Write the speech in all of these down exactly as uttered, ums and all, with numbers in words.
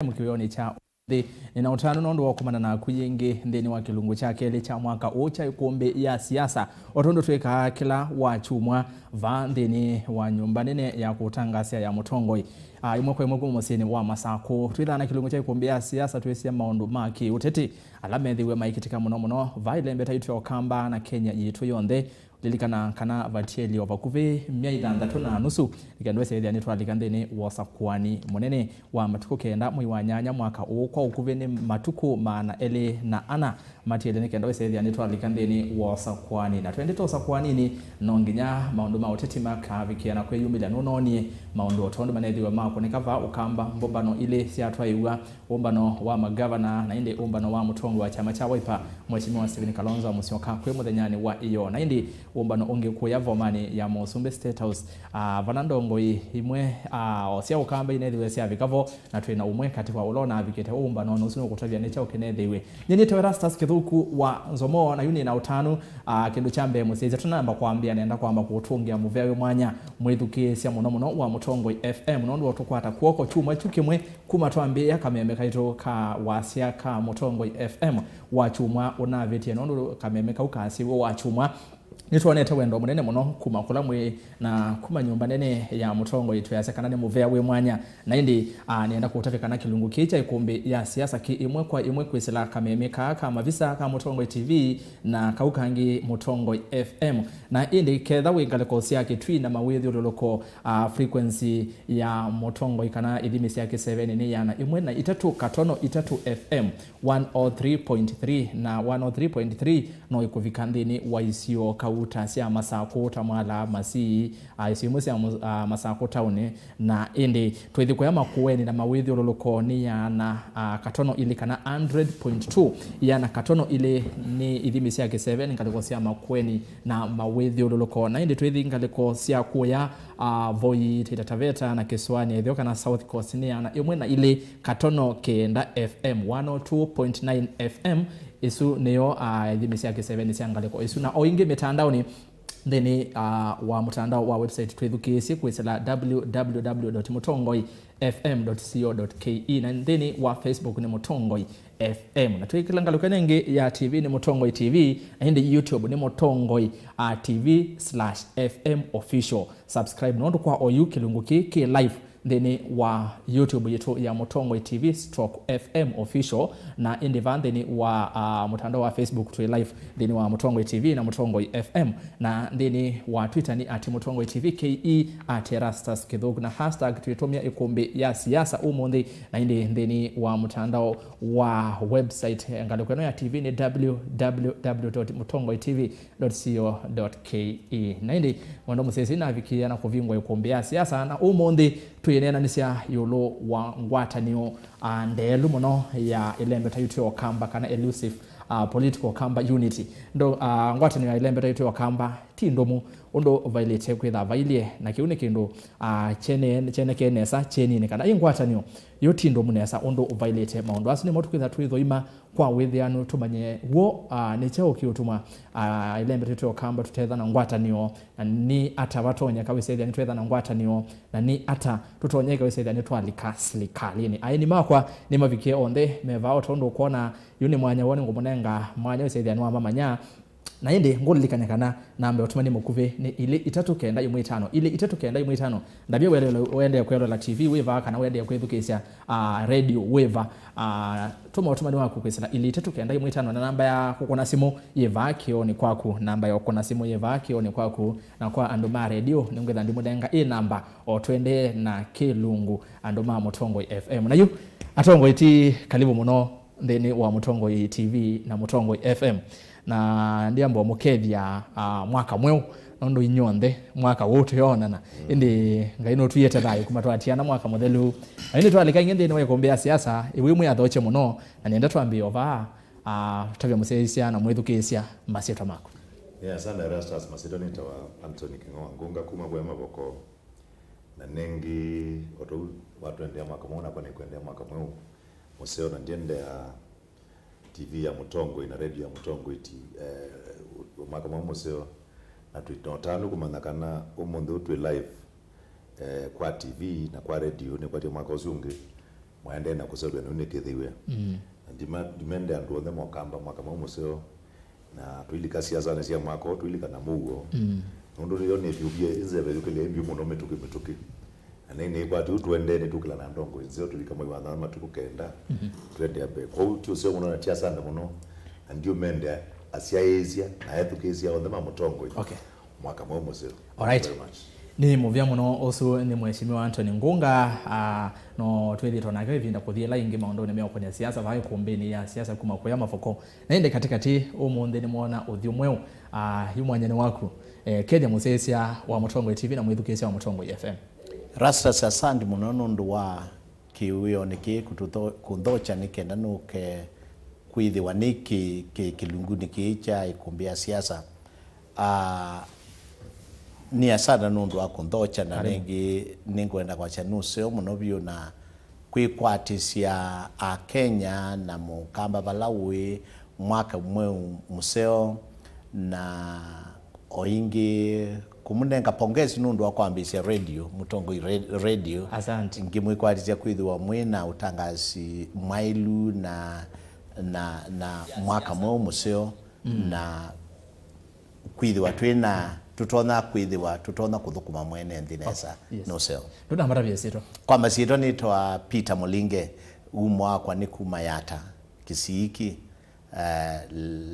F M kĩwĩonĩ kya nthĩ. Nĩna ũtanu nũndũ wa kũkomana naku yĩngĩ nthĩnĩ wa kĩlungu kya kelĩ kya mwaka ũũ kya ĩkũmbĩ ya siasa, o tondũ twĩkaa kĩla wakyumwa vaa nthĩnĩ wa nyũmba nene ya kũtangaasya ya Mũtongoi, a, ĩmwe kwa ĩmwe kuma mũsyĩnĩ wa Masakũ. Twĩthaa na kĩlungu kya ĩkũmbĩ ya siasa twĩsya maũndũ ma kĩũteti ala methĩiwe maikĩtĩka mũno mũno vaa ĩlembeta yitũ ya Ũkamba na Kenya yitũ yonthe. Lilikana kana vatielye o vakuvĩ myei thanthatũ na nusu nĩ kenda ĩsethĩa nĩtwalika nthĩnĩ wa ũsakũani mũnene wa matukũ kenda mwei wa nyanya mwaka ũũ. Kwa ũkuvĩ nĩ matukũ maana elĩ na ana matiele nĩ kenda ĩsethĩa nĩtwalika nthĩnĩ wa ũsakũani. Na twendete ũsakũaninĩ, no nginya maũndũ ma ũteti makavikĩa na kwĩyumĩlya. Nũnoonie maũndũ o tondũ manethĩwe makũnĩka vaa Ũkamba, mbũmbano ilĩ syatwaĩw'a, ũmbano wa magavana na ĩndĩ ũmbano wa mũtongoi wa kyama kya Wiper, Mheshimiwa Stephen Kalonzo Musyoka kwĩ mũthenyanĩ wa ĩyoo, na ĩndĩ ũmbano ũngĩ kũya vomanĩ ya Mũsumbĩ, State House, ah, vala ndongoi imwe, ah, o sya Ũkamba inethiwe syavika vo, na twĩ na ũmwe katĩ wa ũla ũnavikĩte ũmbanonĩ ũsu nũkũtavya nĩ kyaũ kĩnethĩiwe. Nyie nĩtawa Erastus Kĩthũku wa Nzomo, na yu nĩ na ũtanu, ah, kĩndũ kya mbee mũsyaĩĩsya tũnamba kwambĩa, nenda kwamba kũtũngĩa mũvea wĩ mwanya mwĩthukĩĩsya mũno mũno wa Mũtongoi F M, nũndũ wa tũkwata kw'oko kyumwa kyu kĩmwe kuma twambĩĩa kameme kaitũ ka wasya ka Mũtongoi F M wa kyumwa ũnavĩtie, nũndũ kameme kau kaasĩw'e wa kyumwa. Nĩtwonete wendo mũnene mũno kuma kũla mwĩ na kuma nyũmba nene ya Mũtongoi, twĩasya kana nĩ mũvea wĩ mwanya. Na ĩndĩ, ah, nĩenda kũtavya kana kĩlungu kĩĩ kya ĩkũmbĩ ya siasa kĩ ĩmwe kwa ĩmwe kwĩsĩla kameme kaa ka mavisa ka Mũtongoi T V na kau kangĩ Mũtongoi F M. Na ĩndĩ ketha wĩ ngalĩko sya Kĩtui na mawĩthyũlũlũko, ah, frequency ya Mũtongoi kana ithimi sya kĩseveni nĩ ĩana ĩmwe na itatũ katono itatũ F M, one oh three point three na one oh three point three no ĩkũvika nthĩnĩ wa isio kauta sya Masakũ ta Mwala, Masii, ah, isio imwe sya Mu-, ah, Masakũ taũni, na ĩndĩ twĩthi kũya Makueni na mawĩthyũlũlũko nĩ ĩana, ah, katono ilĩ kana hundred point two, ĩana katono ilĩ nĩ ithimi sya kĩseveni ngalĩko sya Makueni na mawĩthyũlũlũko, na ĩndĩ twĩthi ngalĩko sya kũya, ah, Voi, Taita Taveta na Kĩsũanĩ ya Ĩtheo kana South Coast nĩ ĩana ĩmwe na ilĩ katono kenda F M, one oh two point nine F M. Isu nĩyo, ah, ithimi sya kĩseveni sya ngalĩko isu, na o ĩngĩ mĩtandaonĩ nthĩnĩ, ah, wa mũtandao wa website twĩthukĩĩsye kwĩsĩla w w w dot mutongoi f m dot co dot k e, na nthĩnĩ wa Facebook nĩ Mũtongoi F M, na twĩkĩla ngalĩko ĩno ĩngĩ ya T V nĩ Mũtongoi T V, na ĩndĩ YouTube nĩ Mũtongoi, ah, T V slash F M official. Subscribe nũndũ kwa oyu kĩlungu kĩĩ kĩ live nthĩnĩ wa YouTube yitũ ya Mũtongoi T V stroke F M official, na ĩndĩ vaa nthĩnĩ wa, ah, mũtandao wa Facebook twĩ live nthĩnĩ wa Mũtongoi T V na Mũtongoi F M, na nthĩnĩ wa Twitter nĩ at Mũtongoi T V K E, at Erastus Kĩthũku, na hashtag twĩtũmĩa ĩkũmbĩ ya siasa ũmũnthĩ, na ĩndĩ nthĩnĩ wa mũtandao wa website, eh, ngalĩko ĩno ya T V nĩ w w w dot mutongoi t v dot co dot k e. Na ĩndĩ mwendo mũsyaĩĩsya navikĩĩa na kũvingwa ĩkũmbĩ ya siasa, na ũmũnthĩ twĩneenanĩsya ĩũlũ wa ngwatanĩo, ah, ndeelu mũno ya ĩlembeta yitũ ya Ũkamba kana elusive, ah, political Kamba unity. Ndo, ah, ngwatanĩo ya ĩlembeta yitũ ya Ũkamba ti ndũmu ũndũ vailĩte kwĩtha vailyĩ, na kĩu nĩ kĩndũ, ah, kyene-, kyenekee nesa kyeninĩ kana ĩ ngwatanĩo yo ti ndũmu nesa ũndũ vailĩte. Maũndũ asu nĩmo tũkwĩtha twĩthũima kwa wĩthĩanu tũmanye w'o, ah, nĩ kyaũ kĩũtuma, ah, ĩlembeta yitũ ya Ũkamba tũtethana ngwatanĩo, na nĩ ata vatonyeka wĩsethĩa nĩtwethana ngwatanĩo, na nĩ ata tũtonyeka wĩsethĩa nĩtwalika silikalĩnĩ. Aeni makwa nĩmavikie onthe me vaa, o tondũ ũkwona yu nĩ mwanya woo nĩngũmũnenga mwanya wĩsethĩa nĩwamamanya. Na ĩndĩ ngũlilikany'a kana namba ya ũtũmani mũkuvĩ nĩ ilĩ itatũ kenda ĩmwe itano, ilĩ itatũ kenda ĩmwe itano. Ndavye wendee, wendee kwĩloela T V wĩ vaa kana wendee kwĩthukĩĩsya, ah, radio wĩ va, ah, tũma ũtũmani waku kwĩsĩla ilĩ itatũ kenda ĩmwe itano, na namba ya kũkũna simũ yĩ vaa kĩonĩ kwaku, namba ya kũkũna simũ yĩ vaa kĩonĩ kwaku. Na kwa andũ ma radio, nĩngwĩtha ndimũnenga ĩ namba o twendee na kĩlungu, andũ ma Mũtongoi F M. Na yu, atongoi ti kalivu mũno nthĩnĩ wa Mũtongoi T V na Mũtongoi F M. Na ndiamba ũmũkethya, ah, mwaka mweũ, nũndũ inyw'onthe mwaka ũũ tũyonana. Mm. Ĩndĩ Ngai nũtwĩĩte thayũ kuma twatiana mwaka mũthelu. Na ĩndĩ twalika ĩngĩ nthĩnĩ wa ĩkũmbĩ ya siasa, ĩwĩ mwĩ athokye mũno, na nĩenda twambĩe o vaa, ah, tavya mũsyaĩĩsya na mwĩthukĩĩsya masyĩtwa maku. Yeah, asante Erastus, masyĩtwa nĩtawa Anthony Kĩng'oa Ngunga kuma Bwea Mavoko. Na nĩngĩ, o tũu watwendea mwaka mweũ, nakwa nĩkwendea mwaka mweũ mũseo, na ndiendea T V ya Mũtongoi na radio ya Mũtongoi ti, eh, mwaka mweũ mũseo, na twĩ na ũtanu kũmanya kana ũmũnthĩ ũũ twĩ live, eh, kwa T V na kwa radio nĩkwatya mwaka ũsu ũngĩ Mwaendee na kũseũvya nĩu nĩkĩthĩiwe. Mm. Na ndima-, ndimende andũ onthe mokamba mwaka mweũ mũseo, na tũilika siasanĩ sya mwaka ũũ, tũilika na mũuo. Mm. Nũndũ nĩyo nĩvyũvie ĩnzeve yũkĩlya ĩ mbyũ mũno mĩtũkĩ mĩtũkĩ. Na nĩ, nĩkwati ũu tũendee nĩtũkĩla na ndongoi nzeo tũvika mwei wa thanthatũ matukũ kenda. Mhm. Tũendea mbee. Kwoou ti ũseo mũno na ti asanda mũno. Na ndiũmende asyaĩĩsya na ethukĩĩsya onthe ma mũtongoi. Okay. Mwaka mweũ mũseo. Alright. Thank you very much. Nĩ mũvea mũno. Ũsu nĩ Mheshimiwa Anthony Ngunga, ah, no twĩthĩĩtwe nake ĩvinda kũthi ĩla ĩngĩ maũndũnĩ meũkũnĩa siasa vaa ĩkũmbĩnĩ ya siasa kuma kũya mavuko. Na ĩndĩ katĩkatĩ ũmũnthĩ nĩmwona ũthyũ mweũ, ah, yu mwanyanĩ waku, eh, Kethya mũsyaĩĩsya wa Mũtongoi T V na mwĩthukĩĩsya wa Mũtongoi F M. Rastas, asante mũno nũndũ wa kĩwĩonĩ kĩĩ kũtũtho-, kũnthokya nĩ kenda nũke kwĩthĩwa nĩ kĩ-, kĩ-, kĩlungunĩ kĩĩ kya ĩkũmbĩ ya siasa. Ah, nĩ asanda nũndũ wa kũnthokya, na Karibu. Nĩngĩ nĩngwenda kwasya nĩ ũseo mũno vyũ na kwĩkwatĩsya Akenya na mũkamba vala ũĩ mwaka mweũ mũseo, na o ĩngĩ kũmũnenga pongezi nũndũ wa kwambĩĩsya radio, Mũtongoi Re-, Radio. Asante. Ngĩmwĩkwatĩsya kwĩthĩwa mwĩ na ũtangasi mwaĩlu na, na, na mwaka mweũ mũseo, mm, na kwĩthĩwa twĩ na, tũtonya kwĩthĩwa, tũtonya kũthũkũma mwene nthĩ nesa. Oh, yes. Nũseo. Ndũnambatavya syĩtwa. Kwa masyĩtwa nĩtwa Peter Mũlinge, umo wakwa nĩ kuma Yata, Kĩsiiki, eh,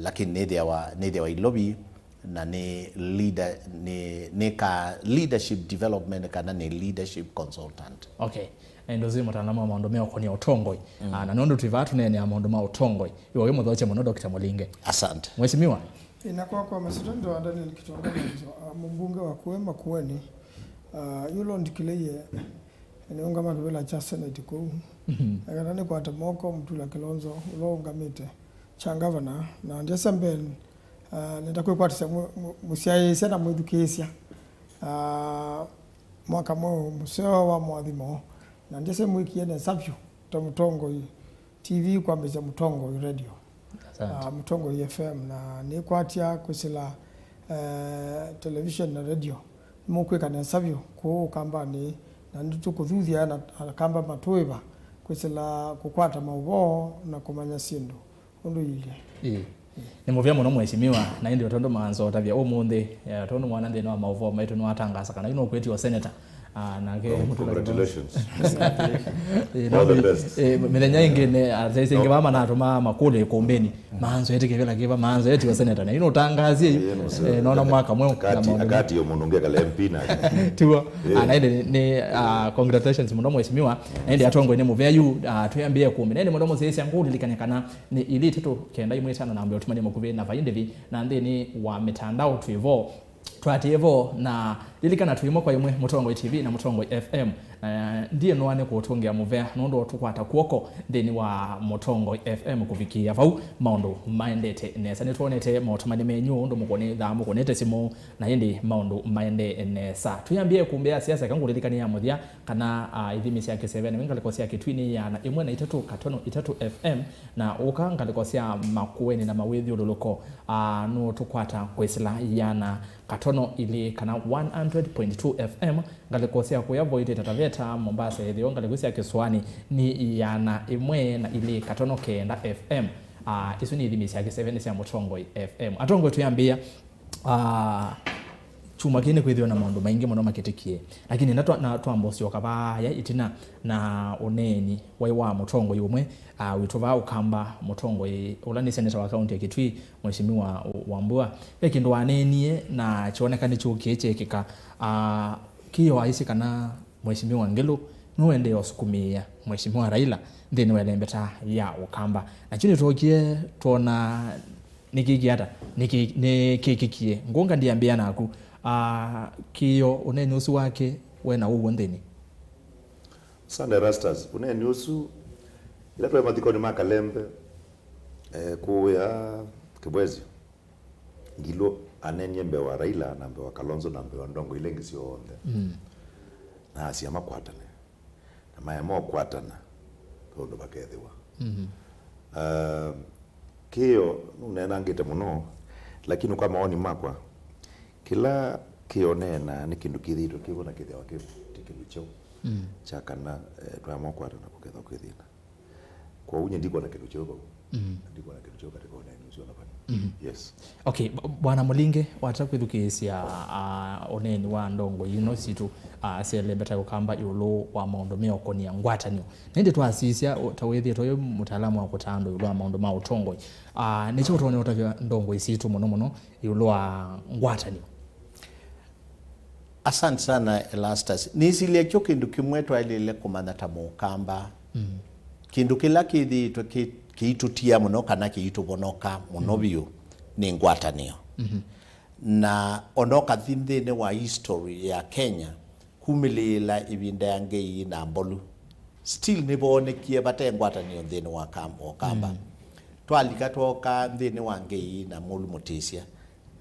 lakini nĩthĩawa, nĩthĩawa Ilovi, na nĩ leader, nĩ, nĩ ka leadership development kana nĩ leadership consultant. Okay. Na ĩndĩ ũsu nĩ mũtaalamu wa maũndũ meũkũnĩa ũtongoi. Mm. Ah, na nũndũ twĩ vaa tũneenea maũndũ ma ũtongoi, iwe wĩ mũthokye mũno, Doctor Mũlinge. Asante. Mheshimiwa. Ĩna kwakwa masyĩtwa nĩtawa Daniel Kitonga Mwanzo, ah, mũmbunge wa kũe Makueni. Ah, yu ũla ũndikĩlĩie nĩũngama kĩvĩla kya Senate kũu. Mhm. Na kana nĩkwate moko Mutula Kilonzo ũla ũngamĩte kya ngavana, na ndyasya mbee, ah, nenda kwĩkwatĩsya mũ-, mũ-, mũsyaĩĩsya na mwĩthukĩĩsya, ah, mwaka mweũ mũseo wa moathimo, na ndyasya mwĩkie nesa vyũ ta mũtongoi T V kwambĩĩsya Mũtongoi Radio. Asante. Ah, Mũtongoi F M, na nĩkwatya kwĩsĩla, eh, television na radio. Nĩmũkwĩka nesa vyũ kũũ Ũkambanĩ, na nĩtũkũthuthya na Akamba matũĩva kwĩsĩla kũkwata maũvoo na kũmanya syĩndũ ũndũ iilye. Ĩĩ. Nĩ mũvea mũno, Mheshimiwa, na ĩndĩ o tondũ maanza ũtavya ũmũnthĩ, eh, tondũ mwana nthĩnĩ wa maũvoo maitũ nĩwatangasa kana yu nũkwĩtio seneta. Ah, nake Oh, Mutula congratulations. Eh, All the no, best. Eh, mĩthenya ĩngĩ nĩ, ah, saa ici ĩngĩ No. vaa manatũmaa makũlyo ĩkũmbĩnĩ. Maanzo ĩtĩkĩvĩla kĩva, maanzo ĩtio seneta. Na yu nũtangasie, Ĩĩ, no, sir. Eh, nona mwaka mweũ na Akati, maũndũ akati yo mũndũ ũngĩ akale M P na. Tuo. Yeah. Ah, na ĩndĩ nĩ, ah, congratulations mũno, Mheshimiwa. Na ĩndĩ atongoi nĩ mũvea yu, ah, twĩambĩe kũmĩ. Na ĩndĩ mũndũ mũsĩĩsya ngũlilikanya kana nĩ ilĩ itatũ kenda imwe itano na mbee ũtũmani mũkuvĩ na vai ndĩvi na nthĩnĩ wa mĩtandao twĩ vo. Twatĩe vo na lilikana twĩ ĩmwe kwa ĩmwe Mũtongoi T V na Mũtongoi F M. Na ndiĩ nũa nĩ kũtũngĩa mũvea nũndũ tũkwata kw'oko nthĩnĩ wa Mũtongoi F M kũvikĩĩa vau maũndũ maendete nesa. Nĩtwonete maũtũmani menyu ũndũ mũkũnĩthaa mũkũnĩte simũ na ĩndĩ maũndũ maendee nesa. Twĩambĩe ĩkũmbĩ ya siasa, eka ngũlilikanie ya mũthya kana, ah, ithimi sya kĩseve nĩ ngalĩko sya Kĩtwinĩ yĩana ĩmwe na itatũ katono itatũ F M, na ũka ngalĩko sya Makueni na mawĩthyũlũlũko, ah, nũtũkwata kwĩsĩla yĩana katono ilĩ kana one hundred point two F M, ngalĩko sya kũya Voi, Taita Taveta, Mombasa, ĩtheo ngalĩko sya Kĩsũanĩ nĩ yĩana ĩmwe na ilĩ katono kenda F M. Ah, isu nĩ ithimi sya kĩseve nĩ sya Mũtongoi F M. Atongoi twĩambĩĩa, ah, kyumwa kĩĩ nĩkwĩthĩwa na maũndũ maingĩ mũno makĩtĩkie, lakini na twa-, na twamba ũsyoka vaaya ĩtina na ũneeni waĩ wa mũtongoi ũmwe, ah, witũ vaa Ũkamba, mũtongoi ũla nĩ seneta wa kaunti ya Kitui, Mheshimiwa Wambua. Ve kĩndũ waneenie na kyoneka nĩkyũkie kyekĩka. Ah, kĩo aisye kana Mheshimiwa Ngilu nũendee ũsukumĩĩa Mheshimiwa Raila nthĩnĩ wa ĩlembeta ya Ũkamba. Na kyu nĩtwookie twona nĩkĩkie ata, nĩkĩ-, nĩkĩkĩkie. Ngunga, ndiambĩa naku. Ah, kĩo ũneeni ũsu wake wena ũw'o nthĩnĩ? Sunday Rastas, ũneeni ũsu, ĩla twaĩ mathikonĩ ma Kalembe, eh, kũũya Kĩbwezi, Ngilu aneenie mbee wa Raila na mbee wa Kalonzo na mbee wa ndongo ila ingĩ syonthe. Mm. Na asya makwatane. Na maya mokwatana, ve ũndũ vakethĩwa. Mhm. Ah, kĩo nũneenangĩte mũno, lakini kwa maoni makwa, kĩla kĩo neenaa nĩ kĩndũ kĩthĩĩtwe kĩvo na kĩthĩawa kĩvo, ti kĩndũ kyeũ. Mm. Kya kana, eh, twamwa kwatana kũkethwa kwĩ thĩna. Kwoou nye ndikwona kĩndũ kyeũ vau. Mm. Na ndikwona kĩndũ kyeũ katika ũneeni ũsu ona vanini. Mm. Yes. Okay, b- Bwana Mũlinge, wata kwĩthukĩĩsya, ah, ũneeni wa ndongoi ino sitũ, ah, sya ĩlembeta ya Ũkamba ĩũlũ wa maũndũ meũkonia ngwatanĩo. Na ĩndĩ twasisya, ũ- ta wĩthĩĩtwe wĩ mũtaalamu wa kũtaa andũ ĩũlũ wa maũndũ ma ũtongoi. Ah, nĩkyo ũtonya ũtavya ndongoi sitũ mũno mũno ĩũlũ wa ngwatanĩo? Asante sana, Erastus. Nĩsilye kyo kĩndũ kĩmwe twaĩlĩle kũmanya ta Mũkamba. Mm. Kĩndũ kĩla kĩthĩĩtwe kĩ- kĩitũtia mũno kana kĩitũvonoka mũno, mm, vyũ nĩ ngwatanĩo. Mhm. Na ona ũkathi nthĩnĩ wa history ya Kenya, kumĩlĩĩla ĩvinda ya Ngei na Mbolu, still nĩvoonekie vate ngwatanĩo nthĩnĩ wa Kam- Ũkamba. Mm. Twalika twoka nthĩnĩ wa Ngei na Mũlũ Mũtĩsya,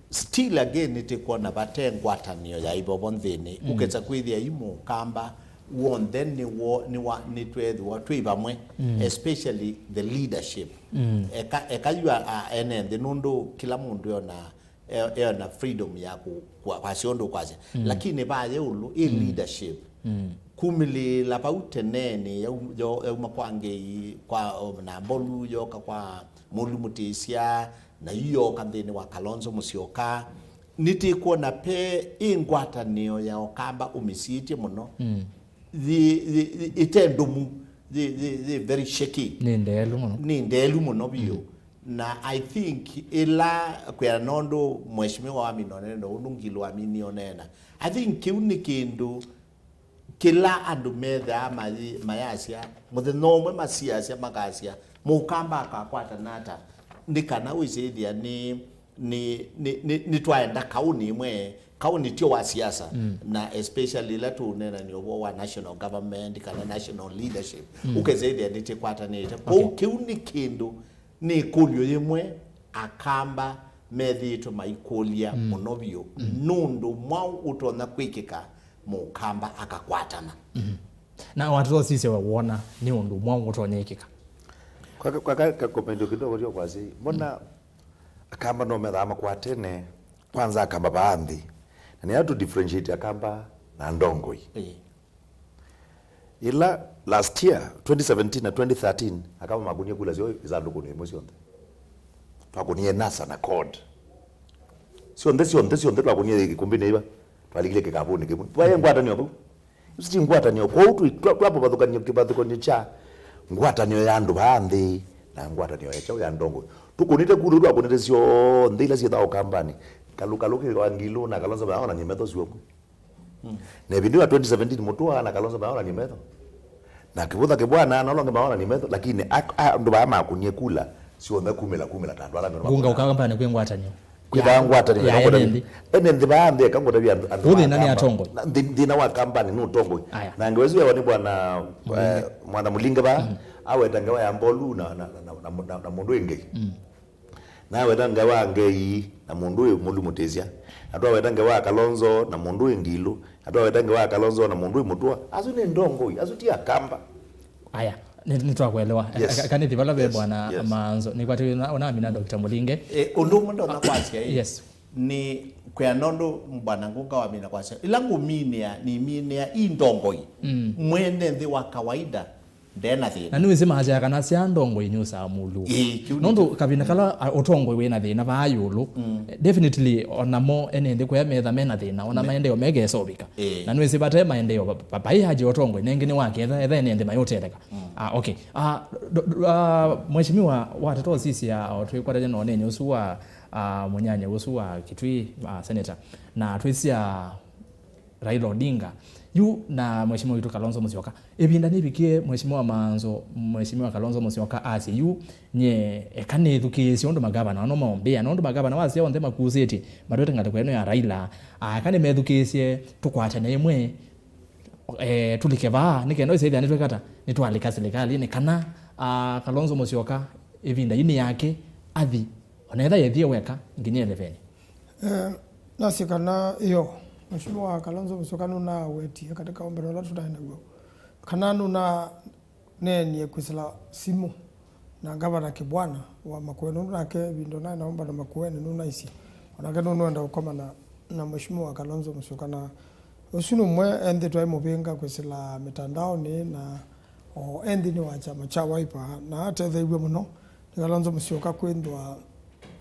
still again nĩtĩkwona vate ngwatanĩo ya ivovo nthĩnĩ. Mm. Ũkesa kwĩthĩa yu Mũkamba w'onthe nĩwo, nĩwa- nĩtwethĩwa twĩ vamwe, mm, especially the leadership. Mm. Eka, eka yu a- a- ene nthĩ, nũndũ kĩla mũndũ eona, e- eona freedom ya kũ- kwa- kwasya ũndũ ũkwasya. Mm. Lakini vaa ĩũlũ ĩ, mm, leadership. Mm. Kumĩlĩĩla vau tenenĩ, yau- yo- yauma kwa Ngei, kwa, o, na Mbolu, yoka kwa Mũlũ Mũtĩsya, na yu yoka nthĩnĩ wa Kalonzo Musyoka. Nĩtĩkwona pe ĩ ngwatanĩo ya Ũkamba ũmĩsiĩtye mũno. Mm. Yĩ- yĩ- yĩ- ĩte ndũmu, yĩ- yĩ- yĩ very shaky. Nĩ ndeelu mũno. Nĩ ndeelu mũno vyũ. Mm. Na I think ĩla kwĩana nũndũ Mheshimiwa wamina ũneena ũndũ Ngilu waminie ũneena, I think kĩu nĩ kĩndũ kĩla andũ methaa mayi- mayasya, mũthenya ũmwe masiasya makasya, Mũkamba akakwatana ata? Nĩ kana wĩsĩthĩa nĩ, nĩ, nĩ, nĩ, nĩtwaenda kaũnĩ ĩmwe, kaũnĩ tyo wa siasa, mm, na especially ĩla tũũneenany'a ũvoo wa national government kana national leadership, mm, ũkesĩthĩa nĩtĩkwatanĩte. Okay. Kwoou kĩu nĩ kĩndũ Nĩ ĩkũlyo yĩmwe Akamba methĩĩtwe maikũlya, mm, mũno vyũ, mm, nũndũ mwaũ ũtonya kwĩkĩka Mũkamba akakwatana. Mhm. Na watũsisya we wona nĩ ũndũ mwaũ ũtonya ĩkĩka? Kwa, kwa, kwa, kwa comment kidogo ndio kwasi. Mbona, mm, Akamba no methaa makwatene? Kwanza Akamba vaa nthĩ. Na nĩ tu differentiate Akamba na ndongoi. Ĩĩ. Ĩla last year, twenty seventeen na twenty thirteen, Akamba makunie kula syoo ĩsandũkũnĩ yĩmwe syonthe. Twakunie NASA na CORD. Syonthe, syonthe, syonthe twakunie ĩkũmbĩnĩ ĩva. Twalikile kĩkavũnĩ kĩmwe. Twaĩ ngwatanĩo vau. Ĩsu ti ngwatanĩo. Kwoou twi- twa- twavovathũkany'a kĩvathũkany'o kya ngwatanĩo ya andũ vaa nthĩ na ngwatanĩo ya kyaũ ya ndongoi. Tũkũnĩte kula, twakunĩte syonthe ila syĩthaa Ũkambanĩ. Kalũ, kalũ kĩ wa Ngilu na Kalonzo maonany'a metho syoo. Mm. Na ĩvinda ya twenty seventeen, Mũtũa na Kalonzo maonany'a metho. Na Kĩvũtha Kĩvwana na ala angĩ maonany'a metho, lakini a- a- andũ vaa makunie kula, syonthe kumĩla, kumĩla ta andũ ala angĩ. Ngunga Ũkambanĩ kwĩ ngwatanĩo. Kwĩthaa ngwatanĩo ya ene nthĩ. Ene nthĩ vaa nthĩ, eka ngũtavya andũ, andũ. Ũthĩna nĩ atongoi. Na thĩ- thĩna wa Kambanĩ nĩ ũtongoi. Aya. Na ngewa ĩsu yawa nĩ bwana, Mũlinge. Eh, Mwana Mũlinge vaa, mm, aweta ngewa ya Mbolu na, na, na mũndũ wĩ Ngei. Mm. Na aweta ngewa Ngei na mũndũ wĩ Mũlũ Mũtĩsya. Na twaweta ngewa Kalonzo na mũndũ wĩ Ngilu. Na twaweta ngewa Kalonzo na mũndũ wĩ Mũtũa. Asu nĩ ndongoi, asu ti Akamba. Aya, nĩ- nĩtwakuelewa. Yes. Ka- kanĩthi vala ve, yes, bwana, yes, Maanzo. Nĩkwatĩwe na- ũnamina Doctor Mũlinge. Eh, ũndũ ũmwe ndonya kwasya ĩ, yes, nĩ kwĩa nũndũ bwana Ngunga wamina kwasya. Ĩla ngũminĩa, nĩminĩa i ndongoi. Mm. Mwene nthĩ wa kawaida ndena thĩna. Na nĩwĩsĩ maasya kana sya ndongoi nyusaa mũlũ. Ĩĩ, kĩu nĩ nũndũ kyo. Kavinda kala, a, ũtongoi wĩna thĩna vaa ĩũlũ, mm, definitely onamo ene nthĩ kũya metha mena thĩna, ona, me- maendeeo mekeseũvĩka. Ĩĩ. Na nĩwĩsĩ vate maendeeo va- va- vai aje ũtongoi, nengĩ nĩ waketha, etha ene nthĩ mayũtetheka. Mm. Ah, okay. Ah, do- do- ah, Mheshimiwa, watata ũsisya, o, twĩkwatany'a na ũneeny'a ũsu wa, ah, mũnyanya ũsu wa Kitui, ah, senator. Na twĩsya Raila Odinga yu na Mheshimiwa witũ Kalonzo Musyoka. Ĩvinda nĩvikie Mheshimiwa Maanzo, Mheshimiwa Kalonzo Musyoka asye yu, nye eka nĩthukĩĩsye ũndũ magavana ano maũmbĩa, na ũndũ magavana wasya onthe makusĩtye matwete ngalĩko ĩno ya Raila, aa, eka nĩmethukĩĩsye tũkwatane ĩmwe, eh, tũlike vaa, nĩ kenda ĩsĩthĩa nĩtwekata, nĩtwalika silikalĩnĩ kana, aa, Kalonzo Musyoka ĩvinda yĩĩ nĩ yake athi, ona etha yethie weka nginya elevenĩ. Eh, nasye kana ĩyo, Mheshimiwa Kalonzo Musyoka nũnawetie katika ũmbano ũla tũnaĩ naw'o, kana nũnaneenie kwĩsĩla simũ na Ngavana Kĩbwana wa Makueni, nũndũ nake ĩvinda ũnaĩ na ũmbano Makueni nũnaisye, onake nũnũenda ũkomana na Mheshimiwa Kalonzo Musyoka, na Ũsu nũmwe enthĩtwe aimũvĩnga kwĩsĩla mĩtandaonĩ na o enthĩnĩ wa kyama kya Wiper, na atetheew'e mũno nĩ Kalonzo Musyoka kwĩthwa,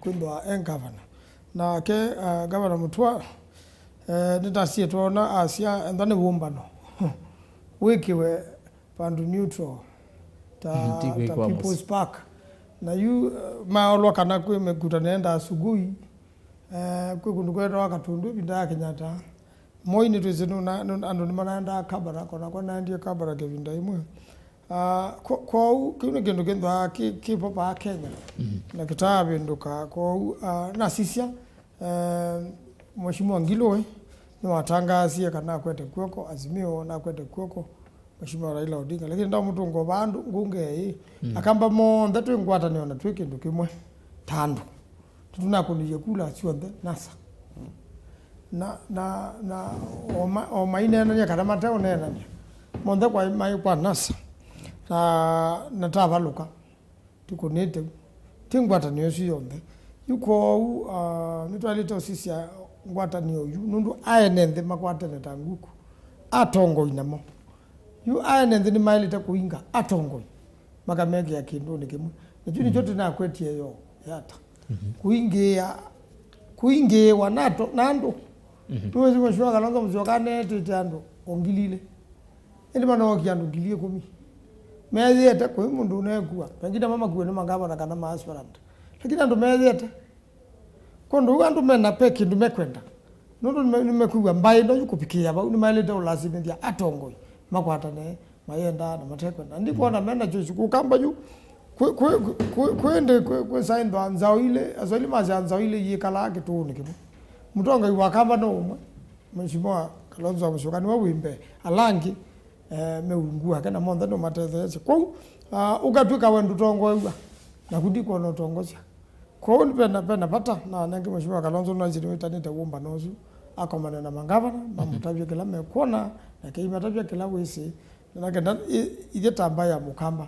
kwĩthwa e ngavana. Nake uh, Gavana Mutua, eh, nĩtasie twoona asya enda nĩ wũmbano wĩkĩwe vandũ neutral ta, mm, ti ta kwĩkwa People's Park. Na yu uh, maolwa kana kwĩ mĩkutano yendaa Sugoi, eh, kwĩ kũndũ kwetawa Katundu ĩvinda ya Kenyatta. Moi nĩtwĩsĩ nũna- nũ- andũ nĩmanaendaa Kabarak, onakwa naendie Kabarak ĩvinda ĩmwe. Ah, kwo- kwoou kĩu nĩ kĩndũ kĩthwaa kĩ- kĩvo vaa Kenya, mhm, na kĩtaavĩndũka. Kwoou ah, nasisya eh, Mheshimiwa Ngilu we nĩwatangaasie kana akwete kw'oko, Azimio nakwete kw'oko Mheshimiwa Raila Odinga, lakini ndamũtũnga vandũ ngũnge ĩ, mm, Akamba monthe twĩ ngwatanĩo na twĩ kĩndũ kĩmwe ta andũ. Tũnakũnĩie kula syonthe NASA. Na, na, na o ma- o maineenany'a kana mateũneenany'a, monthe kwa, maĩ kwa NASA. Na, na tavalũka, tũkũnĩte, ti ngwatanĩo ĩsu yonthe. Yu kwoou, ah, nĩtwaĩlĩte ũsisya ngwatanĩo yu, nũndũ aene nthĩ makwatene ta nguku, atongoi namo. Yu aene nthĩ nĩmaĩlĩte kũinga atongoi, makamekĩa kĩndũnĩ kĩmwe. Na kyu nĩkyo, mm, tũnakwetie yo yata. Mhm. Kũingĩĩa, kũingĩĩwa na ato- na andũ. Mhm. Nĩwĩsĩ Mheshimiwa Kalonzo Musyoka aneetĩte andũ o ngili ilĩ. Ĩndĩ manookie andũ ngili ĩkũmi. Meyĩete, kũi mũndũ ũneekua. Pengine mamakuwe nĩ mangavana kana ma aspirant. Lakini andũ meyĩete. Kwondũ ũu andũ mena, ve kĩndũ mekwenda. Nũndũ nĩme- nĩmekwĩw'a mbaĩ ĩno yu kũvikĩĩa vau, nĩmaĩlĩte ũlasimĩthya atongoi makwatane, mayenda na matekwenda. Ndikwona mena choice. Kũkamba yu, kwĩ- kwĩ- kwĩ- kwĩ- kwĩndĩ kwĩ- kwĩsaĩnthwa nzaũ ilĩ, Aswahili masya nzaũ ilĩ iyĩkalaa kĩtũũnĩ kĩmwe. Mũtongoi wa Kamba no ũmwe, Mheshimiwa Kalonzo Musyoka nĩwe wĩ mbee. Ala angĩ eh, meungu wake na monthe nũmatetheesye. Kwoou ah, ũkatw'ĩka we ndũtongoew'a, naku ndikwona ũtongosya. Kwoou nĩ vena, vena vata, na nenge Mheshimiwa Kalonzo nĩwaisye nĩwĩtanĩte wũmbano ũsu, akomane na mangavana, mamũtavye kĩla mekwona, nake aimatavya kĩla wĩsĩ, na kenda i- ithyĩ ta mbaĩ ya Mũkamba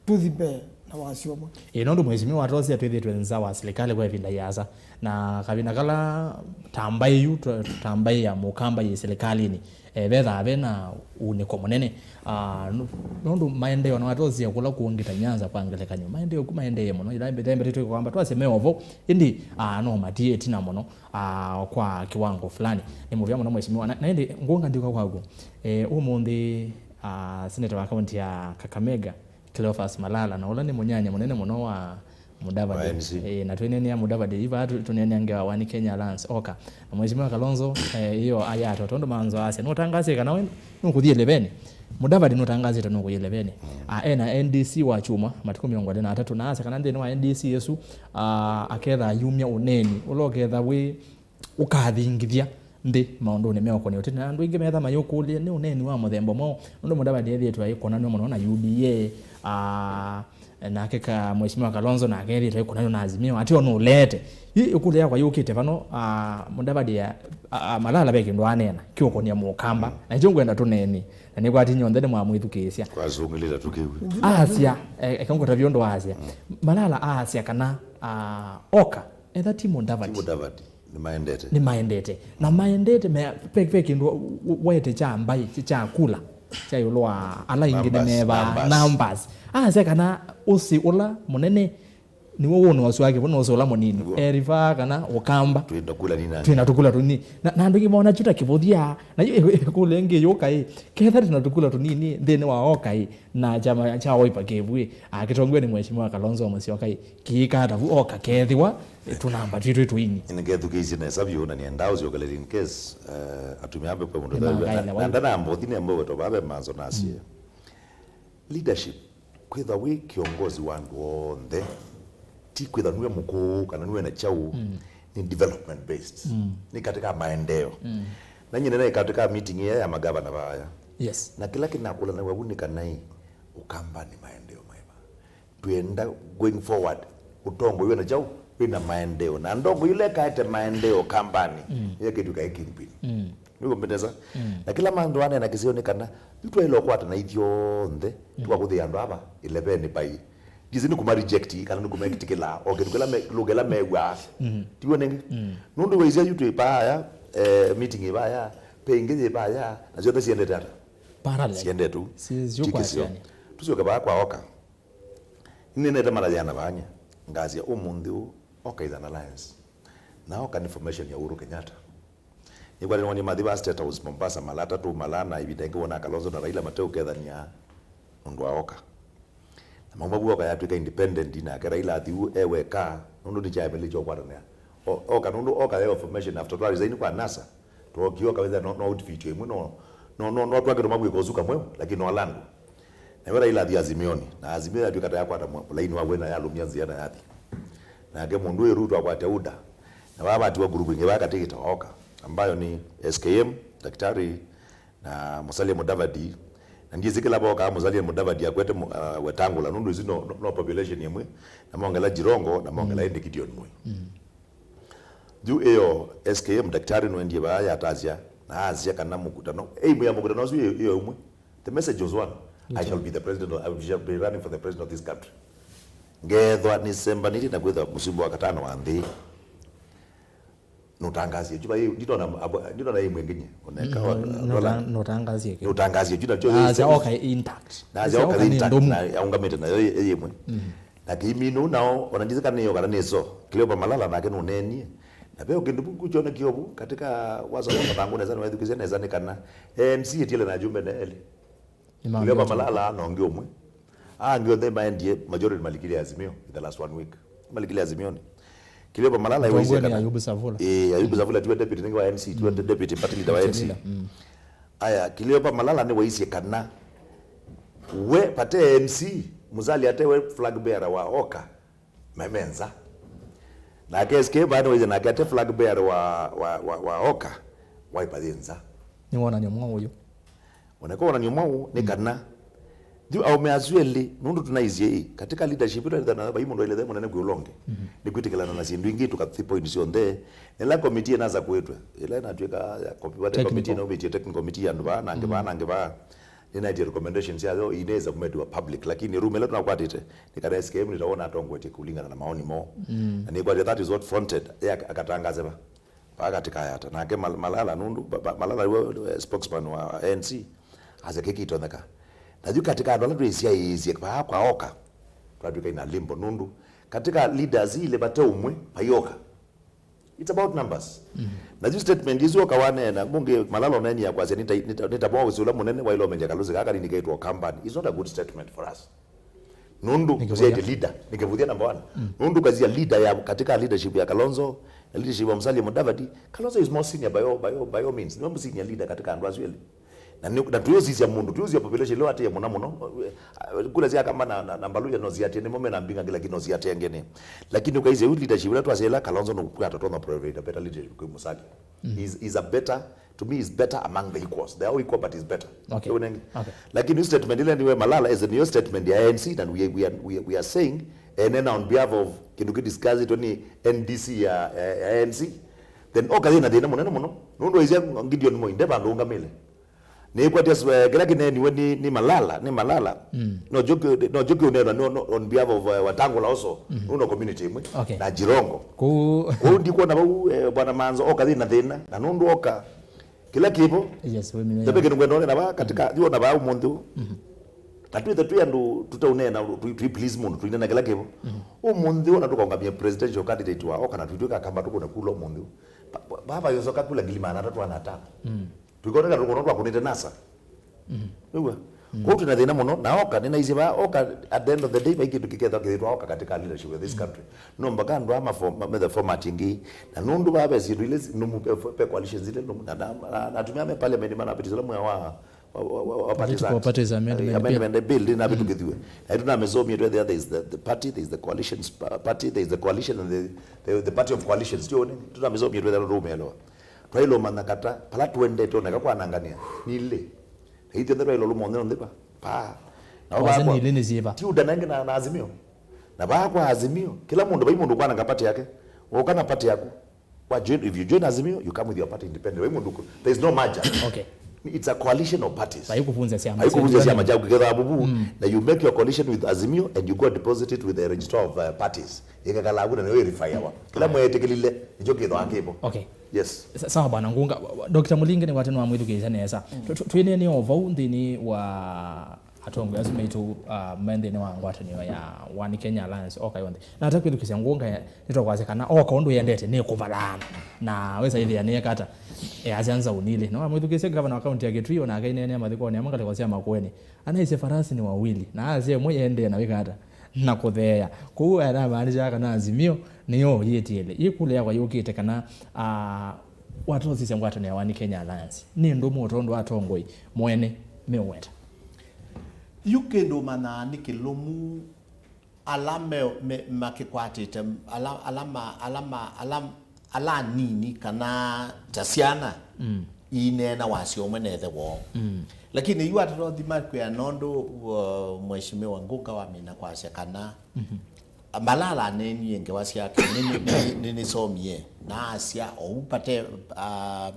tũthi mbee na wasyo ũmwe. Ĩĩ, nũndũ Mheshimiwa Tosia twĩthĩtwe nza wa silikalĩ kwa ĩvinda yĩasa, na kavinda kala ta mbaĩ yu, twa- ta mbaĩ ya Mũkamba yĩ silikalĩnĩ, eh, vethaa ve na unĩko mũnene. Ah, nũ- nũndũ maendeeo no atosie kũla kũngĩ ta Nyanza kwa ngelekany'o. Maendeeo ku maendee mũno. Ila mbete mbete twĩkwamba twasye me ovo, ĩndĩ ah, no matie ĩtina mũno ah, kwa kiwango fulani. Nĩ mũvea mũno Mheshimiwa. Na, na ĩndĩ ngũnga ndiũka kwaku. Eh, ũmũnthĩ ah, seneta wa kaunti ya Kakamega, Cleophas Malala, na ũla nĩ mũnyanya mũnene mũno wa Mudavadi. Wa N C. Eh, na twĩneenea Mudavadi, iva tu- tũneenea ngewa wa One Kenya Alliance, oka. Na Mheshimiwa Kalonzo, eh, iyo ayatwa, tondũ manzo asya, nũtangasie kana we nũkũthi ĩleveni. Mudavadi nũtangasĩte nũkũya ĩleveni. Mm. Ah, ena N D C wa Kyumwa, matukũ mĩongo ĩlĩ na atatũ, na asya kana nthĩnĩ wa N D C ĩsu, ah, aketha ayumya ũneeni, ũla ũketha wĩ ũkathingithya nthĩ maũndũnĩ meũkũnĩa ũteti. Na andũ aingĩ metha mayũkũlya nĩ ũneeni wa mũthemba mwaũ, nũndũ Mudavadi ethĩĩtwe aikonanw'a mũno na U D A, ah, nake ka Mheshimiwa Kalonzo nake ethĩĩtwe aikonanw'a na Azimio, ateo nũleete. Yu ĩkũlyo yakwa yũkĩte vano, ah, Mudavadi ya, ah, ah, Malala ve kĩndũ aneena kĩũkũnĩa Mũkamba, na nĩkyo ngwenda tũneeni, na nĩkwatinyie onthe nĩmwamwĩthukĩĩsya. Kwasũngĩlĩte tũkĩw'e. Asya, e- eka ngũtavye ũndũ asya. Malala asya kana, ah, oka, etha ti Mudavadi. Ti Mudavadi. Nĩmaendete. Nĩmaendete. Na maendete me, ve, ve kĩndũ w- w- waete kya mbaĩ, kya kula, kya ĩũlũ wa ala ingĩ. Numbers, nĩmeva numbers. Numbers. Asya kana ũsĩ ũla mũnene nĩw'o wũnũasw'a kĩvũ na ũsĩ ũla mũnini. Nĩw'o. Erivaa kana Ũkamba. Twĩna kula nini. Twĩna tũkula tũnini. Na, na andũ aingĩ mona kyu ta kĩvũthya. Na yu ĩkũlyo ĩngĩ yũka ĩ, ketha twĩna tũkula tũnini nthĩnĩ wa oka ĩ, na kyama kya Wiper kĩvu ĩ, akĩtongoew'a nĩ Mheshimiwa Kalonzo Musyoka ĩ, kĩĩkaa ta vu oka kethĩwa, eh, tũnamba twitũ twĩ tũini. Nĩngethukĩĩsye nesa vyũ, na nĩendaa ũsyokelelya in case, eh, atumĩa ambe kwa mũndũ. Nĩmakaelewa. Na ndanamba ũthi nĩamba ũweto vave manzo nasie. Mm. Leadership, kwĩtha wĩ kĩongozi wa andũ onthe, ti kwĩtha nue mũkũũ kana nue na kyaũ, mm, nĩ development based. Mm. Nĩ katika maendeleo. Mm. Na nyie nene katika meeting ĩya ya magavana vaya. Yes. Na kĩla kĩnakũlanaw'a vu nĩ kana ĩ, Ũkamba nĩ maendeleo maĩva. Twĩenda going forward, ũtongoi wĩna kyaũ, wĩna maendeleo. Na ndongo ila ĩkaete maendeleo Ũkambanĩ, mm, nĩyo ĩkĩtw'ĩka ĩ kingpin. Mm. Nĩw'o mbendesa? Mm. Na kĩla mandũ aneena kĩseo nĩ kana, yu twaĩle ũkwatana ithyonthe, mm, tũkakũthĩa andũ ava ĩleveni pai. Ndisĩ nĩ kũma reject, kana nĩ kũmetĩkĩla, o kĩndũ kĩla me- lũgela mew'aa. Mm. Tiw'o nĩngĩ? Mm. Nũndũ waisya yu twĩ paaya, eh, meeting ĩ vaya, Ve ingĩ yĩ vaya, na syonthe siendete ata? Parallel. Siendete ũu. Si-, ti kĩseo. Siũkwatĩanĩa. Tũsyoke vaa kwa Oka. Nĩnĩnete mara yana vanya, ngasya ũmũnthĩ ũũ, Oka is an alliance. Na Oka nĩ formation ya Uhuru Kenyatta. Nĩkwatĩnĩwa nĩ mathi vaa State House Mombasa mala atatũ mala, na ĩvinda ĩngĩ wona Kalonzo na Raila mateũkethania nũndũ wa Oka. Na mauma vu Oka yatw'ĩka independent, nake Raila athi vu e weka, nũndũ nĩkyaemelĩ kyokwatanĩa. O-, Oka, nũndũ Oka yayo formation after twa resign kwa NASA, twookie Oka wĩthĩa no, no outfit ĩmwe, no, no, no, no twake tũmavw'ĩka ũsuka mweũ, lakini no alandu. Nawe Raila athi Azimioni, na Azimio yatw'ĩka ta yakwata mwa-, laini wa wena, yalũmya nzĩa na yathi. Nake mũndũ ũyũ Ruto akwata UDA, na vaa vatiwa group ĩngĩ vaa katĩ ĩtawa Oka, ambayo ni S K M, Daktari, na Musalia Mudavadi. Na ndyĩsĩ kĩla vokaa Musalia Mudavadi akwete mu-, uh, Wetangula, nũndũ isu no, no, no population ĩmwe, na mongela Jirongo, na mongela ĩndĩ Gideon Moi. Yu ĩyo S K M Daktari nũendie vaa yatasya, na asya kana mũkutano, aim ya mũkutano ũsu ĩ-, ĩyo ĩmwe. The message was one. I shall be the president of, I shall be running for the president of this country. Ngethwa nĩsembanĩtye na kwĩthwa mũsumbĩ wa katano wa nthĩ. Nũtangasie. Juba ĩ, ndinona abo-, ndinona ĩmwe nginye. Oneka, mm, nũta-, nũtangasie kĩ? Nũtangasie. Juna cho. Ah, sya Oka intact. Na sya Oka intact. Na aungamĩte nayo ĩ-, ĩ-, ĩmwe. Na kĩiminu nao, ona ndizi kana nĩyo kana nĩso. Cleopa Malala nake nũneenie. Na ve kĩndũ vu kũkyonekie ũvu, katika wasoma mathangũ nesa, na wethukĩsya nesa nĩ kana A N C ĩtiele na ajumbe na elĩ. Cleopa Malala na ũngĩ ũmwe. Aa angĩ onthe maendie, majority malikile Azimio in the last one week. Malikile Azimioni. Cleopa Malala nĩwaisye kana Ayubu Savula. Eh, Ayubu Savula tiwe deputy nĩngĩ wa A N C, tiwe deputy party leader wa A N C. Aya, Cleopa Malala nĩwaisye kana we pate A N C, Musalia ate we flag bearer wa Oka, me, me nza. Nake S K vaa nĩwaisye nake ate flag bearer wa, wa, wa, wa Oka, Wiper yĩ nza. Nĩ wonany'o mwaũ ũyũ? Oneka wonany'o mwaũ nĩ kana yu aũme asu elĩ, nũndũ tũnaisye ĩ, katika leadership ĩla ĩthana vai mũndũ ailethea mũnene kwĩ ũla ũngĩ, nĩ kwĩtĩkĩlana na syĩndũ ingĩ tũkathi point syonthe. Nĩla committee ĩnasa kwĩtwe, ĩla ĩnatw'ĩka ya committee, vate committee ĩnaumĩtie technical committee ya andũ vaa, na angĩ vaa, na angĩ vaa, nĩnaĩtie recommendations yayo, inaweza kumetiwa public, lakini room ĩla tũnakwatĩte, nĩ kana S K M nĩtawona atongoetye kulingana na maoni moo. Na nĩkwatĩte that is what prompted, ye ak-, akatangaze va. Vaa katĩ ka yata. Nake Mal-, Malala nũndũ, ba-, ba-, Malala nĩwe, nĩwe spokesman wa A N C, asya kĩkĩtonyeka. Na yu katika andũ ala twĩsyaĩĩsye vaa kwa Oka, twatw'ĩka ina limbo nũndũ katika leaders ilĩ vate ũmwe vai Oka. It's about numbers. Na yu statement isu Oka waneena, mũngĩ Malala ũneenie ya kwasya nĩ ta, nĩ ta, nĩ ta mwaũsĩ ũla mũnene waĩle ũmenya kalũsĩ kaa kanini kaitwa Ukambani. It's not a good statement for us. Nũndũ nĩ kĩvũthya. Ũsyaĩtye leader, nĩ kĩvũthya number one. Nũndũ ũkasya leader ya, katika leadership ya Kalonzo, na leadership ya Musalia Mudavadi, Kalonzo is more senior by all, by all, by all means. Nĩwe mũ senior leader katika andũ asu elĩ. Na nĩ, na tuyũsisya mũndũ, tuyũsisya population ĩla watie mũno mũno. Kula sya Kamba na, na, na Mbaluya no siatie, nĩmo mena mbingangĩ, lakini no siatie ngene. Lakini ũkaisya yu leadership ĩla twasya ĩla Kalonzo no kwata tona provide a better leadership kwĩ Musalia. He's, he's a better, to me, he's better among the equals. They are all equal, but he's better. Okay. Nĩwonenge? Okay. Lakini statement ile niwe Malala, is niyo statement ya A N C, and we, we are, we are, we are saying, ene na on behalf of kĩndũ kĩ discuss itwe ni N D C ya, ya, ya A N C. Then Oka yĩna thĩna mũnene mũno. Nũndũ waisya Gideon Moi, nde vandũ ũngamĩle. Nĩkwatya, eh, kĩla kĩneeniwe nĩ, nĩ Malala, nĩ Malala. No kyo kĩ-, no kyo kĩũneenwa nĩ, no, on behalf of, eh, Wetangula also, nũndũ community ĩmwe, okay, na Jirongo. Kũu. Kũu ndikwona vau, eh, Bwana Manzo, Oka yĩna thĩna, na nũndũ Oka, kĩla kĩvo. Yes, we mimi. Tabe kĩndũ ngwenda na vaa katika, yu na vaa ũmũnthĩ ũũ. Na twĩthe twĩ andũ tũtaũneena, tũi, tũi please mũndũ, tũinena kĩla kĩvo. Ũmũnthĩ ũũ na tũkaũngamia presidential candidate wa Oka na twĩtwĩka Kamba tũkũna kula ũmũnthĩ ũũ. Ba-, ba-, baba yosoka kula ngili maana atatũ ana atano. Tũikoneka tũkono twakũnĩte NASA. Nĩw'o? Kwoou twĩna thĩna mũno, na Oka, nĩnaisye vaa, Oka, at the end of the day, vai kĩndũ kĩkethwa kĩthĩtwa Oka katika leadership of this country. No mpaka andũ aa mafo-, ma-, methe format ĩngĩ. Na nũndũ vaa ve syĩndũ ile nũmu, ve, ve coalitions ile nũmu, na, na, na, na atumĩa me parliament manapitisa ũla mwĩa wa, wa, wa, wa, wa party, political act, parties amendment, eh, bill, amendment bill, ndĩnavĩtũkĩthiwe. Na ĩtũ namĩsomie twethĩa, there is the, the party, there is the coalitions pa-, party, there is the coalition, and the, the, the party of coalitions. Tio nĩ, tũnamĩsomie twethĩa tũmĩelewa. Twaĩle ũmanya kata, pala tũendete oneka kwananganĩa, nĩ ilĩ. Na ithyonthe twaĩle ũlũma ũnthĩ nthĩ va, paa. Nao wasya vakwa, nĩ ilĩ nĩ syĩva? Ti UDA na ĩngĩ na, na Azimio. Na vaa kwa Azimio, kĩla mũndũ, vai mũndũ ũkwananga party yake. Woka na party yaku. Wa join, if you join Azimio, you come with your party independent. Vai mũndũ kũ-, there is no merger. Okay. It's a coalition of parties. Vaikũvunzya syama. Vaikũvunzya syama kyaku kĩkethaa vuvu, na you make your coalition with Azimio and you go and deposit it with the registrar of uh, parties. Ĩkakala vu na nĩyo ĩrifaiawa. Kĩla mweetĩkĩlile nĩkyo kĩthwaa kĩvo. Okay. Yes. Sa- Sawa bwana Ngunga. Wa- wa- Doctor Mulingi nĩwatĩ nĩwamwĩthukĩĩsya nesa. Tũ- tũ- Twĩneenea o vau nthĩnĩ wa atongoi asu maitũ uh, me nthĩnĩ wa ngwatanĩo ya One Kenya Alliance, oka yonthe. Na ata kwĩthukĩĩsya Ngunga nĩtwakwasya kana oka ũndũ yendete nĩ kũvalaa. Na wesa ĩthĩa nĩyeka ata? Easya nzaũ nilĩ. No amwĩthukĩĩsye ngavana wa kaunti ya Kitui, onake aineenea mathikonĩ amwe ngalĩko sya Makueni. Anaisye farasi ni wawili, na asya ĩmwe yĩendee na wĩka ata? Na kũtheea. Kwoou anamaanisha kana Azimio nĩyo yĩtĩĩle. Ĩ kũlya yakwa yũkĩte kana, ah, watosisya ngwatanĩo ya One Kenya Alliance nĩ ndũmu o tondũ atongoi mwene meũweta. Yu kĩndũ ũmanyaa nĩ kĩlũmu ala me, me, makĩkwatĩte, ala, ala, ma, ala, ma, ala, ala anini kana ta syana, mm, iineena wasya ũmwe na ĩthe woo. Mm. Lakini yu atatothima kwĩa nondũ, uh, Mheshimiwa Ngunga wamina kwasya kana, mhm, Malala aneenie ngewa syake, nĩ, nĩ, nĩ, nĩ, nĩsomie, na asya ou pate, uh,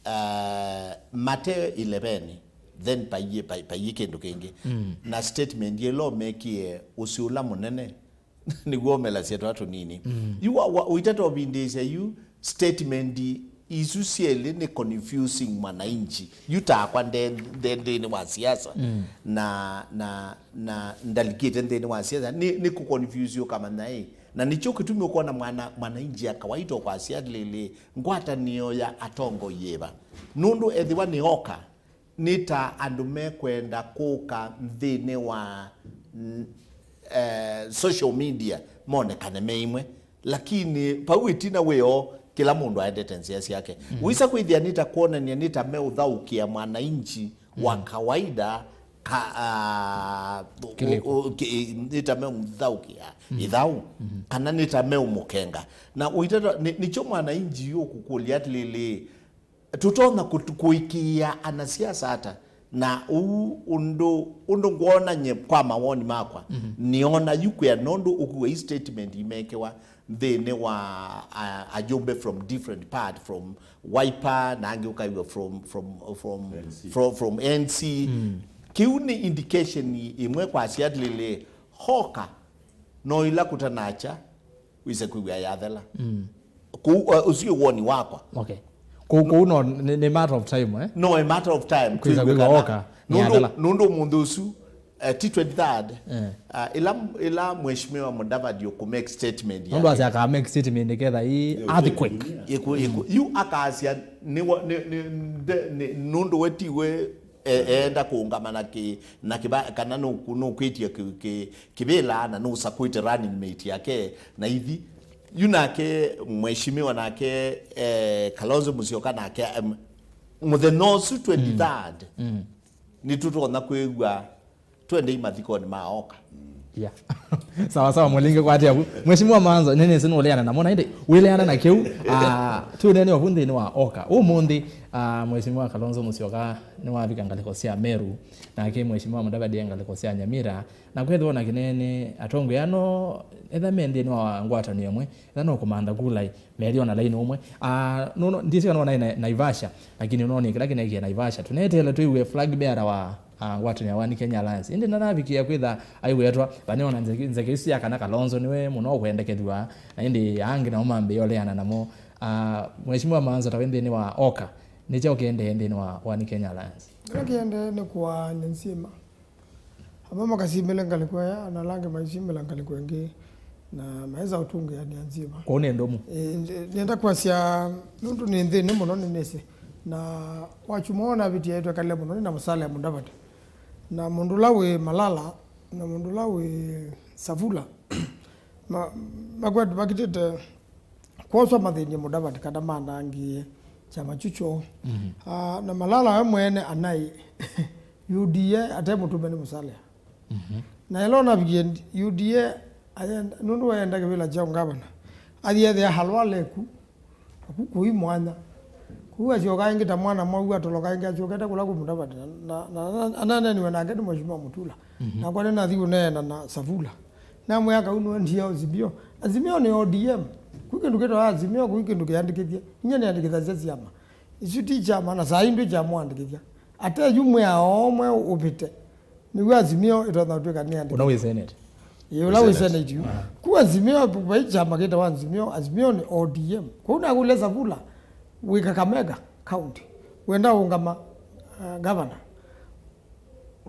uh, mate ileveni, then paiĩ, pai-, paiĩ kĩndũ kĩngĩ. Mm. Na statement ĩla mekie ũsĩ ũla mũnene nĩw'o ũmelasya twa tũnini. Mm. Yu wa, wa, ũitata ũvindĩĩsya yu statement isu syelĩ nĩ confusing mwananchi. Yu takwa nde, nde nthĩnĩ wa siasa. Mm. Na, na, na ndalikĩte nthĩnĩ wa siasa. Nĩ, nĩ kũconfuse ũkamanya ĩ. Na nĩkyo kĩtumi ũkwona mwana, mwananchi ya kawaida ũkwasya lĩlĩ, ngwatanĩo ya atongoi yĩva? Nũndũ ethĩwa nĩ oka, nĩ ta andũ mekwenda kũka nthĩnĩ wa, mm, eh, social media monekane me imwe, lakini vau ĩtina wĩoo kĩla mũndũ aendete nzĩa syake. Mm. Ũisa kwĩthĩa nĩ ta kwonany'a nĩ ta meũthaũkĩa mwananchi wa, mm, kawaida ka, ah, kĩlĩko, ũ-, ũ-, kĩ-, nĩ ta meũthaũkĩa, mm, ĩthaũ, mm-hmm, kana nĩ ta meũmũkenga. Na ũitata nĩ, nĩkyo mwananchi ũkũkũlya atĩlĩlĩ, tũtonya kũt-, kũĩkĩĩa anasiasa ata? Na ũu ũndũ, ũndũ ngwona nye kwa mawoni makwa, mhm, nĩona yu kwĩa nondũ ũkua i statement imekewa nthĩnĩ wa, a, ajumbe from different part, from Wiper, na angĩ ũkaiwa from, from, from, N C, from, from N C. Mm. Kĩu nĩ indication ĩmwe kwasya atĩlĩlĩ, hoka no ila kũtanakya wĩse kwĩw'a yathela. Mm. Kũu, uh, ũsu wĩ woni wakwa. Okay. Kũu, kũu no nĩ, nĩ matter of time, eh? No, a matter of time. Kwĩsa kwĩw'a kana oka, nũndũ, yathela. Nũndũ ũmũnthĩ ũsu, uh, ti twenty-third. Eh. Uh, ila, ila Mheshimiwa Mudavadi ũkũ make statement yake. Nũndũ asya aka make statement nĩketha ĩ earthquake. Ĩkũ, ĩkũ. Yu akasya nĩ, nĩ, nĩ, nĩ, nũndũ we tiwe e-, eenda kũũngama na kĩ-, na kĩva-, kana nũkwĩtya kĩ-, kĩ-, kĩvĩla na nũsakwĩte running mate yake na ithi. Yu nake Mheshimiwa nake, eh, Kalonzo Musyoka nake, em, mũthenya ũsu twenty-third, mm, nĩtũtonya kwĩw'a twendei mathikonĩ ma oka. Yeah. Sawa sawa, Mulingi, kwatia vu. Mheshimiwa Manzo, nene sinu uleana namo na indi wileana na kiu. Ah, tu nene ovu nthini wa oka. Ũmũnthĩ, ah, Mheshimiwa Kalonzo Musyoka nĩwavika ngalĩko sya Meru, nake Mheshimiwa Mudavadi e ngalĩko sya Nyamira, na kwethĩwa na kĩnene atongoi ano etha me nthĩnĩ wa ngwatanĩo ĩmwe, etha no kũmantha kula meli ona laini ũmwe. Ah, no, no, ndisi kana wanaĩ na Naivasha, lakini no ni kila kĩnekie Naivasha. Tuneteele twĩw'e flag bearer wa, ah, ngwatanĩo ya One Kenya Alliance. Ĩndĩ ndanavikĩa kwĩtha aiwetwa, vanĩona nzeke, nzeke isu ya kana Kalonzo nĩwe mũno ũkwendekethw'a, na ĩndĩ angĩ nao mambĩĩa ũleana namo. Ah, Mheshimiwa Manzo, tawe nthĩnĩ wa oka, nĩ kyaũ kĩendee nthĩnĩ wa One Kenya Alliance? Kĩla kĩendee nĩ kũaany'a nzima. Amwe makasimĩla ngalĩko ĩya, na ala angĩ maisimĩla ngalĩko ĩngĩ, na maesa ũtũngĩanĩa nzima. Kũu nĩ ndũmu. Ĩ, nĩ-, nĩenda kwasya, nũndũ nĩ nthĩnĩ mũno nĩnĩsĩ. Na wakyumwa wona viti yaitũ ekalile mũno, nĩ na Musalia Mudavadi. Na mũndũ ũla wĩ Malala, na mũndũ ũla wĩ Savula, ma-, makwetũ makitĩte kwoswa mathĩnie Mudavadi kana manangie kyama kyu kyoo. Mhm. Ah, na Malala we mwene anaĩ U D A ate mũtume nĩ Musalia. Mhm. Na ĩla onavikie U D A ayenda, nũndũ wayenda kĩvĩla kya ũngavana, athi ethĩa halwale ku, ku kũi mwanya. Kũu asyoka ĩngĩ ta mwana mwau atoloka ĩngĩ asyokete kũla kwĩ Mudavadi. Na, na, na, na ananeniwe nake nĩ Mheshimiwa Mutula. Mhm. Nakwa nĩnathi kũneena na Savula. Namwĩa kau nũendie Azimio. Azimio nĩ O D M. Kwĩ kĩndũ kĩtawa Azimio, kwĩ kĩndũ kĩandĩkĩthye. Inya nĩandĩkĩthasya syama. Isu ti kyama, na saa ii ndwĩ kyama wandĩkĩthya. Ate yu mwĩao ũmwe ũvĩte, nĩw'o Azimio ĩtonya ũtw'ĩka nĩ andĩkĩthya. Ũla wĩ Senate. Ĩĩ, ũla wĩ Senate yu. Aha. Ku Azimio, vai kyama kĩtawa Azimio, Azimio nĩ O D M. Kwoou nakũlya Savula, wĩ Kakamega County, wenda ũngama, uh, governor.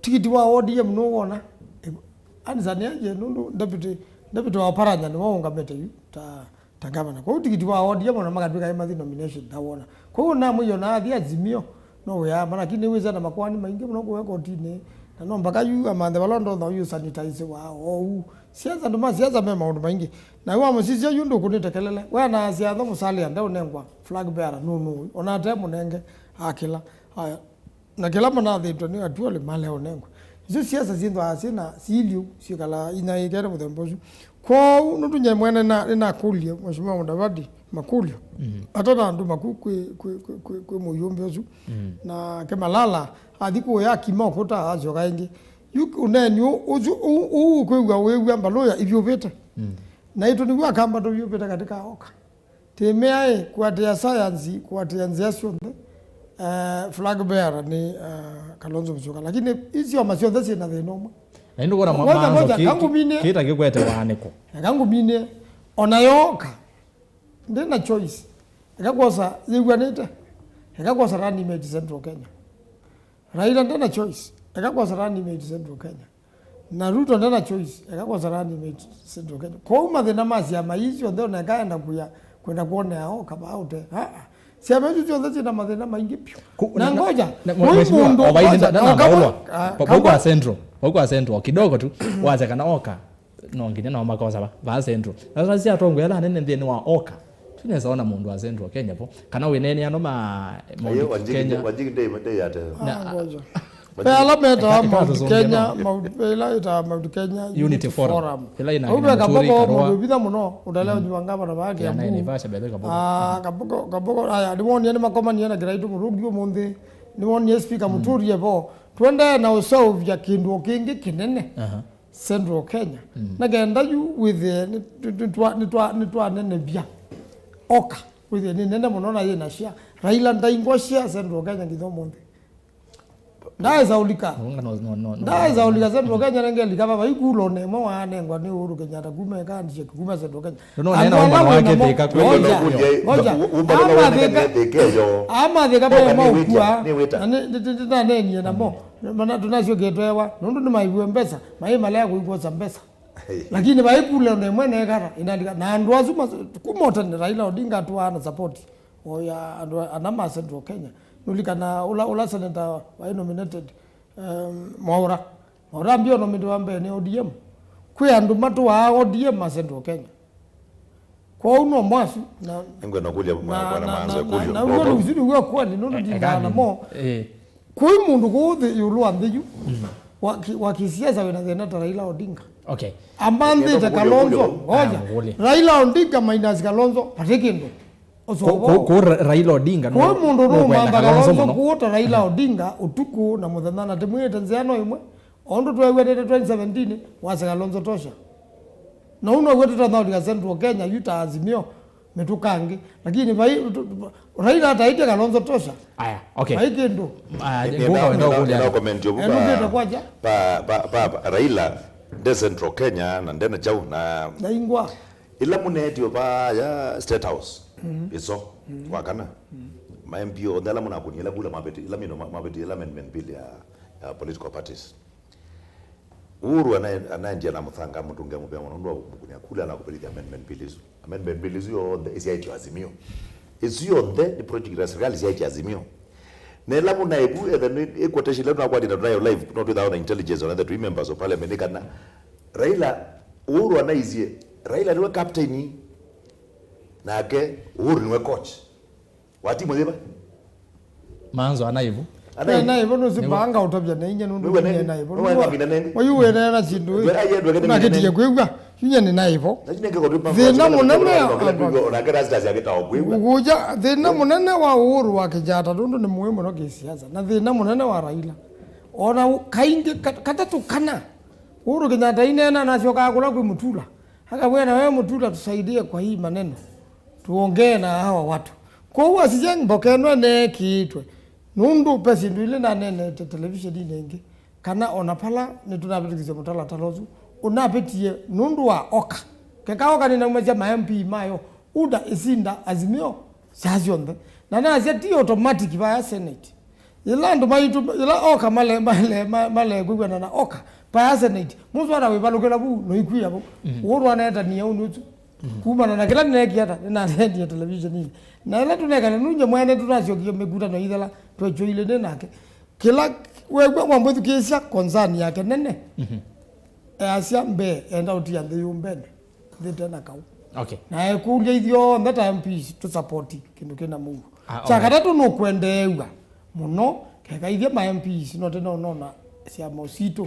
Tikiti wa O D M nũwona? Ĩ, anisa nĩaie nũndũ David, David wa Oparanya nĩwe ũngamĩte yu ta, ta ngavana. Kwoou tikiti wa O D M ona makatw'ĩka ĩ mathi nomination ndawona. Kwoou namwĩie ona athi Azimio no wĩaama, lakini nĩwĩsĩ na makoani maingĩ mũno kũya kotinĩ, na no mpaka yu amanthe vala ndonya yu sanitize wa ou. Siasa, andũ ma siasa me maũndũ maingĩ. Na wamũsisya yu ndũkũnĩte kelele. We anaasya atho Musalia ndeũnengwa flag bearer nũnũũ, ona ate mũnenge akĩla. Aya. Na kĩla manathĩtwe nĩ Atuoli maleũnengwa. Isu siasa syĩthwaa syĩ na syĩlyĩ syĩkalaa inyaĩĩkene mũthemba ũsu. Kwoou nũndũ nyie mwene na, nĩnakũlye Mheshimiwa Mudavadi makũlyo, mhm, ata na andũ maku kwĩ, kwĩ, kwĩ, kwĩ, kwĩ mũyũmbe ũsu, mhm, nake Malala athi kũya akima ũkũta asyoka ĩngĩ. Yu ũneeni ũ-, ũsu, ũ-, ũu ũkwĩw'a wĩw'a mbalũya ivyũvĩte. Mhm. Naitũ nĩw'o Akamba tũvyũvĩte katika oka. Tĩmĩaĩ kũatĩĩa sayansi, kũatĩĩa nzĩa syonthe, eh, flag bearer nĩ, eh, Kalonzo Musyoka. Lakini isyoma syonthe syĩ na thĩna ũmwe. Na ĩndĩ wona ma-, ngoja, manzo ngoja, ki-, ki-, kangũminĩe. Kĩta kĩkwete waanĩko. Eka ngũminĩe. Ona yooka, ndĩ na choice. Eka kwosa yĩw'anĩte. Eka kwosa running mate Central Kenya. Raila ndena choice, eka kwosa running mate Central Kenya. Na Ruto ndena choice, eka kwosa running mate Central Kenya. Kwoou mathĩna ma syama ii syonthe ona ekaenda kuya, kwenda kwonea o kavaa ũte. Aa. Syama isu syonthe syĩna mathĩna maingĩ vyũ. Ku-, na na, ngoja, na, kũi mheshimiwa, mũndũ, o vai ngoja, nda-, nda-, o kama, ndambaũlwa. Ah, pa-, pau kama kwa Central, pau kwa Central, kidogo tu, wasya kana oka. No nginya nao makosa va, va Central. Na sasa si atongoria ala anene nthĩnĩ wa oka. Tunaweza ona mũndũ wa Central Kenya po. Kana wĩnene ano ma Mount Kenya. Wanjigi ndei, ndei ate. Na, ah, ngoja. Pe ala metawa Mount Kenya, Mount, pe ila ĩtawa Mount Kenya Unity Forum. Ila ina kina Muturi Karua. Mũndũ ũvitha mũno, ũtalea ũnyuwa ngavana vake. Ya naye Naivasha, by the way, Kabogo. Ah, Kabogo, Kabogo, aya, nĩwonie nĩ makomanie na Kiraitu Murungi ũmũnthĩ. Nĩwonie speaker Muturi evo. Twendee na ũseũvya kĩndũ kĩngĩ kĩnene. Aha. Central Kenya. Mm. Na kenda yu wĩthĩe nĩ-, nĩ-, nĩtwa-, nĩtwa-, nĩtwanenevya. Oka, wĩthĩe nĩ nene mũno na yĩna share. Raila ndaingwa share Central Kenya nginya ũmũnthĩ. Ndaesa ũlika. No, no, no, no, no. Ndaesa ũlika Central Kenya, nengelika vava ikula ona ĩmwe waanengwa nĩ Uhuru Kenyatta kuma eka handshake kuma Central Kenya. No, no, andũ nena ala ũmbano wake namo, thĩka kweli. Ngoja, ngoja. Amathĩka, amathĩka me maukua, na nĩ, nĩ, nĩ, nĩ, ndanenie namo. Mana tũnasyokie twewa, nũndũ nĩmaiw'e mbesa, maĩ malea kũikwosa mbesa. Lakini vai kule ona ĩmwe nekata, inandika, na andũ asu mas-, kuma ũtene Raila Odinga atũaa na support. Oya andũ ana ma Central Kenya. Nũlikana ũla, ũla senator waĩ nominated, um, Mwaura. Mwaura ambio nominated wa mbee nĩ O D M. Kwĩ andũ matũaa O D M ma Central Kenya. Kwoou no mwasu na nĩngwenda kũlya na, bwana na, Manzo na, na, kũlyo. Na uo nĩ usu nĩw'o kwani nũndũ ndinaa namo. Eh. Kũi mũndũ kũũ thĩ ĩũlũ wa nthĩ yu, mm, wa ki-, wa kisiasa wĩna thĩna ta Raila Odinga. Okay. Ambanthĩte Kalonzo, ngoja. Ah, ngũlye. Raila Odinga minus Kalonzo, vati kĩndũ. Kũ-, kũ-, kũ Ra-, Raila Odinga, kũi mũndũ nũkwenda nũmamba Kalonzo Kalonzo mũno. Kũũ ta Raila Odinga, ũtukũ na mũthenya na tĩmwĩte nzĩa no ĩmwe. O ũndũ tweew'anĩte twenty seventeen, wasya Kalonzo tosha. Na ũu now'o tũtathaũlika Central Kenya yu ta Azimio, mĩtũkangĩ. Lakini vai, tu-, Raila ataĩtye Kalonzo tosha. Aya, okay. Vai kĩndũ. Ah, nĩ-, ngũka nĩenda-, wenda nĩenda-, ũkũlya. Nĩenda comment ũvu. Eh, nũkĩte kwaja? Pa, pa, pa, pa, Raila nde Central Kenya na ndena chau na na ingwa. Ĩla mũneetio vaya State House, mm, ĩso, mm, wa kana, mm, ma M P onthe ala mũnakunie ĩla kula mavĩti-, ĩla mino ma-, mavĩti-, ĩla amendment bill ya, ya political parties. Uhuru anae-, anaendie na mũthanga mũtũnge mũvea mũno nũndũ wa mũkunia kula na kũvĩtĩthya amendment bill isu. Amendment bill isu yonthe isyaĩtye Azimio. Isu yonthe nĩ project ya serikali isyaĩtye Azimio. Na ĩla mũnaevu etha nĩ ĩ quotation ĩla tũnakwatie na tũnayo live, no twĩthawa na intelligence on the three members of parliament nĩ kana Raila, Uhuru anaisye, Raila nĩwe captain, nake Uhuru nĩwe coach. Wa timu yĩva? Manzo ana ĩvu. Ana ĩvu. Ana ĩvu nũsĩ nĩwe. Banga ũtavya na inya nũndũ nĩwe nĩ nene. Ana ĩvu. Nĩwe nĩwe. Nĩwe nĩwe. Wayu wĩneena syĩndũ ĩ. Nĩwe aiendwe kĩndũ. Nakĩtie kwĩw'a. Inya nĩ na ĩvu. Na inya ngĩkotwi thĩna mũnene wa kwĩw'a, ona Erastus agĩtawa kwĩw'a. Ngũkũja, thĩna mũnene wa Uhuru wa Kenyatta nũndũ nĩ mũĩ mũno kĩsiasa. Na thĩna mũnene wa Raila. Ona u-, kaingĩ kat-, katatũ kana. Uhuru Kenyatta ineena nasyokaa kũla kwĩ Mutula. Akawĩa na wewe Mutula tusaidie kwa hii maneno. Tuongee na hawa watu. Kwoou asisya mboka ĩno ĩneekĩĩtwe, nũndũ ve syĩndũ ilĩ naneenete televiseninĩ ĩngĩ, kana o na pala nĩtũnavĩtũkĩsya mũtalatala ũsu ũnavĩtie nũndũ wa OKA. Keka OKA nĩnaumasya ma M P mayo, UDA ĩsinda Azimio saa syonthe. Na nasya ti automatic vaya Senate. Yĩla andũ maitũ, yĩla OKA male, male, ma- malekwĩw'ana na OKA, vaya Senate, mũswada wĩvalũkĩla vu, noikwia vu. Ũũ twaneetanie ũnĩ ũsu. Kumana na kĩla nĩneekie ata, nĩnaneenie televiseninĩ. Na ĩla tũnekana nunye mwene tũtasyokie mĩkutano ithela, twekyo ilĩ nĩ nake. Kĩla wew'a wamwĩthukĩĩsya concern yake nene, easya mbee enda ũtia nthĩ yũmbene, nthĩ tena kau. Okay. Na ekũlya ithyonthe ta M Ps tũsapoti kĩndũ kĩna mũuo. Ah, kya alright. Katatũ nũkwendeew'a mũno, keka ithyĩ ma M Ps no tena ũnona syama sitũ.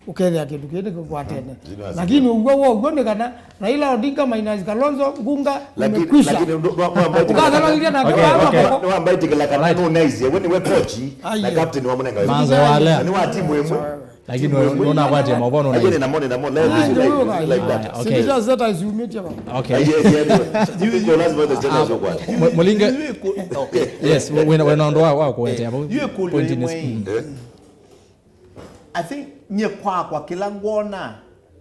Ũkethĩa kĩndũ kĩĩ nĩkĩkwatene. Mm, lakini ũw'o wa ũw'o nĩ kana Raila Odinga minus Kalonzo, Ngunga, lakini imekwisha. Lakini ndo- ndo- ndo- ndo- Ũkathamalithya na okay, kama okay. Moko. Nĩwambaitikĩla kana nũnaisye we nĩwe kochi na captain wa mũnenga. Manzo walea. Na nĩ wa timu ĩmwe. Lakini nũnakwatia moko nũnaisye. Lakini namo nĩ namo. Let me see like, like that. Okay. Sisi just that as you meet him. Okay. Yes, yes. Iko lazima the channel sio kwa. Mũlinge. Okay. Yes, wena wena ndo wa kuwetea. Point ni. I think nyie kwakwa kĩla ngwona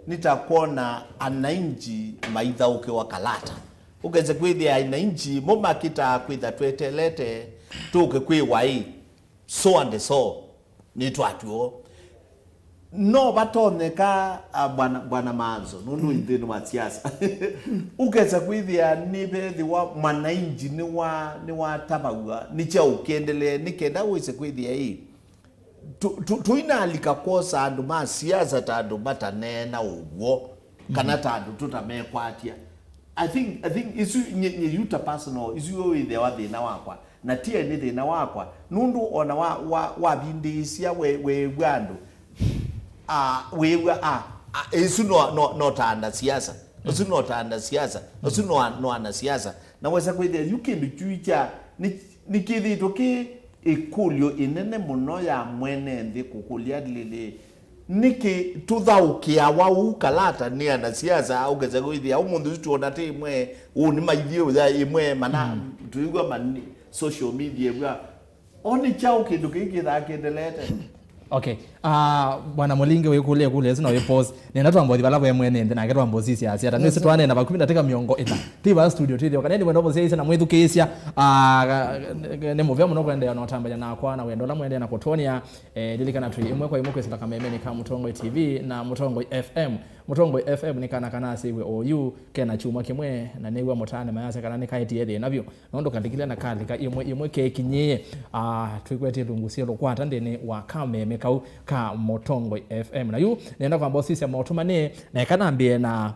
nĩ ta kwona anainji maithaũkĩwa kalata. Ũkese kwĩthĩa anainji mo makĩtaa kwĩtha twetelete tũke kwĩwa ĩ so and so nĩtwatw'o. No vatonyeka, ah, bwana, bwana Manzo, nũndũ nthĩnĩ wa siasa. Ũkesa kwĩthĩa nĩvethĩwa mwananchi nĩwa nĩwatavaw'a nĩ kyaũ kĩendelee nĩ kenda wĩse kwĩthĩa ĩ tu- tu- tũinalika kwosa andũ ma siasa ta andũ mataneena ũw'o kana ta andũ tũtamekwatya. I think, I think isu nye, nye yuta personal isu wĩthĩawa thĩna wakwa na ti nĩ thĩna wakwa nũndũ ona wa wa wavindĩĩsya we weew'a andũ ah, wĩw'a ah, ah, isu no no no ta ana siasa, isu no ta ana siasa, isu no no ana siasa. Na wesa kwĩthĩa yu kĩndũ kyu kya nĩ nĩkĩthĩtwe kĩ ĩkũlyo ĩnene mũno ya mwene nthĩ kũkũlya atĩlĩlĩ, nĩkĩ tũthaũkĩawa ũu kalata nĩ anasiasa? Ũkesa kwĩthĩa ũmũnthĩ ũsu twona tĩ ĩmwe ũũ nĩ maithiĩ ũya ĩmwe mana tũigua ma social media ĩw'a o nĩ kyaũ kĩndũ kĩu kĩthaa kĩendeleete. Okay. Ah, bwana Mũlingi wĩkũlya ĩkũlyo ĩsu na wĩ pause. Nenda twamba ũthi vala ve mwene nthĩ nake twamba ũsisya asya ata. Nĩsĩ twaneena vakuvĩ ndatĩka mĩongo ĩna. Ti va studio twĩthĩwa kana nĩ wendo mũsyaĩsya na mwĩthukĩĩsya. Ah, nĩ mũvea mũno kwendeea na ũtambanya nakwa na wendo ũla mwendeea na kũtwonia. Eh, lilikana twĩ ĩmwe kwa ĩmwe kwĩsĩla kamemenĩ ka Mũtongoi T V na Mũtongoi F M. Mũtongoi F M nĩ kana kana asĩw'e oyu kena kyumwa kĩmwe na nĩw'a mũtaane mayasya kana nĩkaetie thĩna vyũ. Nũndũ kalikile na kalika imwe imwe kekinyĩĩe, ah, twĩkwetye ilungu syĩ lũkwata nthĩnĩ wa kameme kau ka Mũtongoi F M. Na yu nenda kwamba ũsisya maũtũmanĩe, na eka nambĩe na,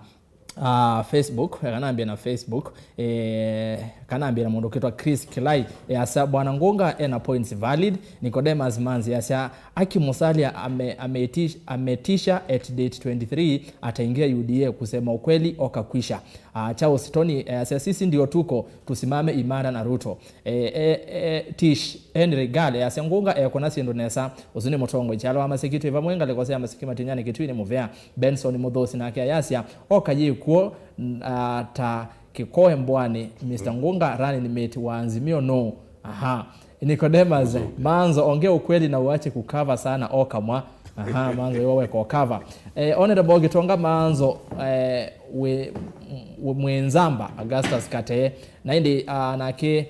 ah, Facebook, eka nambĩe na Facebook, eh, eka nambĩe na mũndũ ũkĩtwa Chris Kilai, easya, Bwana Ngunga ena points valid, Nicodemus Manzi easya, Aki Musalia ame-, ameitisha, ametisha at date twenty-three ataingia U D A, kusema ukweli, okakwisha. Ah, Charles Tony, eh, asya, sisi ndio tuko, tusimame imara na Ruto. Eh, eh, eh, Tish Henry Gale, eh, asya, Ngunga, eh, ekũna syĩndũ nesa, ũsu nĩ mũtongoi. Kyalo wa Maseki twĩ vamwe, ngalĩko sya Maseki Matinyani Kitui nĩ mũvea. Benson Mũthũsi nake ayasya, oka yĩkw'o, n-, ah, ta kĩkoe mbwanĩ, Mister Ngunga, running mate wa Azimio no. Aha. Nicodemus, Manzo, ongea ukweli na uache kukava sana, oka mwa. Aha, Manzo, iwe weka ũkava. Eh, Honorable Gitonga Manzo, eh, we, we mwenzamba, Augustus Katee. Na indi, ah, nake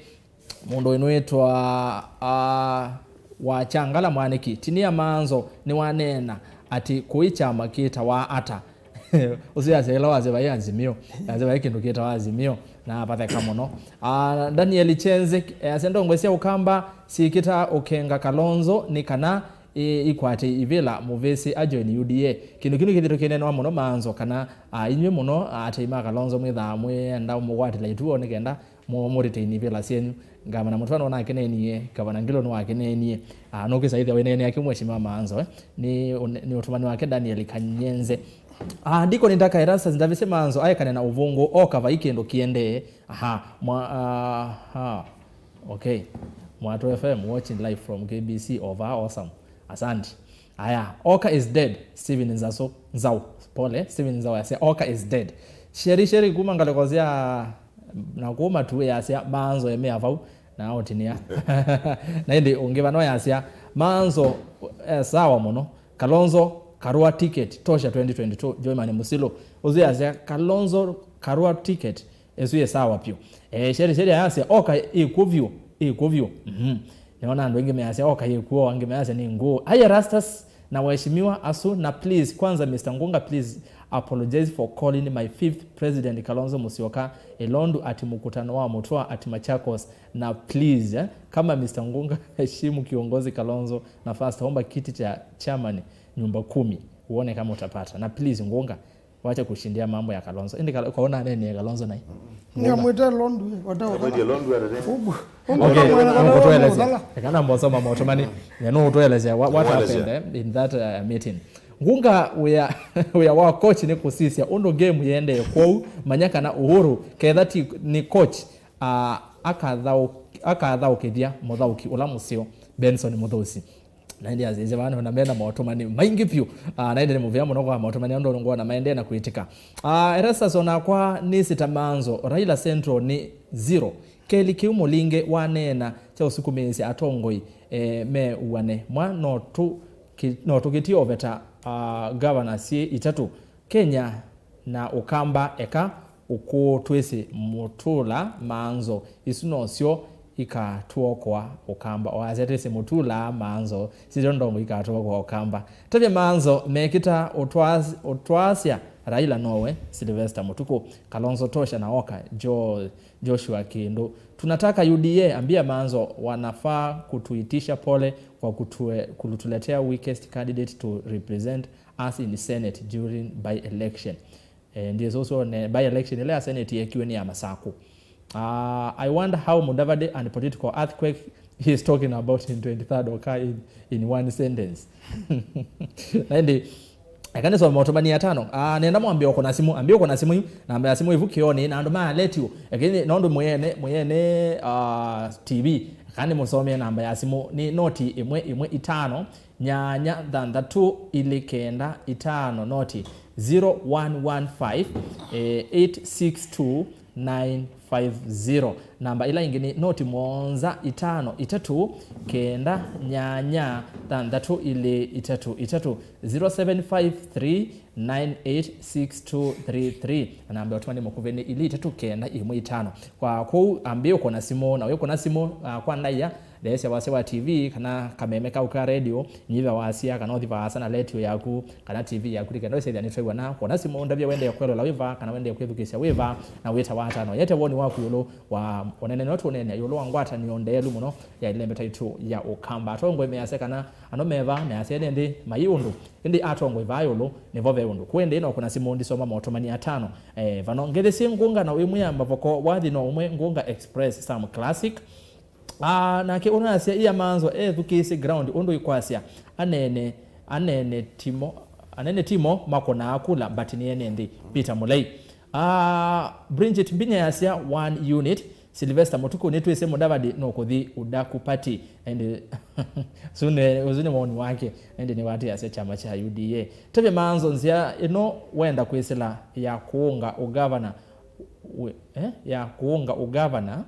mũndũ wĩnwĩtwa, ah, wa Changala Mwaniki. Tinia Manzo, nĩwaneena ati kũi kyama kĩtawa ata. Ũsu yasya ĩla wasya vai Azimio. Yasya vai kĩndũ kĩtawa Azimio. Na vatheka mũno. Ah, Daniel Chenze, eh, asya ndongoi sya Ũkamba syĩkĩta ũkenga Kalonzo nĩ kana, eh, ikwate ivĩla mũvĩsĩ ajoin U D A. Kĩndũ kĩu nĩkĩthĩtwe kĩneenwa mũno Manzo kana, ah, inyw'ĩ mũno, ah, atei ma Kalonzo mwĩthaa mwĩenda mũkwatĩla ituo nĩ kenda mũ-, mũretain ivĩla syenyu. Ngavana Mũtũa nĩwanakeneenie, Ngavana Ngilu nĩwakeneenie. Ah, nũkĩsa ĩthĩa wĩneenea kĩ Mheshimiwa Manzo, eh? Nĩ ũne-, nĩ ũtũmani wake Daniel Kanyenze. Ah, Deacon Ndaka Erastus Ndavisye Manzo aekane na ũvũngũ, oka vai kĩndũ kĩendee. Aha, mwa-, aha. Okay. Mwatũ F M watching live from K B C over awesome. Asante. Aya, Oka is dead. Steven Nzaso, Nzau. Pole, Steven Nzau yasya Oka is dead. Sheri Sheri kuma ngalĩko sya na kuma tu yasya Manzo emea vau. Na ũtinĩa. Na ĩndĩ ũngĩ vano yasya, Manzo, eh, sawa mũno. Kalonzo, Karua ticket, tosha twenty twenty-two, Joyman Musilu. Ũsu yasya, Kalonzo, Karua ticket, ĩsu yĩ sawa vyũ. Eh, Sheri, Sheri ayasya, oka ĩkw'o vyũ, ĩkw'o vyũ. Mhm. Nĩona andũ aingĩ measya, oka ĩkw'o, angĩ measya nĩ ngũũ. Aya Rastas, na waheshimiwa asu, na please, kwanza Mister Ngunga, please apologize for calling my fifth president Kalonzo Musyoka Elondu ati mkutano wa Mutua ati Machakos, na please, eh, kama Mister Ngunga, heshimu kiongozi Kalonzo, na first omba kiti cha chairman nyumba kumi, uone kama utapata. Na please, Ngunga, wacha kushindia mambo ya Kalonzo. Indi Kal-, kwaona nene ya Kalonzo nai. Ngamwĩta Londu, eh, wata Mwĩtie Londu atete. Ũguo. Okay, ũkũtũelesya. Kana mbosoma motomani. Ya no ũtũelesya what, what Mwelesya. Happened, eh, in that, uh, meeting. Ngunga wĩa, wĩa wa coach nĩ kũsisya ũndũ game yendee kwou, manya kana Uhuru ketha ti nĩ coach, uh, akathaũ-, akathaũkĩthya mũthaũki ũla mũseo, Benson Mũthusi. Na ĩndĩ asisye vano na mena motomani maingĩ vyũ. Ah, na ĩndĩ nĩ mũvea mũno kwa motomani andũ ngona maendee na kwĩtĩka. Ah, Erastus onakwa nĩ sita Manzo, Raila Central nĩ zero. Kelly Kĩu Mũlinge waneena kya ũsukumĩĩsya atongoi, eh, me uane. Mwa no tũ ki-, no tũkĩtie oveta, ah, governor syĩ itatũ. Kenya na Ũkamba eka ũkũũ twĩsĩ Mũtula Manzo, isu nosyo ikatũokoa Ũkamba. Oasya twĩsĩ Mũtula Manzo, sisyo ndongo ikatũokoa Ũkamba. Tavya Manzo mekĩta ũtwaas-, ũtwaasya Raila nowe, Sylvester Mũtukũ, Kalonzo tosha na oka, Jo-, Joshua Kĩndũ. Tunataka U D A, ambia Manzo wanafaa kutuitisha pole kwa kutue-, kutuletea weakest candidate to represent us in Senate during by-election. Eh, ndiye soso ne by-election ile ya Senate yekiwe ni ya Masaku. Ah, I wonder how Mudavadi and political earthquake he is talking about in twenty-third occur in, in one sentence. Na ĩndĩ, eka nĩsome motomani atano. Ah, nenda mwambie ũkona simu, ambie ũkona simu yu, namba ya simu ivu kioni, na andũ ma letio. Lakini nondu muyene, muyene, ah, T V, eka nĩmũsomie namba ya simu, ni noti ĩmwe ĩmwe itano, nyanya thanthatũ ilĩ kenda itano, noti zero one one five, eh, eight six two nine five zero. Namba ila ingĩ nĩ noti mũonza itano itatũ kenda nyanya thanthatũ ilĩ itatũ itatũ, zero seven five three nine eight six two three three. Na namba ya ũtũmani mũkuvĩ nĩ ilĩ itatũ kenda ĩmwe itano. Kwa kũu ambie ũkona simu, na wĩkona simu, ah, kwa ndaĩa, theesya wasya wa T V kana kameme kau ka radio, nyiva wasya kana ũthi vaasa na letio yaku kana T V yaku, nĩ kenda ũsethya nĩtwew'a na kona simu. Ndavya wendee kwĩlola wĩ va kana wendee kwĩthukĩĩsya wĩ va, na wĩta watano yete woni waku ĩũlũ wa ũnene no tũneenea ĩũlũ wa ngwatanĩo ndeelu mũno ya ĩlembeta itũ ya Ũkamba. Atongoi measya kana ano me va, measya ene nthĩ mai ũndũ, ĩndĩ atongoi vaa ĩũlũ nĩvo ve ũndũ. Kwendĩ no kũna simu ndisoma motomani atano. Eh, vano ngethĩsye Ngunga na wĩmwĩa mavoko wathi no ũmwe Ngunga Express some classic. Ah, nake ũnasya ia Manzo ethukĩĩsye ground ũndũ ikwasya anene, anene timo, anene timo makonaa kula but nĩ ene nthĩ. Peter Mulei. Ah, Bridget Mbinya yasya one unit. Sylvester Mutuku, nĩtwĩsĩ Mudavadi nũkũthi udaku party. Ĩndĩ ũsu nĩ, ũsu nĩ woni wake. Ĩndĩ nĩwatĩasya kyama kya U D A. Tavya Manzo nzĩa ĩno wenda kwĩsĩla ya kũũnga ũgavana. We, eh? Ya kũũnga ũgavana.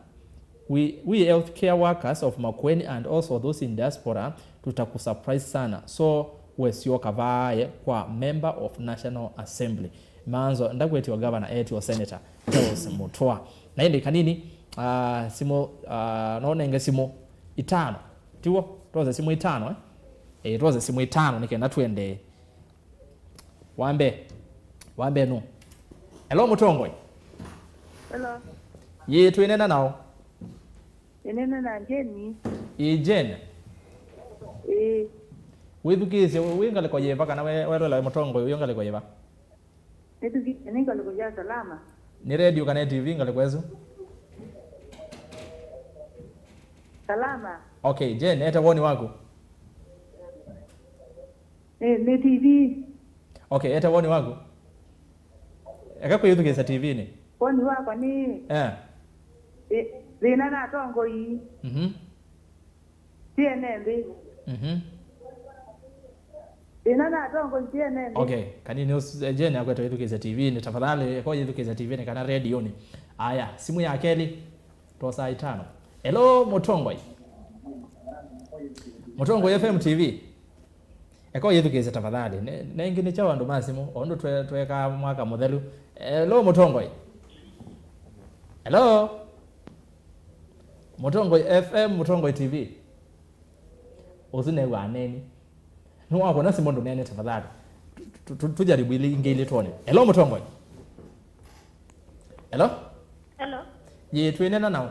We, we healthcare workers of Makueni and also those in diaspora, tutakusurprise sana. So, we syoka vaaye kwa member of National Assembly. Manzo, ndakwĩtio governor, etio senator, Charles Mutua. Na ĩndĩ kanini, ah, simũ, ah, no nenge simũ itano. Tiw'o? Twose simũ itano, eh? Eh, twose simũ itano nĩ kenda tuendee. Wambe. Wambe nu. Hello, Mũtongoi. Hello. Yĩ, twĩnena nao? Ĩnena na Jeni. Ĩ, Jane. Ĩĩ. Wĩthukĩĩsye, wĩ ngalĩko yĩva kana we, welola mũtongoi ũyũ ngalĩko yĩva? Nĩthukĩĩsye nĩ ngalĩko ya Salama. Nĩ redio kana T V ngalĩko ĩsu? Salama. Okay, Jane, ete woni waku. Nĩ, nĩ T V. Okay, ete woni waku. Eka kwĩyĩthukĩĩsya T V-nĩ. Woni wakwa nĩ, eh, thĩ-, thĩna na atongoi. Mhm. Ti ene nthĩ. Mhm. Thĩna na atongoi ti ene nthĩ. Okay, kanini ũs-, eh, Jane akwete wĩthukĩĩsya T V-nĩ. Tafadhali, eka ũyĩthukĩĩsya T V-nĩ kana redio-nĩ. Aya, simu ya kelĩ. Twosaa itano. Hello, Mũtongoi. Mũtongoi F M T V. Eka ũyĩthukĩĩsye tafadhali. Ne, ne ĩngĩ nĩ kyaũ andũ ma simũ, o ũndũ twe-, tweekaa mwaka mũthelu. Hello, Mũtongoi. Hello. Mũtongoi F M, Mũtongoi T V. Ũsu new'aa neni. Nĩwakũna simũ ndũneene tafadhali. Tu-, tu-, tu-, tujaribu ili ingĩ ili tuone. Hello, Mũtongoi. Hello? Hello. Yĩ, twĩneena naũ?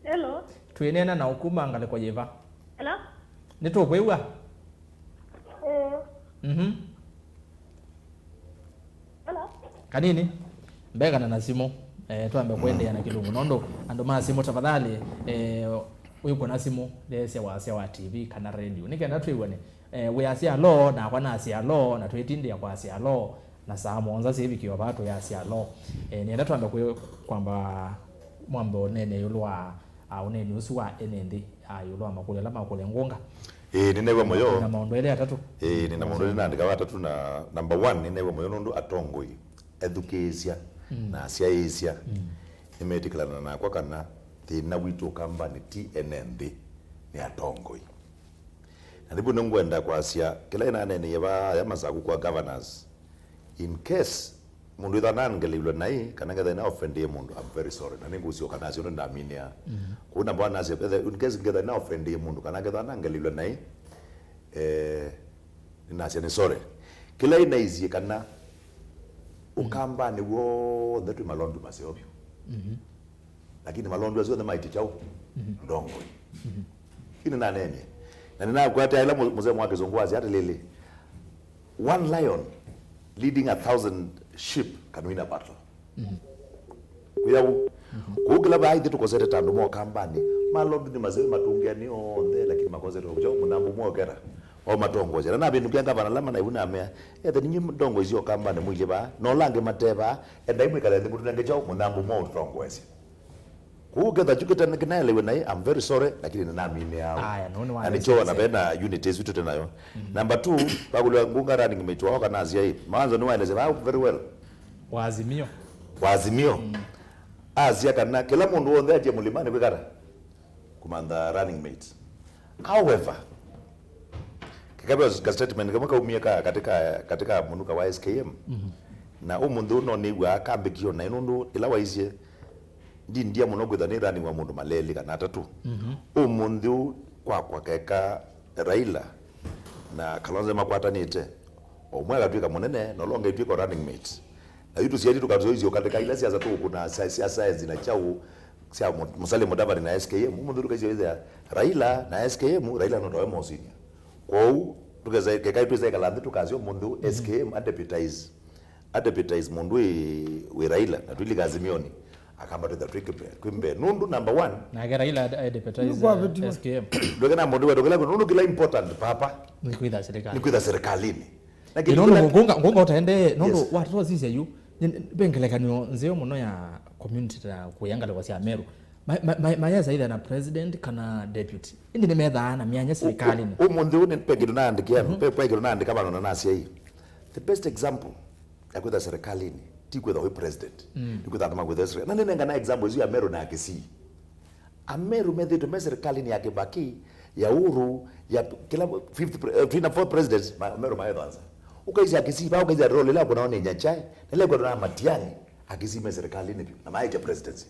Hello. Twĩneena naũ kuma ngalĩko yĩva? Hello. Nĩtũkwĩw'a? Eh. Mhm. Hello. Kanini. Mbekana na simũ. Eh, twambe kũendeea na kĩlungu. Nũndũ andũ ma simũ tafadhali, eh, wĩkũna simũ, theesya wasya wa T V kana radio. Nĩkenda twĩw'ane. Eh, wĩasya alo, nakwa nasya alo, na twĩtindĩa kwasya alo, na saa mũonza syĩvikĩwa vaa tũyasya alo. Eh, nĩenda twambe kwĩ-, kwamba mwambe ũneenea ĩũlũ wa, ah, ũneeni ũsu wa ene nthĩ, ah, ĩũlũ wa makũlyo ala makũlya ngũnga. Ĩĩ, nĩnew'a mũyo. Na maũndũ elĩ atatũ. Ĩĩ, nĩna maũndũ elĩ naandĩka atatũ, na number one, nĩnew'a mũyo nũndũ atongoi, ethukĩĩsya, mm, na asyaĩĩsya, mm, nĩmetĩkĩlana nakwa kana thĩna witũ Ũkambanĩ ti ene nthĩ, nĩ atongoi. Na nĩvo nĩngwenda kwasya, kĩla ĩnaneeneie vaa ya Masaku kwa governors, in case mũndũ ĩtha nangeleilwe naĩ, kana ngetha ĩna offendie mũndũ, I'm very sorry. Na nĩngũsyoka nasyo nĩ ndaminĩa. Mhm. Kũu namba one nasya, in case ngetha ĩna offendie mũndũ, kana ngetha nangeleilwe naĩ, eh, nĩnasya nĩ sorry. Kĩla ĩnaisye kana Ũkambanĩ w'onthe twĩ malondu maseo vyũ. Mhm. Lakini malondu asu onthe maĩtye kyaũ? Mhm. Ndongoi. Mhm. Ĩĩ nĩnaneenie. Na nĩnakwata ĩla mũ-, mũsemo wa kĩsũngũ wasya atĩlĩlĩ, "One lion leading a thousand sheep can win a battle." Mhm. Kwĩaũ? Mhm. Kũu kĩla vaa ithyĩ tũkosete ta andũ ma Ũkambanĩ, malondu nĩ maseo matũngĩanĩ onthe, lakini makosete kyaũ? Mũnambo ũmwe ũkera. Waumatongosya. Na navĩndũkĩa ngavana ala manaivu namea, "Ethe ninyi ndongoi sya Ũkambanĩ mũilye vaa, na ũla angĩ mate vaa, endai mwĩkale nthĩ mũtũnenge kyaũ? Mũnambo ũmwe ũtũtongoesye." Kũu ketha kyu kĩtene kĩnaelewe naĩ, I'm very sorry, lakini nĩnaminĩaa. Aya, no, nĩ na wale nĩkyo na sese. Vena unity ĩsu tũte nayo. Mhm. Number two, vakũlwa ngũnga running mate wao kana asyai. Mawanzo nĩwaelesya vaa very well. Wa Azimio. Wa Azimio. Mm. Asya kana kĩla mũndũ w'onthe atie mũlimanĩ kwĩkata. Kũmantha running mate. However, kĩkavya ka statement kamwe kaumie ka, katika, katika mũnuka wa S K M. Mhm. Na ũmũnthĩ ũũ no nĩw'aa kambĩkio naĩ nũndũ ĩla waisye, ndindia mũno kwĩtha nĩ running wa mũndũ malelĩ kana atatũ. Mhm. Ũmũnthĩ ũũ kwakwa keka Raila na Kalonzo makwatanĩte, o ũmwe agatw'ĩka mũnene, na ũla ũngĩ aitw'ĩka running mate. Na yu tũsiaiti tũkatũisye ũkatĩka ila siasa tũkũkũna sya, sya science na kyaũ, sya Mu-, Musalia Mudavadi na S K M. Ũmũnthĩ tũkaisye wĩthĩa Raila na S K M, Raila no tawe mosinia. Kwoou, tũkesa, kekai twĩsa ĩkala nthĩ tũkasya ũmũnthĩ ũũ, mhm, S K M a deputize, a deputize mũndũ wĩ, wĩ Raila, na twĩlika Azimioni, akamba twĩtha twĩ kĩpe-, kwĩ mbee. Nũndũ number one. Nake Raila ad-, ad-, deputize, nĩkwavĩtiwe, eh, S K M. Ndweke na mũndũ wetu kĩla, nũndũ kĩla important papa. Nĩ kwĩtha serikali. Nĩ kwĩtha serikalini. Na kĩndũ kĩla ngũnga, ngũnga ũtaendee, nũndũ, yes, watata ũsisya yu, nĩ, ve ngelekany'o nzeo mũno ya community ta kũya ngalĩko sya Meru. Ma-, ma-, ma-, mayesa either na president kana deputy. Ĩndĩ nĩmethaa na myanya serikalini. Ũ-, ũ-, ũmũnthĩ ũũ nĩ, ve kĩndũ naandĩkĩa andũ, mhm, ve, ve kĩndũ naandĩka vandũ na nasya ii. The best example ya kwĩtha serikalini, ti kwĩtha wĩ president. Mm. Nĩ kwĩtha andũ makwĩtha serikali. Na nĩnengana example isu ya Meru na Kisii. Ameru methĩĩtwe me serikalini ya Kibaki, ya Uhuru, ya kĩla fifth pre-, eh, twina four presidents, ma-, Ameru maethwa nza. Ũkaisya Akisii, vaa ũkaisya role ĩla kũnawa nĩ Nyachae, na ĩla kũnawa Matiang'i, Akisii me serikalini vyũ, na maĩtya presidency.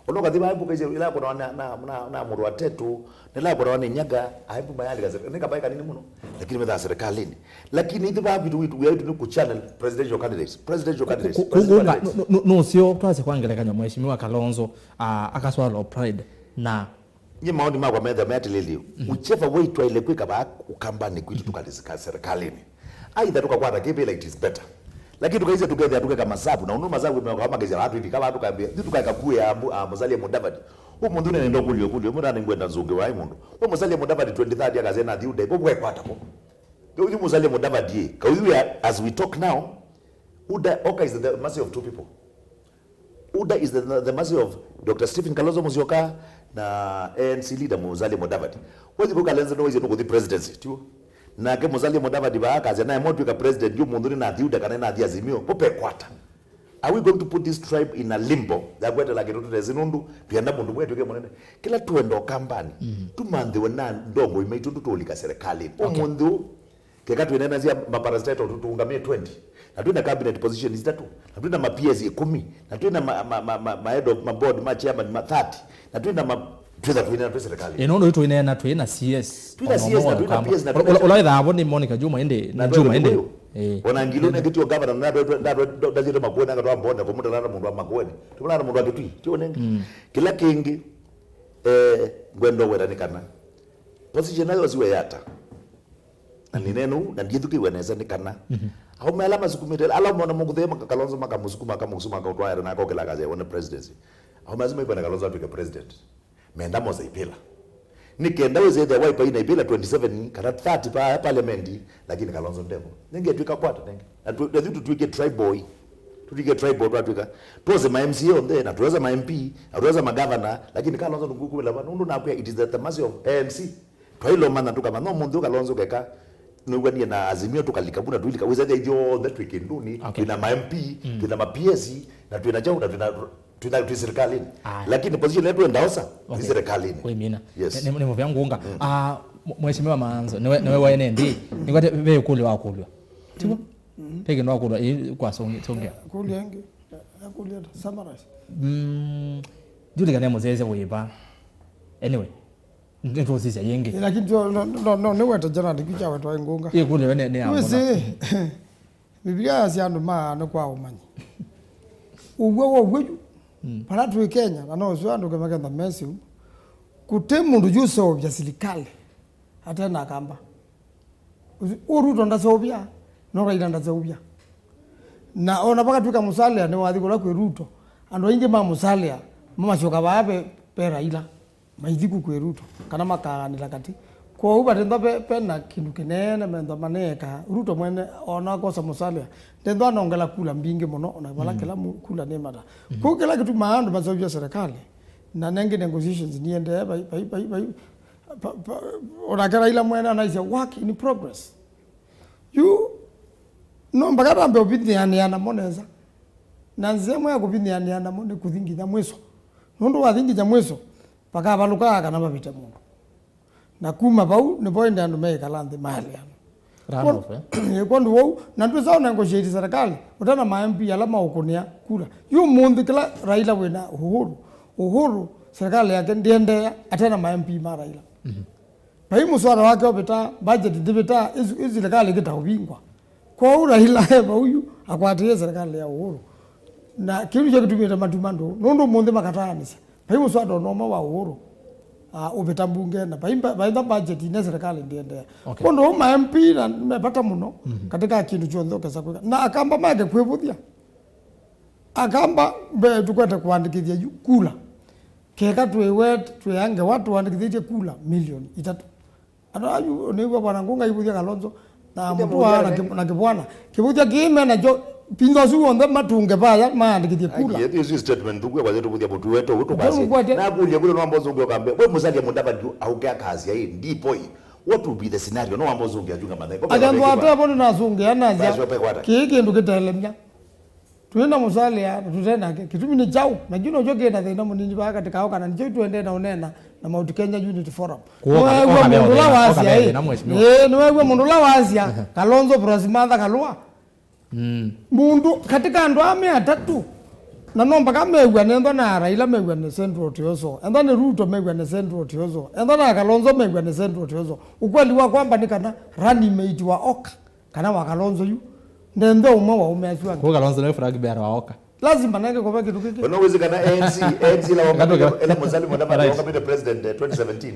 Ũla ũkathi vaa ũkaisya ĩla kũnawa na, na, na, na mũndũ wa Tetu, na ĩla kũnawa nĩ Nyaga, aimbu mayalika serikali, nĩ kapai kanini mũno, lakini methaa serikalini. Lakini ithu vaa vitu witu, wia witu ni kuchannel presidential candidates, presidential candidates, ku-, ku-, presidential kuunga candidates. Nu-, nu-, nũseo twasya kwa ngelekany'o Mheshimiwa Kalonzo, ah, akaswalwa pride na. Nye maoni makwa metha me atĩlĩlĩ, mhm, whichever way twaile kwĩka vaa Ũkambanĩ kwitũ tũkalĩsĩka serikalini. Either tũkakwata kĩvĩla, it is better. Lakini tũkaisya tũkethĩa tũkeka masavu, na ũndũ masavu meoka makĩsya vaa twĩvika vaa tũkambĩa, ithu tũkaeka kuĩa ambu, ah, Musalia Mudavadi. Ũmũnthĩ ũnene ndokũlyo kũlyo, mũndũ nĩngwenda nzũngĩ waĩ mũndũ. We Musalia Mudavadi twenty thirty akasya nathi UDA, vo wekwata ko. Ũyu Musalia Mudavadi ĩ, kauyu ya, as we talk now, UDA, okay, is the mercy of two people. UDA is the, the mercy of Doctor Stephen Kalonzo Musyoka na A N C leader Musalia Mudavadi. Wezi kuka lenze no wezi nukuthi presidency, tiwo. Nake Musalia Mudavadi vaa akasya naye motwika president yu mũndũ nĩ nathi UDA kana nathi Azimio, mupe kwata. Are we going to put this tribe in a limbo ya kwetela kĩndũ tũtesĩ nũndũ twĩenda mũndũ mwe atwĩke mũnene? Kĩla twenda Ũkambanĩ, mm, tũmanthĩwe na ndongoi maitũ, ndũtũlika serikalini. Okay. Ũmũnthĩ ũũ, keka twĩnenasya ma parastatal tũtũngamĩe twenty, na twĩna cabinet positions itatũ, na twĩna ma P S ikũmi, na twĩna ma, ma, ma, ma, ma head of ma board ma chairman ma thirty, na twĩna ma, twĩtha twĩnena twĩ serikalini. Ĩ, nũndũ twĩneena twĩ na C S. Twĩna C S na twĩna P S na twĩna, ũla wĩthaa vo nĩ Monica Juma ĩndĩ, nĩ Juma ĩndĩ. Ĩĩ. Ona Ngilu nĩngĩtio governor, na ndasĩte Makueni, akatwa Mbone, kũmũtana na mũndũ wa Makueni. Tũmũtana na mũndũ wa Kitui, ti ũnenge. Mm. Kĩla kĩngĩ, eh, ngwenda ũweta nĩ kana position nayo siwe yata. Na nĩnenu, na ndiĩthukĩiwe nesa nĩ kana. Mhm. Aume ala masukumĩte, ala mona mũkũthee maka-, Kalonzo makamũsukuma, akamũsukuma, akaũtwaĩra na akokĩla akaja one presidency. Aume asu maivana Kalonzo atwĩke president. Menda mosa ipĩla. Nĩ kenda wĩsethĩa Wiper ina ipĩla twenty-seven kana thirty pa parliament, lakini Kalonzo ndevo. Nenge twĩka kwata nenge. Na tu, na tũtwĩke tribal. Tũtwĩke tribal twatwĩka. Tuoze ma M C A onthe, na tuoze ma M P, na tuoze ma governor, lakini Kalonzo ndũngũkũĩla va. Nũndũ nakwĩa, it is at the mercy of A N C. Twailomana tũkamanya ũmũnthĩ ũkalonzo keka nĩw'anie na Azimio, tũkalika vu na tũilika, wĩsethĩa ithyonthe twĩ kĩndũnĩ. Okay. Twĩna ma M P, mm, twĩna ma P S, na twĩna kyaũ, na twĩna, twĩna, twĩ serikalini. Aya. Lakini position ĩla twenda osa, okay, twĩ serikalini. Wĩmina. Yes. Nĩ, nĩ, nĩ mũvea ngũnga. Mm. Ah, mwe-, Mheshimiwa Maanzo, nĩwe, nĩwe waene nthĩ, nĩkwate ve ũkũlyo wa kũlw'a. Tiw'o? Mm. Ve kĩndũ wa kũlw'a, ĩ, kwa songea. Kũlya ĩngĩ. Akũlya ta summarize. Mm. Ndiũlikana mũsese wĩva. Anyway. Nĩtũsisya yĩngĩ. Ĩ, lakini tyo, no, no, no, nĩwete general kĩu kyawetwa ĩ ngũnga. Ĩ, kũlyo nĩ, nĩ ya wĩsĩ, mũno. Bibilia yasya andũ maanwe kwa ũmanyi. Ũw'o wa ũw'o yu. Mm. Vala twĩ Kenya, na no ũsu andũ ke maketha mesi ũu. Kũte mũndũ yuseũvya silikalĩ ate na Akamba. Ũsu, ũ Ruto ndaseũvya, no Raila ndaseũvya. Na ona vakatw'ĩka Musalia nĩwathi kũla kwĩ Ruto, andũ aingĩ ma Musalia mamasyoka vaa ve, ve Raila. Maithi ku kwĩ Ruto, kana makaanĩla katĩ. Kwoou vatethwa ve, ve na kĩndũ kĩnene methwa maneeka. Ruto mwene, ona akosa Musalia, ndethwa anongela kula mbingĩ mũno, ona vala, mm, kĩla mu-, kula nĩ mata. Mm. Kwoou kĩla kĩtumaa andũ maseũvya serikali, na nengĩ negotiations niendee, vai, vai, vai, vai, pa, pa, onake Raila mwene anaisya work in progress. Yu, no mpaka tambe ũvithĩanĩa namo nesa. Na nzĩa ĩmwe ya kũvithĩanĩa namo nĩ kũthi nginya mwĩso. Nũndũ wathi nginya mwĩso, vakavalũkaa kana vavĩte mũndũ. Na kuma vau, nĩvo ĩndĩ andũ meĩkala nthĩ maeleana. Runoff, eh? Kwondũ wou, na ndwĩsa negotiate serikali, ũtena ma M P ala maũkũnĩa kula. Yu ũmũnthĩ kĩla Raila wĩna Uhuru, Uhuru, serikali yake ndĩendeea, atena ma M P ma Raila. Mhm. Vai mũswada wake ũvĩtaa, budget ndĩvĩtaa, ĩsu, ĩsu silikalĩ ĩkĩta ũvingwa. Kwoou Raila e vau yu akwatĩĩe silikalĩ ya Uhuru. Na kĩu nĩkyo kĩtumĩte matuma ndũũ, nũndũ ũmũnthĩ makataanĩsya. Vai mũswada ona ũmwe wa Uhuru, ah, ũvĩta mbunge, na vai mba-, vai ntha budget ine silikalĩ ndĩendeea. Okay. Kwondũ ũu ma M P na me vata mũno, mhm, katika kĩndũ kyonthe ũkesa kwĩka. Na Akamba make kwĩvũthya. Akamba mbee tũkwete kũandĩkĩthya yu kula. Keka twĩwet-, twĩa ngewa tũandĩkĩthĩtye kula milioni itatũ. Andũ ayu nĩw'a Bwana Ngũnga aivũthya Kalonzo na Mũtua na Kĩ-, na Kĩvwana. Kĩvũthya kĩĩ me nakyo, pinda ũsu w'onthe matũnge vaya maandĩkĩthye kula. Ai, ĩsu statement thũku ya kwasya tũvũthya mũtu wetu ũu tũkasya. Ndũkwete. Nakũlya kũlya no wambo zũngĩ ũkambe. We Musalia Mudavadi aũke akasya ĩ, ndipoi. What will be the scenario? No wambo zũngĩ ajunga mathai. Akethwa atevo nĩnasũngĩa nasya. Basi wape kwata. Kĩĩ kĩndũ kĩtelemya. Twĩ na Musalia, na tũte nake. Kĩtumi nĩ kyaũ? Na kyu nokyo kĩ na thĩna mũnini vaa katĩ kao, kana nĩkyo tũendee na ũneena na Mount Kenya Unity Forum. Kuoka, nĩwew'a oka mũndũ ũla wasya, oka ĩ, na mheshimiwa. Ĩĩ, nĩwew'a mũndũ ũla wasya, Kalonzo plus Martha Karua. Mm. Mũndũ katĩ ka andũ aa me atatũ, na no mpaka mew'ane, ethwa na Raila mew'ane Central Teso, ethwa nĩ Ruto mew'ane Central Teso, ethwa na Kalonzo mew'ane Central Teso. Ukweli wa kwamba nĩ kana running mate wa Oka kana wa Kalonzo yu, ndenthe ũmwe wa ũme asu angĩ. Kwa Kalonzo nĩ flag bearer wa Oka. Lazima nake kũva kĩndũ kĩkĩ. No wĩsĩ kana A N C, A N C ĩla wongamĩte, ĩla Musalia Mudavadi wongamĩte president, eh, twenty seventeen.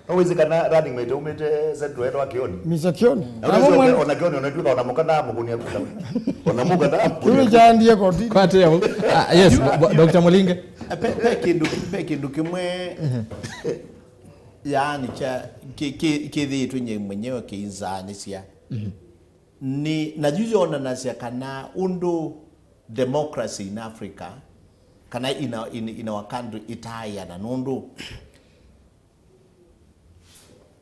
No wĩsĩ kana running mate umĩte Central etwa Kioni. Mister Kioni. Na wĩsĩ ona, ona Kioni, ona twĩka ona mũkana mũkũnia kula. Ona mũkana. Kioni kyaendie kotini. Kwate, ah, yes, Doctor Mulinge. Pe, pe kĩndũ, pe kĩndũ kĩmwe, yaani, kya, kĩ, kĩ, kĩthĩĩtwe nye mwenyewe kĩinzaanĩsya. Mhm. Nĩ, na yu yonanasya kana ũndũ democracy in Africa, kana in our, in, in our country, ĩtaaĩana, nũndũ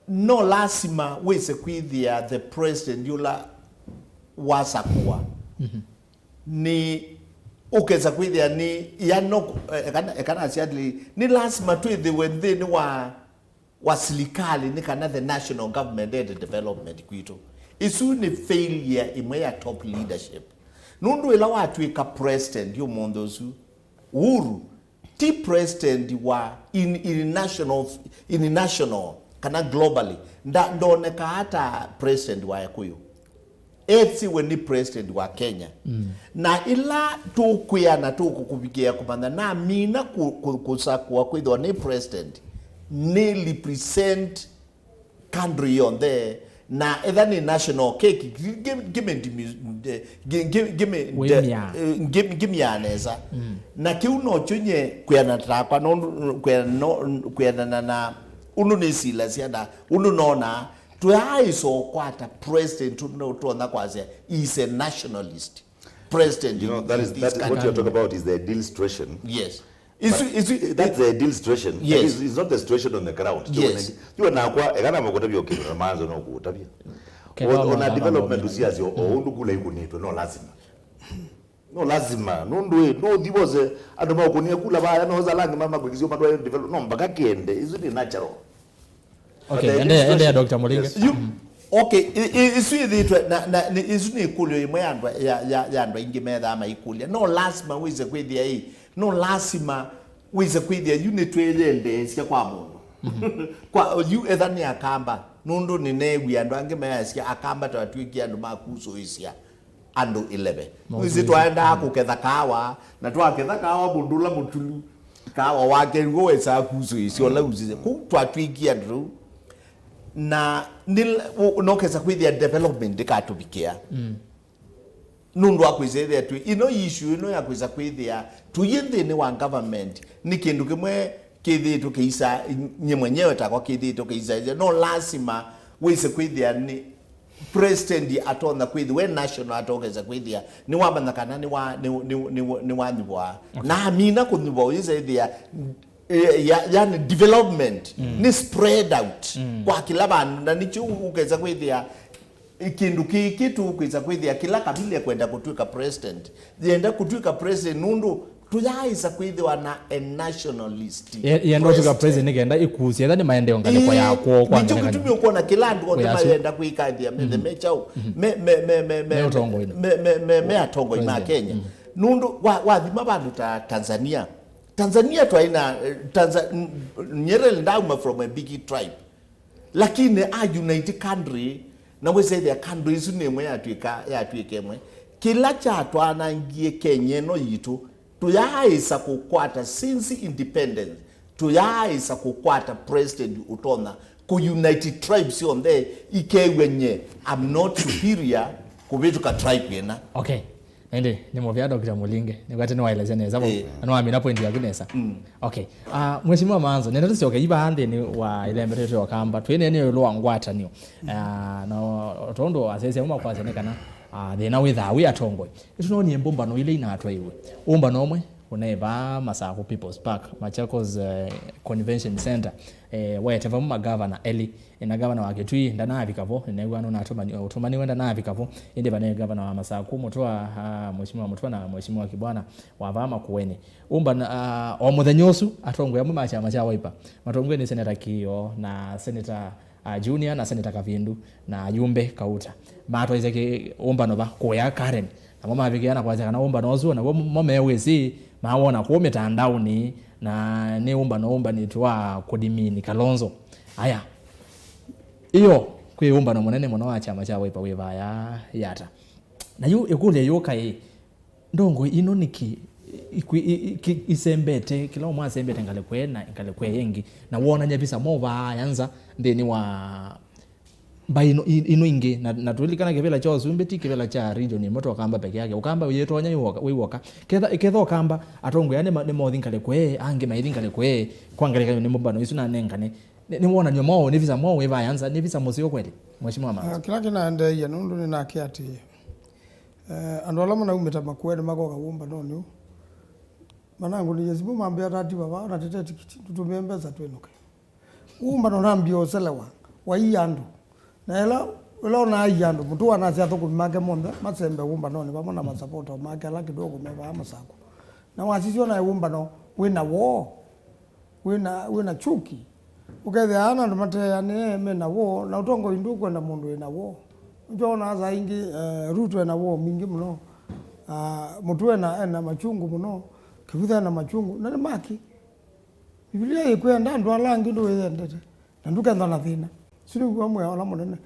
no lasima wĩse kwĩthĩa the president ũla wasakũa, mhm, nĩ Ũkesa kwĩthĩa nĩ, ya no, eh, ekana, ekana asyatili, nĩ lasima twĩthĩwe nthĩnĩ wa, wa silikalĩ, nĩ kana the national government ende development kwitũ. Isu nĩ failure ĩmwe ya top leadership. Nũndũ ĩla watw'ĩka president ũmũnthĩ ũsu, Uhuru, ti president wa in, in national, in national, kana globally. Nda, ndonekaa ta president wa Ekũyũ. Ethĩwe nĩ president wa Kenya. Mm. Na ĩla tũkwĩana tũkũkũvikĩa kũmanya, namina kũ, kũ, kũsakũa kwĩthĩwa nĩ president, nĩ represent country yonthe, na etha nĩ national cake, ngi-, ngi-, ngĩmĩndimi-, ngi-, ngi-, ngĩmĩ-, Wĩmya. eh, ngi-, ngĩmyaa nesa. Mm. Na kĩu nokyo nye kwĩana takwa, nũndũ, kwĩana, no, kwĩanana na ũndũ nĩsilasya na ũndũ nonaa, tũyaaĩsa ũkwata president ũtonya kwasya, he is a nationalist president. You know, that is, in this that, what you're country. Talking about is the ideal situation. Yes. But isu, isu, that's the ideal situation. Yes. It's, it's not the situation on the ground. Yes. Yu nakwa, ekana makũtavya ũkĩndũ na manzo no kũtavya. Kethwa ona maũndũ development mangĩ. Ũsiasyo, o ũndũ kula ikunĩtwe, no lazima. No lazima. Nũndũ ĩ, no thivose, andũ maũkũnie kula vaya, no za langi mama kwĩkĩsio matwae develop. No, mpaka kĩende. Isu nĩ natural. Okay, but the ende, ende ya administration, Doctor Mulinge. Yes. You, okay, i, i, isu ithitwe, na, na, ni, isu nĩ ĩkũlyo ĩmwe ya andũ, ya, ya, ya andũ aingĩ methaa maikũlya. No lasima wĩse kwĩthĩa ĩ, no lasima wĩse kwĩthĩa yu nĩtwĩyendeesya kwa mũndũ. Mhm. Kwa, yu etha nĩ Akamba, nũndũ nĩneew'ie andũ angĩ mayasya Akamba twatw'ĩkie andũ ma kusũĩsya andũ eleven. Maũndũ. Wĩsĩ twaendaa kũketha kaawa, na twaketha kaawa mũndũ ũla mũtulu, kaawa wake nĩguo wesaa kusũĩsya ũla usisye. Kũu twatw'ĩkie andũ. Na nĩ, ũ-, nokesa kwĩthĩa development ndĩkatũvikĩa. Mm. Nũndũ wa kwĩsa ĩthĩa twĩ, ĩno issue ĩno ya kwĩsa kwĩthĩa tũyĩ nthĩnĩ wa government, nĩ kĩndũ kĩmwe kĩthĩĩtwe kĩisa, nye mwenyewe takwa kĩthĩĩtwe kĩisa, no lasima wĩse kwĩthĩa nĩ president atonya kwĩthĩwa, we national atokesa kwĩthĩa nĩwamanya kana nĩwa-, nĩ-, nĩ-, nĩ-, nĩwanyuvwa. Okay. Na amina kũnyuvwa, ũyĩsa ĩthĩa, eh, ya-, yani development, mm, nĩ spread out, mm, kwa kĩla vandũ, na nĩkyo ũkesa kwĩthĩa kĩndũ kĩkĩ tũkwĩsa kwĩthĩa kĩla kabila kwenda kũtw'ĩka president, yenda kũtw'ĩka president nũndũ tũyaaĩsa kwĩthĩwa na a nationalist. Ye-, yenda ũtw'ĩka president. President nĩ kenda ĩkusya etha nĩ maendeeo ngalĩko ya kwoo kwa ngalĩko. Nĩkyo kĩtumi ũkwona kĩla andũ onthe mayenda kwĩkathĩa methe me kyaũ, me, me, me, me, me, me atongoi ma Kenya. Nũndũ wa, wathima vandũ ta Tanzania. Tanzania twaĩ na, eh, Tanza-, n-, Nyerere ndauma from a big tribe. Lakini a unite country, na wĩsethĩa country isu nĩ ĩmwe yatw'ĩka, yatw'ĩka ĩmwe. Kĩla kyatwanangie Kenya ĩno yitũ, tũyaaĩsa kũkwata since independence, tũyaaĩsa kũkwata president ũtonya kũ unite tribes syonthe ikew'a nye, I'm not superior kũvĩtũka tribe ĩna. Okay. Ĩndĩ, nĩ mũvea Doctor Mulinge, nĩkwatĩ nĩwaelesya nesa vau, ĩĩ, na nĩwamina point yaku nesa. Mm. Okay. Ah, Mheshimiwa Maanzo, nenda tũsyoke ivaa nthĩnĩ wa ĩlembe twĩtwe Ũkamba, twĩneene ĩũlũ wa ngwatanĩo. Ah, na o tondũ asyaĩsya amwe makwasya nĩ kana, ah, thĩna wĩthaa wĩ atongoi. Nĩtũnoonie mbũmbano ila inatwaiwe. Ũmbano ũmwe ũneevaa Masakũ People's Park, Machakos, eh, Convention Center, eh, waete vamwe magavana elĩ. Ĩna gavana wa Kitui ndanavika vo, nĩneew'a nũnatũmani-, ũtũmaniwe ndanavika vo, ĩndĩ vane gavana wa Masakũ, Mũtũa, ah, Mheshimiwa Mũtũa na Mheshimiwa Kibwana wa vaa Makueni. Ũmba na, ah, o mũthenya ũsu, atongoi amwe ma kyama kya Wiper, matongoew'e nĩ Senator Kĩĩo na Senator, ah, Junior na Senator Kavindu na ayumbe Kauta, matwaisye kĩ-, ũmbano va kũya Karen. Namo mavikĩa na kwasya kana ũmbano ũsu, o naw'o mo mewĩsĩ, mawona kũu mĩtandaonĩ, na nĩ ũmbano ũmbanĩtwe wa kũdimini Kalonzo. Aya, ĩyo kwĩ ũmbano mũnene mũno wa kyama kya Wiper wĩ vaya Yatta. Na yu ĩkũlyo yũka ĩ, ndongoi ino nĩkĩ ikwi-, i-, i-, ki-, isembete, kĩla ũmwe asembete ngalĩko ĩ na ngalĩko ĩ ĩngĩ, na wonany'a visa mo vaya nza nthĩnĩ wa mbaĩ ino, i-, ino ingĩ, na, na tũlilikana kĩvĩla kya ũsumbĩ ti kĩvĩla kya region ĩmwe twa Ũkamba peke yake. Ũkamba wĩyĩtonya wĩ woka, wĩ woka. Ketha, ketha Ũkamba, atongoi aa nĩma-, nĩmothi ngalĩko ĩ, angĩ maithi ngalĩko ĩ, kwa ngalĩko nĩ mbũmbano isu nanengane. Nĩ, nĩ wonany'o mwaũ, nĩ visa mwaũ wĩ vaya nza, nĩ visa mũseo kweli, Mheshimiwa Maanzo? Ah, kĩla kĩnaendeeie, nũndũ nĩnakĩatĩĩe. Eh, andũ ala manaumĩte Makueni makoka wũmbanonĩ ũũ, manangũnĩie simũ mambĩa, "Tati vava, na tete tikiti, tũtũmĩe mbesa twĩnũke." Ũmbano nambie ũselewa, waia andũ. Na ĩla, ĩla ũnaia andũ, Mũtũa anasya athũkũmi make monthe masembe ũmbanonĩ vamwe na masapota make ala kidogo me vaa Masakũ. Na wasisya o na wũmbano wĩ na woo, wĩ na, wĩ na chuki. Ũkethĩa ana andũ mateanĩe me na woo, na ũtongoi ndũkwenda mũndũ wĩ na woo. Nĩkyo wonaa saa ingĩ, eh, Ruto ena woo mwingĩ mũno. Ah, Mũtũa ena, ena machungu mũno. Kĩvutha ena machungu. Na nĩ maki. Biblia ĩkwenda andũ ala angĩ ndũĩyendete. Na ndũkethwa na thĩna. Ũsu nĩw'o mwĩao ũla mũnene.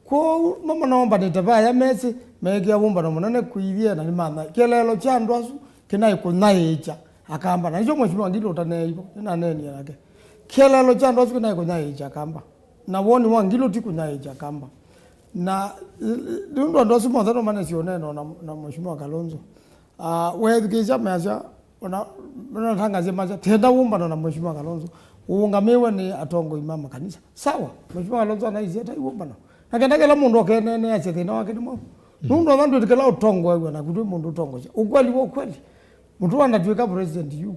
Kwoou mamanombanĩte vaya mesĩ meekĩa wũmbano mũnene kũithye na nĩmanya kĩeleelo kya andũ asu kĩnaĩ kũnyaĩĩkya Akamba. Na nĩkyo Mheshimiwa Ngilu ũtaneeivo, nĩnaneenie nake. Kĩeleelo kya andũ asu kĩnaĩ kũnyaĩĩkya Akamba. Na woni wa Ngilu ti kũnyaĩĩkya Akamba. Na, ĩ, ĩ, nũndũ andũ asu monthe no manesye ũneeno na, na Mheshimiwa Kalonzo. Ah, weethukĩĩsya measya, ona, ona tangazie masya, tenda wũmbano na Mheshimiwa Kalonzo, ũũngamĩwe nĩ atongoi ma makanisa. Sawa, Mheshimiwa Kalonzo anaisye tai wũmbano. Na kenda kĩla mũndũ okeneeneasya thĩna wake nĩ mwaũ. Nũndũ ona ndwĩtĩkĩla ũtongoew'a naku twĩ mũndũ ũtongoesya. Ukweli wa ukweli. Mũtũa ndatw'ĩka president yu.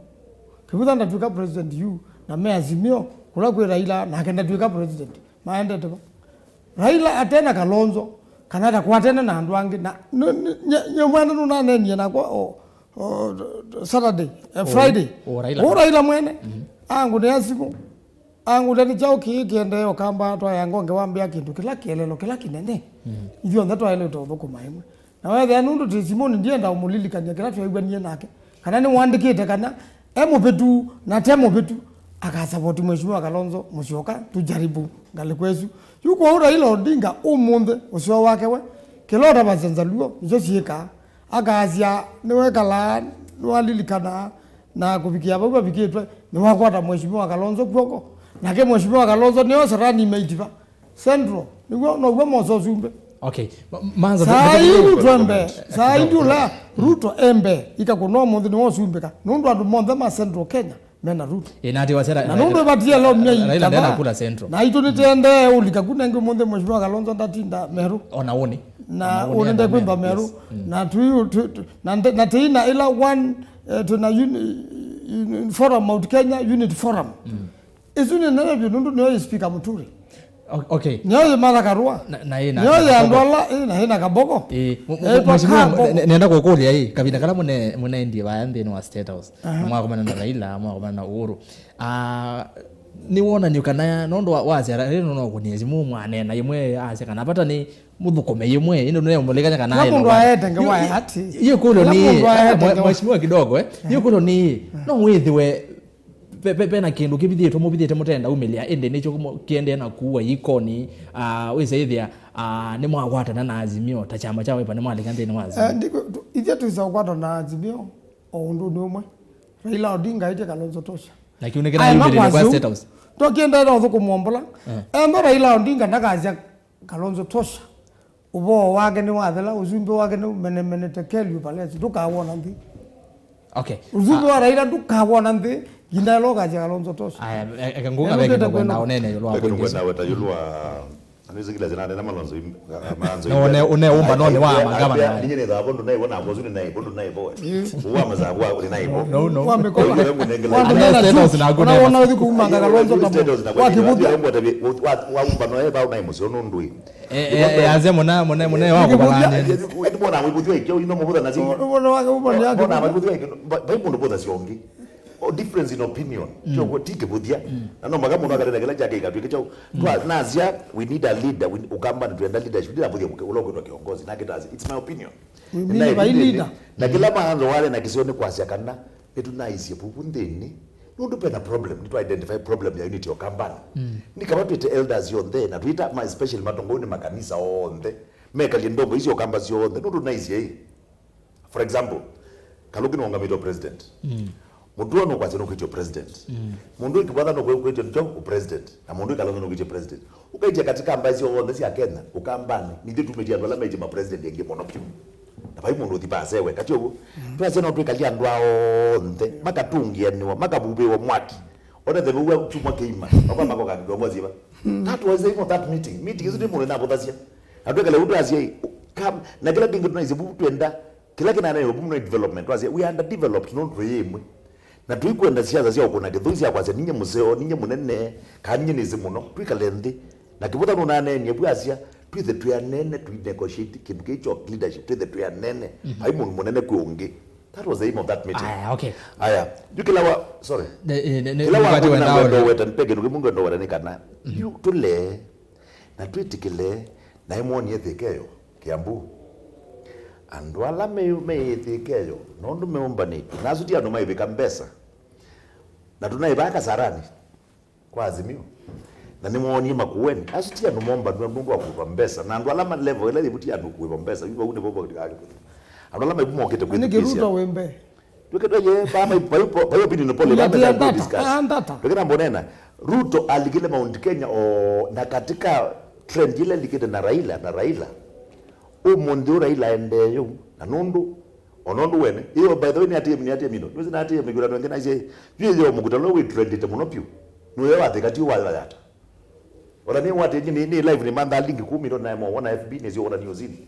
Kĩvutha ndatw'ĩka president yu. Na me Azimio, kũla kwĩ Raila, nake ndatw'ĩka president. Maendete va? Raila ate na Kalonzo, kana atakwatene na andũ angĩ, na nĩ- nĩ- nye- nye mwene nũnaneenie nakwa o, o, Saturday, eh, Friday. O Raila. O Raila mwene, angũnĩa simũ, angũlya nĩ kyaũ kĩĩ kĩendee Ũkamba, twaya ngonge wambĩa kĩndũ kĩla kĩelelo kĩla kĩnene. Ithyonthe twaĩlĩte ũthũkũma ĩmwe. Na wethĩa nũndũ tĩ simũnĩ, ndienda ũmũlilikany'a kĩla tweew'anie nake, kana nĩwandĩkĩte kana e mũvĩtu na te mũvĩtu, akasavoti Mheshimiwa Kalonzo Musyoka, tujaribu ngalĩko ĩsu. Yu kwoou Raila Odinga ũmũnthĩ ũseo wake we, kĩla ũtavasya Nzaluo nĩkyo syĩkaa. Akasya nĩwekalaa, nĩwalilikanaa, na kũvikĩa vau vavikĩtwe, nĩwakwata Mheshimiwa Kalonzo kw'oko. Nake Mheshimiwa Kalonzo nĩosa running mate va Central, nĩw'o, now'o mosa ũsumbĩ. Okay. Ma- manza Saa ii Ruto embe, saa ii ndiũla Ruto embe, ikakũnwa ũmũnthĩ nĩwe ũsumbĩka. Nũndũ andũ monthe ma Central Kenya mena Ruto. Ĩnati wasera. Na nũndũ ĩvatie leo mia Raila ndena itana kula Central. Na itũ nĩtendee ũlika ku nengĩ ũmũnthĩ Mheshimiwa Kalonzo ndatinda Meru. Ona woni. Na ũnende kwĩmba Meru. Na tui tu- tu- na nde- na teina ila one, eh, tuna uni- un- forum Mount Kenya unit forum. Ĩsu nĩ nene vyũ nũndũ nĩyo yĩ Speaker Mũturi. O- okay. Nĩyo yĩ Martha Karua. Na- na ĩ na- nĩyo na yĩ andũ Kabogo. Ala ĩ na ĩ na Kaboko. Ĩ, mũ- mũ- Ĩtwa mheshimiwa, Kabogo. Ne- nenda kũkũlya ĩ, kavinda kala mũne- mũnaendie vaya nthĩnĩ wa State House, na mwakomana na Raila, mwakomana na Uhuru, ah, nĩ wonany'o kana nũndũ wa- wasya Raila no kũnie simũ mwaneena ĩmwe asya kana vata nĩ mũthũkũme ĩmwe, ĩndĩ nũneũmũlikanya kana kĩla mũndũ aete ngewa yake. Yĩkũlyo nĩ mwe- mheshimiwa kidogo, eh, yĩkũlyo nĩ no wĩthĩwe Ve- ve- vena kĩndũ kĩvithĩtwe mũvithĩte mũtenda umĩlĩa, ĩndĩ nĩkyo kĩendee na kuua ikoni. Ah, wĩsa ĩthĩa, ah, nĩmwakwatana na Azimio ta kyama kya Wiper, nĩmwalika nthĩnĩ wa Azimio. Eh, ndiko- tu- ithyĩ twĩsa ũkwatana na Azimio o ũndũnĩ ũmwe. Raila Odinga aĩtye Kalonzo tosha. Na kĩu nĩkĩla aema yumĩlĩle kwa kwasya State House. Tũkĩendee na ũthũkũma mbola. Eh. Endo Raila Odinga ndakasya Kalonzo tosha. Ũvoo wake nĩwathela, ũsumbĩ wake nĩũmenemenete Kelly Palace, ndũkawona nthĩ. Okay. Ũsumbĩ wa Raila ndũkawona nthĩ, nginya ĩla ũkasya Kalonzo tosha. Aya, e- eke ngũka ve kĩndũ kwenda ũnene ĩũlũ wa point ĩsu. Kwenda weta ĩũlũ wa anĩsikila zina nena Malonzo im- a- Malonzo. No, une- une umba no nĩ wa mangavana. Ninye nĩ thabo ndũ naivo na bozu nĩ naivo ndũ naivo. Uwa mazabu wa nĩ naivo. No, no. Wamĩkola. Wamĩkola. Ane State House naku. Unaona ũthi kuumanga Kalonzo tamo. Wakĩvũthya. Wa umba no eba unai mũsio nũndũ. Eh, eh, eh, aze mũna mũna mũna wako balani. Ĩndĩ mbona mwĩvũthya ikyo ino mũvũtha na zingi. Mbona wake mbona yake. Mbona mwĩvũthya ikyo. Vai mũndũ vũtha siongi. O difference in opinion. Kyo ti kĩvũthya. Na no maka mũndũ akarenda kĩla kyake ikatwĩke kyau. Twa nazia, we need a leader. We- Ũkamba nĩ twenda leadership. Ndĩna vũthya ũla ũkwĩtwa kiongozi na kĩtazi. It's my opinion. We need a leader. Na kĩla maanzo wale na kĩsio nĩ kwasya kana nĩtũnaisye vuvu nthĩnĩ. Nũndũ pena problem, nĩtwa identify problem ya unity Ũkambanĩ. Nĩ kava twĩte elders yonthe, na twĩta ma especially matongounĩ makanisa onthe, mekalye ndongo isu Ũkamba syonthe, nũndũ naisye ĩ. For example, Kalũki nũũngamĩtwe president. Mũtũa nũkwasya nũkwĩtwe president. Mũndũ ĩkĩvatha nũkwĩtwe nĩkyo president, na mũndũ ĩkala nũkwĩtwe president. Ũkaĩtya katika mbaĩ syonthe sya Kenya, Ũkambanĩ, nithyĩ tumĩtye andũ ala maĩtye ma president aingĩ mũno vyũ. Na vai mũndũ ũthi vaa asewe, katĩ ũguo. Twasya no twĩkalye andũ onthe, makatũngĩanĩwa, makavuvĩwa mwaki. Onethew'a kyumwa kĩima, makwa makoka kĩndũ amwe syĩva. That was even that meeting. Meeting ĩsu nĩ mũndũ navũthasya. Na twĩkale ũu twasya, kam- na kĩla kĩngĩ tũnaisye vu twenda, kĩla kĩnanaiwe vu mũno development, twasya, we are underdeveloped, no twĩ ĩmwe. Na tũikwenda siasa sya ũkũna kĩthũi sya kwasya, ninye mũseo, ninye mũnene, kana ninye nĩsĩ mũno. Twĩkale nthĩ. Na Kĩvũtha nũnaneenie vu asya, twĩthe twĩ anene, tũi negotiate kĩndũ kĩĩ kyo leadership, twĩthe twĩ anene. Vai mũndũ mũnene kwĩ ũngĩ. That was the aim of that meeting. Aya, okay. Aya, yu kĩla wa, sorry. Kĩla wa ngwenda weta, nipeke nduke mungu ndo weta ni kana. Yu tule na twĩtĩkĩle na ĩmwonie thĩkeyo Kiambu. Andũ ala me me thĩkeyo nondu meũmbanĩtwe. Na asu ti andũ maivika mbesa. Na tunaivaa Kasarani kwa Azimio. Na nĩmoonie Makueni. Asu ti andũ mombanwa nũndũ wa kũĩva mbesa. Na andũ ala ma level ĩla yĩvu ti andũ kũĩva mbesa. Yu vau nĩvo vau. Andũ ala maivu mokĩte kwĩthukĩĩsya. Ruto wĩ mbee. Twĩkĩtwa ye, ba, ba, ba, ba, opinion poll, ba, ba, discuss. Twĩkĩna mbonena. Ruto alikile Mount Kenya o, na katika trend ile likite na Raila, na Raila. Ũmũnthĩ ũ Raila endee yũ, na nũndũ, o nũndũ wene. Iyo, by the way, nĩ atĩe, nĩ atĩe mino. Nũsĩ na atĩe mĩkũlano ĩngĩ na isye, yu yo mũkutano wĩ trendite mũno piũ. Nũyo wathĩka ti wa yata. Ona nĩ wate nĩ nĩ live nĩ mantha link kumi ndo nae mo wona F B nĩ sio wona news ini.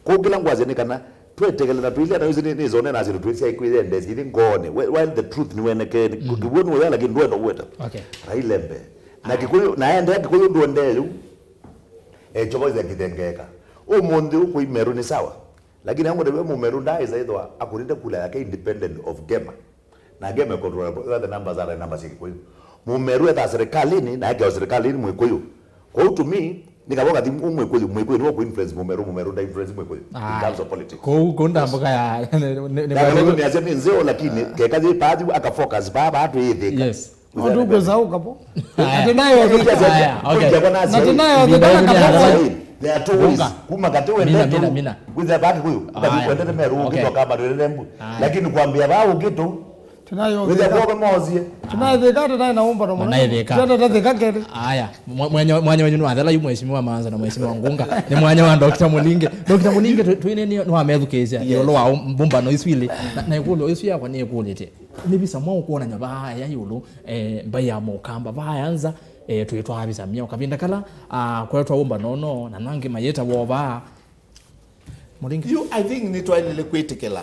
Kwa kila ngwaze nĩ kana twetekele na tuile na yuzi nĩ nĩ zone na zero twisi ai kwire ndezi ni ngone. While the truth ni weneke ni kibuo ni wala kindu ndo weta. Okay. Railembe. Na Kikuyu na ende Kikuyu ndo ndeyu. E chobo za kithengeka. Umunthi uko imeru ni sawa. Lakini angu ndewe mumeru ndaiza ithwa akurinde kula yake independent of Gema. Na game control the numbers are numbers iko hiyo. Mumeru etha serikalini na ake serikalini Mwikuyu. Kwa hiyo to me ni kabo kathi Mwikuyu, Mwikuyu ni wa influence Mumeru, Mumeru nda influence Mwikuyu in terms of politics. Kwa hiyo kunda mboka ya ni ni ni azia ni nzeo lakini keka ye baadhi aka focus baba atu yithika. Yes. Ndu kweza ukapo. Ati nayo ati nayo ati nayo there are two ways. Kuma kati wendete mina mina mina. Kwitha baki kuyu. Ukati wendete meru ukito kama rerembu. Lakini kwambia ba ukito. Tunayo witha kwa mozie. Tunayo thika tunayo na umba na mwana. Tunayo thika. Tunayo thika kete. Aya, mwanya mwanya wenyu ni wathela yu mheshimiwa Manza na mheshimiwa Ngunga. Ni mwanya wa Doctor Mulinge. Doctor Mulinge twine ni wa methukizia. Yolo wa mbumba no iswili. Na ikulo isu yakwa ni ikulite. Nĩ visa mwaũ kwonany'a vaaya ĩũlũ, eh, mbaĩ ya Mũkamba vaaya nza, eh, twĩtwaa visa myaũ kavinda kala, ah, kwetwa ũmba nono na nangĩ mayĩta wovaa. Mũlingi. You, I think nĩtwaĩlĩle kwĩtĩkĩla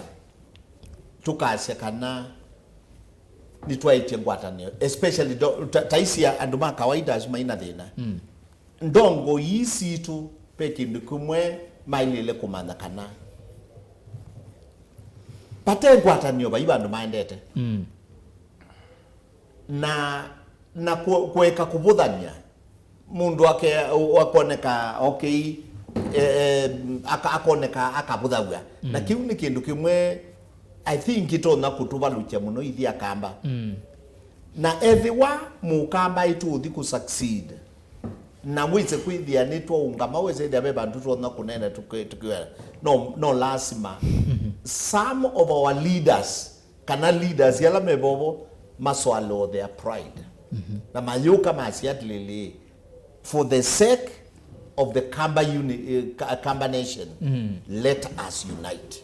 tũkasya kana nĩtwaĩtye ngwatanĩo, especially do- ta- taisi ya andũ ma kawaida asu maina thĩna. Mm. Ndongo ii sitũ ve kĩndũ kĩmwe maĩlĩle kũmanya kana vate ngwatanĩo vai vandũ maendete. Mm. Na, na kũ- kũeka kũvũthany'a mũndũ ake akoneka, okay, eh, eh, aka- akoneka akavũthaw'a. Na kĩu nĩ kĩndũ kĩmwe I think kĩtonya kũtũvalũkya mũno ithyĩ Akamba. Mm. Na ethĩwa Mũkamba ĩtũũthi kũ succeed, na wĩse kwĩthĩa nĩtwaũngama, wĩse ĩthĩa ve vandũ twonya kũneena tũkĩ- tũkĩwela, no, no lasima some of our leaders kana leaders ala me vovo maswallow their pride. Na mayũka masya atĩlĩlĩ, for the sake of the Kamba uni- eh, Ka- Kamba nation, let us unite.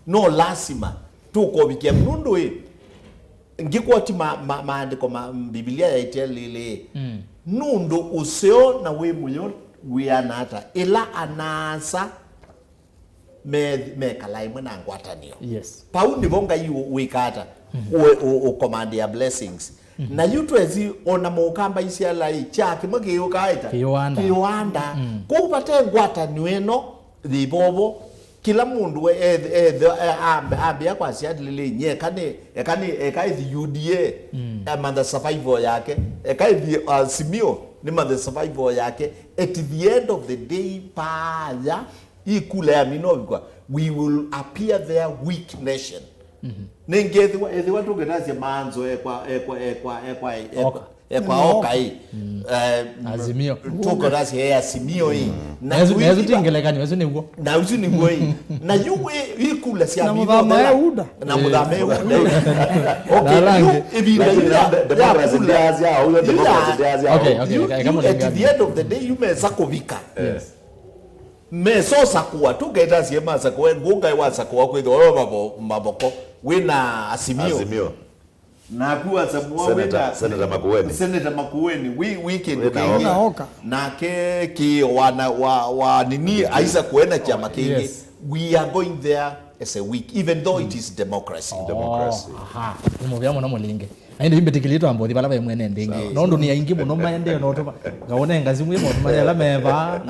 No lasima tũkovikia nũndũ ĩ, ngĩkwoti ma- ma- maandĩko ma Mbivilia yaĩtye lĩlĩ, nũndũ ũseo na wĩ mũyo wĩana ata ĩla anaasa me- mekala ĩmwe na ngwatanĩo. Yes. Pau nĩvo Ngai ũ- wĩkaa ata? Ũ- ũ- ũkomandĩa blessings. Na yu twesi ona Mũkamba isyalai kya kĩmwe kĩyũkaa ĩta? Kĩyũanda. Kĩyũanda. Kũu vate ngwatanĩo ĩno yĩ vovo. Kĩla mũndũ we- eth- eth- e- ambe- ambĩa kwasya atĩlĩlĩ, nye eka nĩ eka nĩ eka ĩthi U D A, amantha survival yake, eka ĩthi Azimio nĩ mantha survival yake. At the end of the day, paaya ii kula ya minovikwa, we will appear there weak nation. Nĩngĩ ethĩwa ethĩwa tũketasya maanzo ekwa ekwa ekwa ekwa ekwa Oka. Ekwa oka ĩ. Eh, Azimio. Tũketasya e Azimio ĩ. Na nezu yu- nezu ti ngelekany'o, esu nĩw'o. Na usu nĩw'o ĩ. Na yu ĩ- ĩ kula sya Na minothela. Mũthama e uda. Na mũthama e uda. Okay, yu ĩvinda yu ya- ya kula. Okay, okay, yu- eka- eka yu at the end of the day yu mesa kũvika. Yes. Mesosakũa, tũketasye masakũe, ngũngaĩ wasakũa kwĩthĩwa we mavo- mavoko wĩ na Azimio. Azimio. Naku wasamũa wĩ Senator- na Senator Makueni. Senator Makueni, wĩ wĩ kĩndũ Wĩ na kĩngĩ. Oka. Nake kĩ wana wa, wa nini aisakũe na kyama kĩngĩ. Yes. We are going there as a week, even though it is democracy. Democracy. Aha, nĩ mũvea mũno Mũlinge. Na ĩndĩ imbĩtĩkĩlĩtwe ambothi vala ve mwene nthĩngĩ. Nondũ nĩ aingĩ mũno maendee no tũma. Ngaũnenga simũ ĩ maũndũ marĩa ala meva.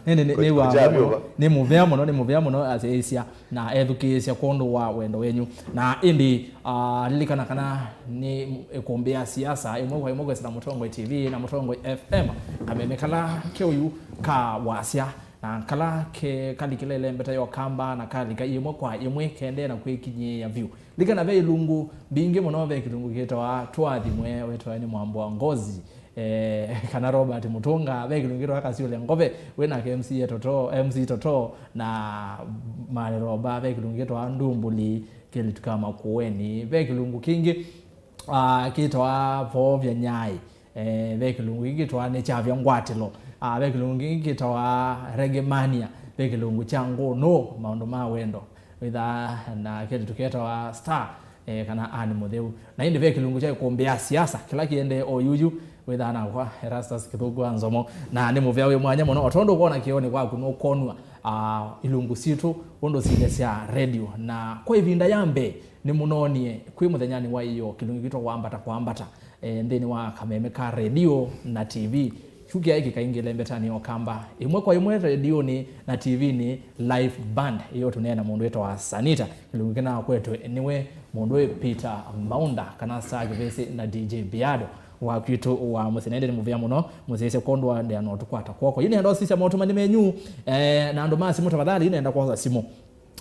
Nĩ nĩ nĩ wa mũno. Nĩ mũvea mũno, nĩ mũvea mũno asyaisya na ethukĩĩsya kwondũ wa wendo wenyu. Na ĩndĩ ah, lilikana kana nĩ ĩkũmbĩ ya siasa ĩmwe kwa ĩmwe kwĩsĩla Mũtongoi T V na Mũtongoi F M. Kameme kala keũyu ka wasya na kala ke kalikile ĩlembeta ya Ũkamba na kalika ĩmwe kwa ĩmwe kende na kwĩkinyĩĩa vyũ. Likana ve ilungu mbingĩ mũno, ve kĩlungu kĩtawa Tũathimwe wetawa nĩ Mwambo wa Ngozi, eh, kana Robert Mutunga, ve kĩlungu kĩtawa Kasiũle Ngove wĩ nake M C A Toto, M C Toto na Male Roba, ve kĩlungu kĩtawa Ndumbuli Kĩlĩtu ka Makueni, ve kĩlungu kĩngĩ ah, kĩtawa Voovya Nyai. Eh, ve kĩlungu kĩngĩ kĩtawa Nĩ Kyavya Ngwatĩlo. Ah, ve kĩlungu kĩngĩ kĩtawa Reggae Mania. Ve kĩlungu kya Ngũnũ, maũndũ ma wendo. Wĩthaa na kĩndũ kĩtawa Star, eh, kana Anne Mũtheu. Na ĩndĩ ve kĩlungu kya ĩkũmbĩ ya siasa, kĩla kĩendee o yuyu, wĩthaa nakwa Erastus Kĩthũku wa Nzomo. Na nĩ mũvea wĩ mwanya mũno, o tondũ ũkwona kĩonĩ kwaku nũkwonw'a, ah, ilungu sitũ, ũndũ silesya radio. Na kwa ĩvinda ya mbee, nĩmũnoonie kwĩ mũthenyanĩ wa ĩyoo kĩlungu kĩtawa Wambata kwa Mbata, eh, nthĩnĩ wa kameme ka redio na T V. Kyu kyaĩ kĩkaingĩle mbetanĩ ya Ũkamba ĩmwe kwa ĩmwe redionĩ na T V-nĩ live band. Ĩyo tũneena mũndũ wĩtawa Sanita. Kĩlungu kĩnakwetwe nĩwe mũndũ wĩ Peter Maunda kana Star Kĩvĩsĩ na D J Biado wa kwitũ wa mũsyĩ. Na ĩndĩ nĩ mũvea mũno mũsyaĩĩsya kwondũ wa ndea na ũtũkwata kw'oko. Yu nĩenda ũsisya maũtũmani menyu, eh, na andũ ma simũ tafadhali, yu nĩenda kwosa simũ.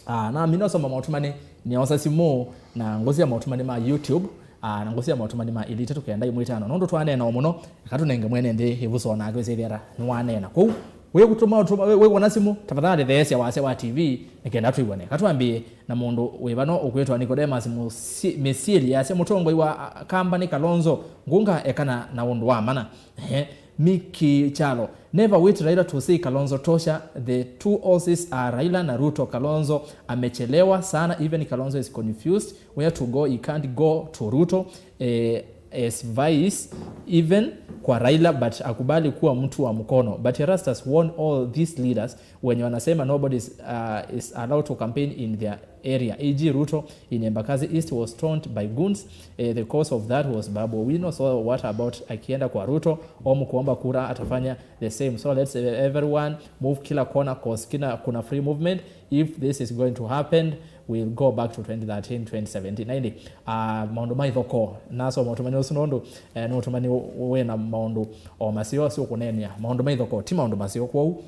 Ah, na mina ũsoma maũtũmani, nĩosa simũ na ngũsya maũtũmani ma YouTube, ah, na ngũsya maũtũmani ma ilita tũkenda imwe itano. Nũndũ twaneena o mũno, eka tũnenge mwene nthĩ ĩvuso nake wĩsĩthĩa ta nĩwaneena. Kwoou, wĩkũtũma ũtũma, wĩ- wĩkwona simũ, tafadhali theesya wasya wa T V nĩ kenda twĩw'ane. Eka twambĩĩe na mũndũ wĩ vano ũkwĩtwa Nicodemus Mũsi- Mĩsyĩli, asya mũtongoi wa ah, Kamba nĩ Kalonzo, ngũnga ekana na ũndũ wa mana. Ehe. Miki Kyalo, never wait Raila to say Kalonzo tosha. The two horses are Raila na Ruto. Kalonzo amechelewa sana, even Kalonzo is confused where to go, he can't go to Ruto, eh, as vice even kwa Raila, but akubali kuwa mtu wa mkono. But Erastus warn all these leaders wenye wanasema nobody is, uh, is allowed to campaign in their area. E G Ruto in Embakasi East was stoned by goons. Eh, the cause of that was Babu Owino. So what about akienda kwa Ruto? Om kuomba kura atafanya the same. So let's, eh, everyone move kila kona cause kina kuna free movement. If this is going to happen, we'll go back to twenty thirteen, twenty seventeen. Na ĩndĩ, ah, maũndũ ma ithokoo. Nasoma ũtũmani ũsu nũndũ, eh, nĩ ũtũmani wĩ na maũndũ o maseo sio kũneenea. Maũndũ ma ithokoo, ti maũndũ maseo kwoou.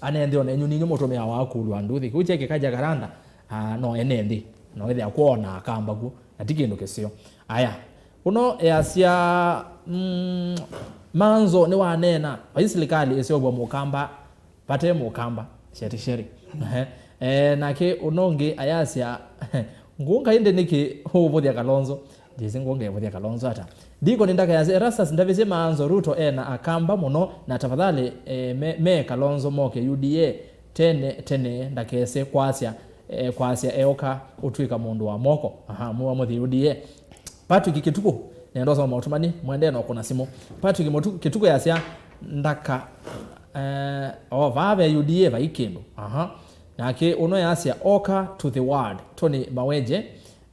Anenthi ona inyu ninyu mũtũmĩawa kũlwa nduthi. Kĩu kye kĩkaja karanda, ah, no ene nthĩ. No ĩthĩa kwona akamba ku. Na ti kĩndũ kĩseo. Aya. Ũno easya, mm, manzo nĩwaneena. Vai silikalĩ ĩseũvwa mũkamba, vate mũkamba. Sheri, sheri. Ehe. Eh, nake ũno ũngĩ ayasya, ngũnga ĩndĩ nĩkĩ ũũvũthya Kalonzo? Njĩsĩ ngũnga ĩvũthya Kalonzo ata. Ndikoni ndakayasya, Erastus ndavĩsye maanzo Ruto ena akamba mũno, na tafadhali, eh, me, me Kalonzo moke U D A tene, tene ndakese kwasya, eh, kwasya eũka ũtw'ĩka mũndũ wa moko. Aha, mũwa mũthi U D A. Patrick Kĩtukũ, nenda ũsoma maũtũmani, mwendee na ũkũna simũ. Patrick Mũtu- Kĩtukũ yasya, ndaka, eh, o, vaa ve U D A vai kĩndũ. Aha. Nake ũno yasya, oka to the world. Tony Maweje,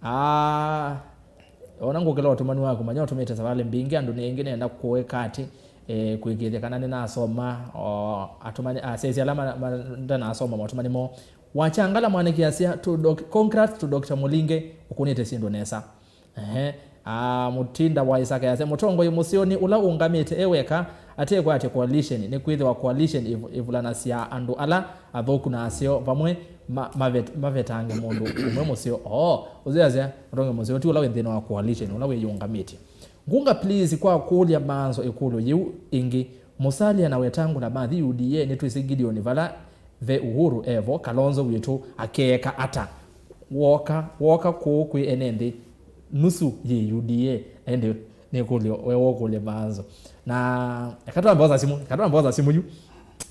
ah, Ona ngũkĩla ũtũmani waku, manya ũtũmĩte savalĩ mbingĩ, andũ nĩ aingĩ nĩenda kũĩka atĩ, eh, kũĩkĩĩthya kana nĩnasoma, o, atũmani, asyaĩsya ala ma- ma- ndanasoma maũtũmani moo. Wachangala mwanĩki asya, to doc- congrats to Doctor Mũlinge, ũkũnĩte syĩndũ nesa. Ehe. Ah, Mũtinda wa Isaka yasya, mũtongoi mũseo nĩ ũla ũngamĩte e weka, atekwatya coalition, nĩkwĩthĩwa coalition ĩv- ĩvulanasya andũ ala athũku na aseo vamwe ma- mavet- mavetange mũndũ ũmwe mũseo. Oo, ũseo yasya, Mũtongoi mũseo ti ũla wĩ nthĩnĩ wa coalition, ũla wĩyĩũngamĩtye. Ngunga please kwa kũlya maanzo ĩkũlyo yĩu ĩngĩ. Musalia na Wetangula mathi U D A, nĩtwĩsĩ Gideon vala ve Uhuru evo, Kalonzo witũ akeeka ata? Woka, woka kũũ kwĩ ene nthĩ, nusu yĩ U D A, na ĩndĩ nĩ ĩkũlyo we wokũlya maanzo. Na eka twambe osa simũ, eka twambe osa simũ yu.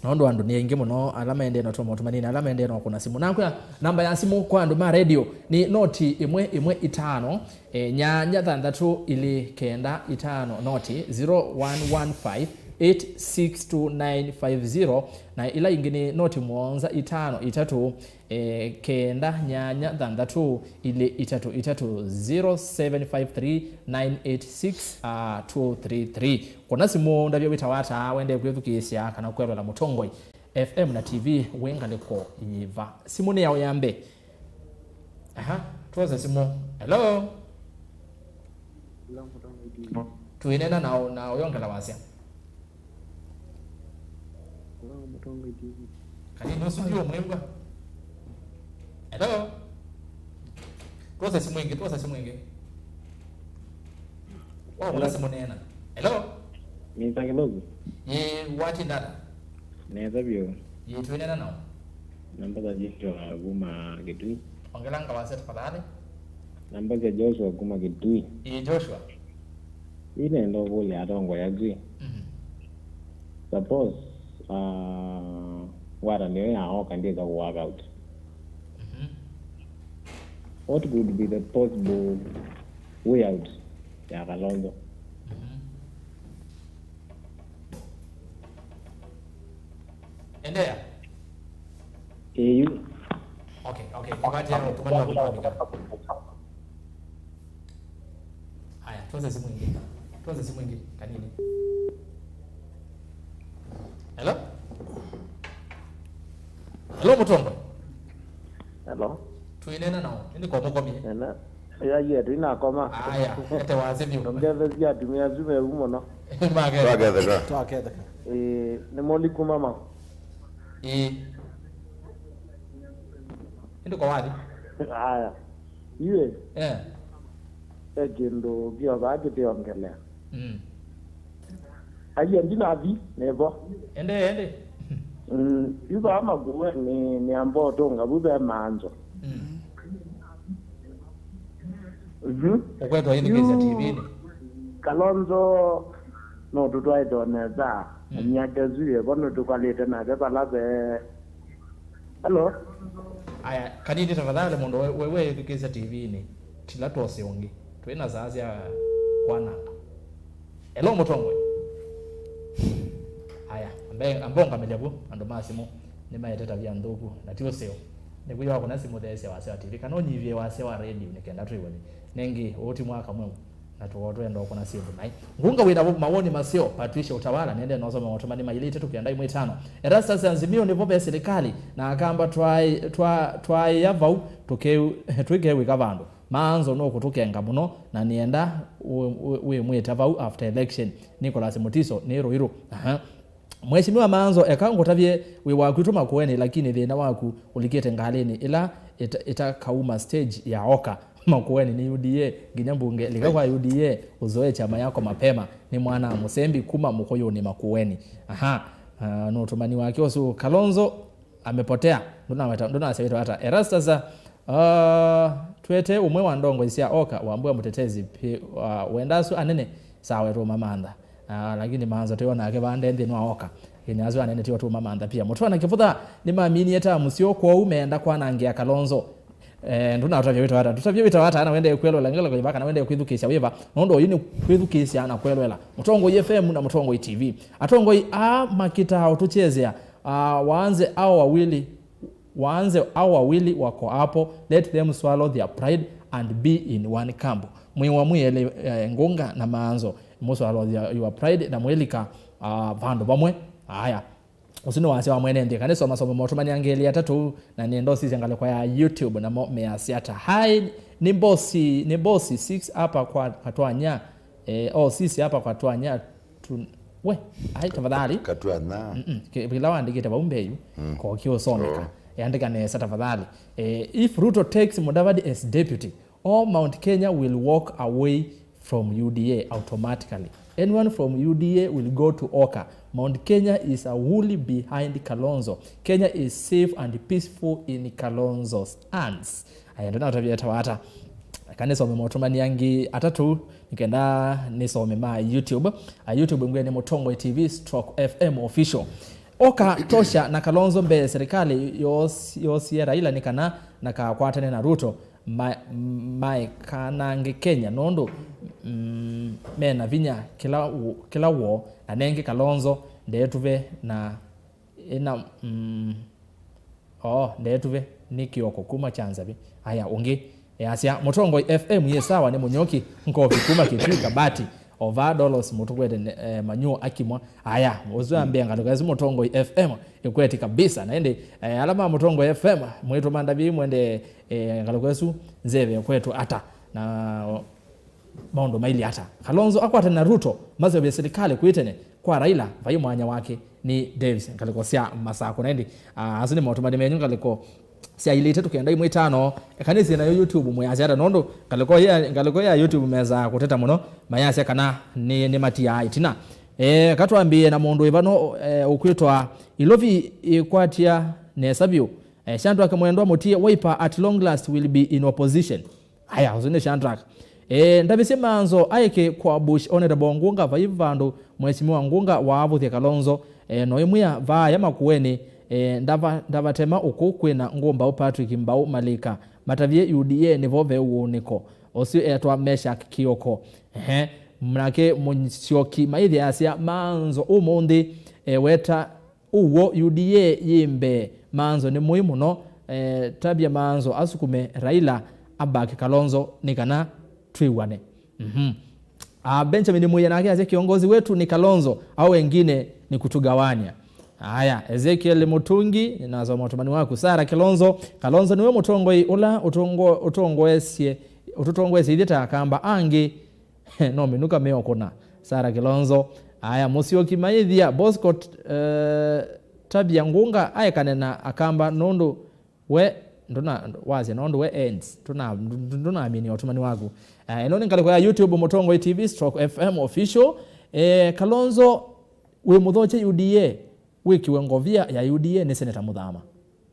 Nũndũ andũ nĩ aingĩ mũno ala maendee na tũmo tũmanini, ala maendee na kũna simũ. Nakwĩa namba ya simũ kwa andũ ma radio nĩ noti ĩmwe ĩmwe itano, eh, nyanya thanthatũ ilĩ kenda itano, noti zero one one five eight six two nine five zero, na ĩla ĩngĩ nĩ noti mũonza itano itatũ, eh, kenda nyanya thanthatũ ilĩ itatũ itatũ, zero seven five three nine eight six two three three. Kũna simũ, ndavya wĩtawa ata, wendee kwĩthukĩĩsya kana kwelwela Mũtongoi F M na T V wĩ ngalĩko yĩva? Simũ nĩ yaũ ya mbee? Aha, twose simũ. Hello? Hello, Mũtongoi T V. Tũinena na, na ũyongela wasya. Hello, Mũtongoi T V. Kanini ũsu ndio mwĩw'a. Hello? Twose simũ ĩngĩ, twose simũ ĩngĩ. Wa, hello? Simũ nena. Hello? Mister Kilogu. Ĩĩ, watinda ata? Nesa vyũ. Ĩĩ, tũinena nao. Namba za Joshua kuma Kitui. Ongela ngawasya tafadhali. Namba za Joshua kuma Kitui. Ĩĩ, Joshua. Ĩĩ, nenda ũkũlya atongoi asu. Mhm. Suppose, uh, ngwatanĩo ya oka ndĩka ku work out. Mhm. What could be the possible way out ya Kalonzo? Mhm. Endelea. Ĩĩ. Okay, okay. Nĩkwatĩa ũtũmani wa kũtũmĩka. Haya, twose simũ ĩngĩ. Twose simũ ĩngĩ kanini. Hello? Hello, Mũtongoi. Hello. Tũinena nao. Nĩ kwa mũkomie. Nena. Ya, ye, tũinakoma. Aya, ete wasya vyũ. Ndongethesya atumĩa asu mevu mũno. Make. Twaketheka. Twaketheka. Ĩĩ, nĩ Molly kuma Mau. Ĩĩ. Ĩndĩ kwa wathi. Aya. Iwe. Eh. E kĩndũ kĩovaa kĩtĩongelea. Mm. Aiya ndinathi, nevo. Ende, ende. Mm, yu vaa Makueni nĩ, nĩ amba ũtũnga vu ve manzo. Mm. Mhm. Ũkwetwa ĩthukĩĩsya T V-inĩ. Kalonzo no tũtwaĩte o nesa. Mm. Na myaka ĩsu yĩvo nĩtũkalĩte nake vala ve. Hello? Aya, kanini tafadhali, mũndũ we, we, we ĩthukĩĩsya T V-inĩ. Tila twose ũngĩ. Twĩ na saa sya kwananga. Hello, Mũtongoi. Aya, ambe, ambe ũngamĩlya vu, andũ ma simũ nĩmaete tavia nthũku, na ti ũseo. Nĩkwĩwa kũna simũ theesya wasya wa T V, kana ũnyivie wasya wa radio nĩ kenda twĩw'e nĩ. Nengĩ, ũũ ti mwaka mweũ, na tũkoo twenda ũkũna syĩndũ naĩ. Ngunga wĩ na mawoni maseo, Patricia Utawala, nende nosome maũtũmani mailĩ itatũ kenda ĩmwe ĩtano. Erastus Azimio nĩvo ve silikalĩ, na akamba twaĩ-, twa-, twaĩa vau, tũkeu-, twĩkew'ĩka vandũ. Maanzo nũkũtũkenga mũno, na nĩenda wĩ-, wĩ-, wĩmwĩta vau after election. Nicholas Mutiso nĩ Ruiru. Aha. Mheshimiwa Maanzo, eka ngũtavye, wĩ waku tu Makueni, lakini thĩna waku ũlikĩte ngalĩnĩ ĩla ĩta-, ĩtakauma stage ya oka. Makueni nĩ U D A, nginya mbunge lika kwa U D A, uzoe chama yako mapema. Nĩ mwana wa Mũsembi kuma Mũkũyũnĩ Makueni. Aha. Ah, nũtũmani wake ũsu Kalonzo amepotea. Ndũnaweta, ndũnawasya wĩtwa ata. Erastus, uh, twete ũmwe wa ndongoi sya oka, Wambua Mũtetezi, pi-, uh, wenda asu anene, sawa, tũmamantha. Uh, lakini Maanzo twĩona nake vande nthĩnĩ wa oka. Lakini asu anene tio tũmamantha pia. Mũtwana Kĩvutha, nĩmaminie ta mũsyo, kwoou meenda kwanangĩa Kalonzo. Eh, ndũnatavya wĩtwa ata. Tũtavye wĩtwa ata, na wende kwelwa langela kwa kana wende kwĩthukĩĩsya wĩva. Nũndũ oyu nĩ kwĩthukĩĩsya na kwelwela. Mũtongoi F M na Mũtongoi T V. Atongoi aa makitaa ũtũchezea. Ah, waanze hao wawili, waanze hao wawili wako hapo, let them swallow their pride and be in one camp. Mwĩwa mwĩele, eh, Ngunga na Maanzo, mũswallow your, your pride na mwĩlika, ah, vandũ vamwe. Aya. Ũsu nĩ wasya wa mwene nthĩ. Kanĩsomasoma maũtũmani angĩ elĩ atatũ, na nĩenda ũsisya ngalĩko ya YouTube, namo measya ata. Hi, nĩ bosi, nĩ bosi six hapa kwa Katwanya. Eh, oh, sisi hapa Katwanya. Tu-, we, ai, tafadhali. Katwanya. Mm-mm. Ke-, ĩla waandĩkĩte vau mbee yu, mm, ko kĩũsomeka. Oh. Yandĩka nesa tafadhali. Eh, if Ruto takes Mudavadi as deputy, all Mount Kenya will walk away from U D A automatically. Anyone from U D A will go to Oka. Mount Kenya is a wholly behind Kalonzo. Kenya is safe and peaceful in Kalonzo's hands. Aya, ndona ũtavya tawata. Kana nisome maũtũmani angĩ atatũ, nĩkenda nisome ma YouTube. A, YouTube ngwe nĩ Mũtongoi T V stroke F M official. Oka tosha na Kalonzo mbee, serikali yos-, yosie Raila nĩ kana na kakwatane na Ruto, ma-, maekanange Kenya nũndũ, mm, me na vinya kĩla w'o, kĩla w'o, na nengĩ Kalonzo ndeetuve na ĩna, mm, oo, ndeetuve nĩ Kĩoko kuma Kyanzavi. Aya, ũngĩ easya, Mũtongoi F M yĩ sawa, nĩ Mũnyuki Nkovi kuma Kitui Kabati. Ova Dolos mũtũkwete ne-, eh, manyuo akimwa. Aya, ũsu ambĩa ngalĩko ĩsu Mũtongoi F M ĩkweti kabisa. Na ĩndĩ, eh, ala ma Mũtongoi F M, mwĩtũma ndavye mwende, eh, ngalĩko ĩsu nzeve kwetũ ata. Na maũndũ mailye ata? Kalonzo akwatane na Ruto, maseũvye silikalĩ kwĩ tene kwa Raila, vai mwanya wake nĩ Davis, ngalĩko sya Masako. Na ĩndĩ, ah, asu nĩ maũtũmani menyu ngalĩko sya ilĩ itatũ kenda imwe itano. Eka nĩsĩ nayo YouTube mwĩasya ata, nũndũ ngalĩko ya, ngalĩko ya YouTube mesaa kũteta mũno, mayasya kana nĩ, nĩ matiaa ĩtina. Eh, katwambĩĩe na mũndũ wĩ vano, eh, ũkwĩtwa Ilovi ĩkwatya nesa vyũ. Eh, Shadrack Mwendwa Mutie, Wiper at long last will be in opposition. Aya, ũsu nĩ Shadrack. Eh, ndavisye Manzo aeke kwa Bush Honorable Ngunga, vai vandũ Mheshimiwa Ngunga waavũthya Kalonzo. Eh, noimwĩa vaaya Makueni, eh, ndava-, ndavatema ũkũ kwĩna ngũmbaũ Patrick Mbau Malika. Matavye U D A nĩvo ve ũunĩko. Ũsu etwa Meshack Kioko. Ehe, nake Mũsyoki maithya asya Manzo ũmũnthĩ, eh, weta Ũw'o U D A yĩ mbee, Manzo nĩ mũĩ mũno, eh, tavya Manzo asukume Raila abaki Kalonzo nĩ kana twĩw'ane. Mhm. Ah, Benjamin Muya nake asya, "Kiongozi wetu ni Kalonzo, au wengine ni kutugawanya." Aya, Ezekiel Mutungi, nasoma ũtũmani waku. Sarah Kilonzo, Kalonzo nĩwe mũtongoi ũla ũtongo-, ũtongoesye, ũtũtongoesye ithyĩ ta Akamba angĩ. No minuka meokũna. Sarah Kilonzo. Aya, Musyoki maithia, Bosco, eh, tavya Ngunga aekane na Akamba nũndũ we ndũna-, wasya nũndũ we ends. Ndũna-, ndũ-, ndũnamini ũtũmani waku. Aya, ĩno nĩ ngalĩko ya YouTube, Mũtongoi T V stroke F M official. Eh, Kalonzo wĩ mũthokye U D A. Wĩkiwe ngovia ya U D A nĩ Seneta Mũthama,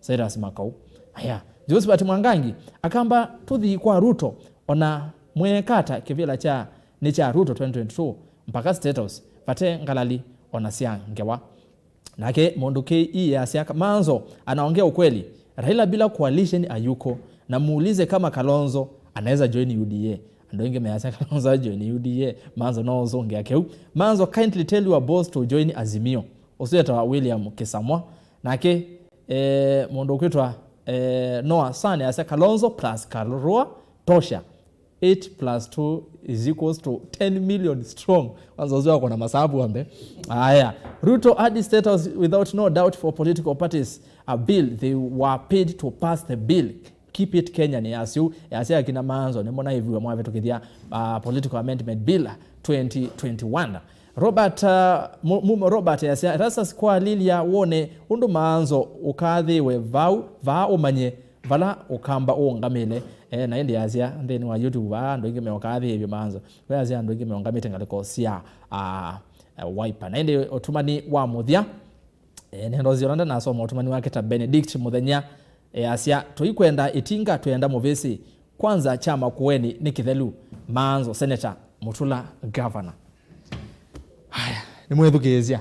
Cyrus Makau. Aya, Josephat Mwangangi, Akamba tũthi kwa Ruto, ona mwekata kĩvĩla kya, nĩ kya Ruto twenty twenty-two, mpaka State House, vate ngalali ona sya ngewa. Nake mũndũ K E asya, Manzo anaongea ukweli, Raila bila coalition hayuko, na muulize kama Kalonzo anaweza join U D A. Andũ aingĩ measya Kalonzo ajoin U D A, Manzo no ũsũngĩa kĩu. Manzo kindly tell your boss to join Azimio. Ũsu etawa William Kisamwa. Nake, eh, mũndũ ũkwĩtwa, eh, Noah Sane asya Kalonzo plus Karua tosha. Eight plus two is equals to ten million strong. Kwanza ũsu wako na masabu ambe. Aya. Ruto hadi State House without no doubt for political parties a bill. They were paid to pass the bill. Keep it Kenya nĩ yasyo, yasya akina Manzo, nĩmo naiviwe mwavĩtũkĩthya, uh, Political Amendment Bill twenty twenty-one. Robert, uh, mu-, mu-, Robert yasya, Erastus, kwa lilya wone ũndũ Manzo ũkathĩwe vau, vaa ũmanye vala Ũkamba ũũngamĩle. Eh, na ĩndĩ yasya, nthĩnĩ wa YouTube, vaa andũ aingĩ meũkathĩĩvye Manzo. We yasya andũ aingĩ meũngamĩte ngalĩko sya, uh, uh, Wiper. Na ĩndĩ ũtũmani wa mũthya, eh, nendo ziona ndanasoma ũtũmani wake ta Benedict Mũthenya. Easya, tũikwenda ĩtinga, twĩenda mũvĩsĩ. Kwanza kyama Kueni nĩ kĩthelu. Manzo, Senator, Mutula, Governor. Haya, nĩmwĩthukĩĩsya.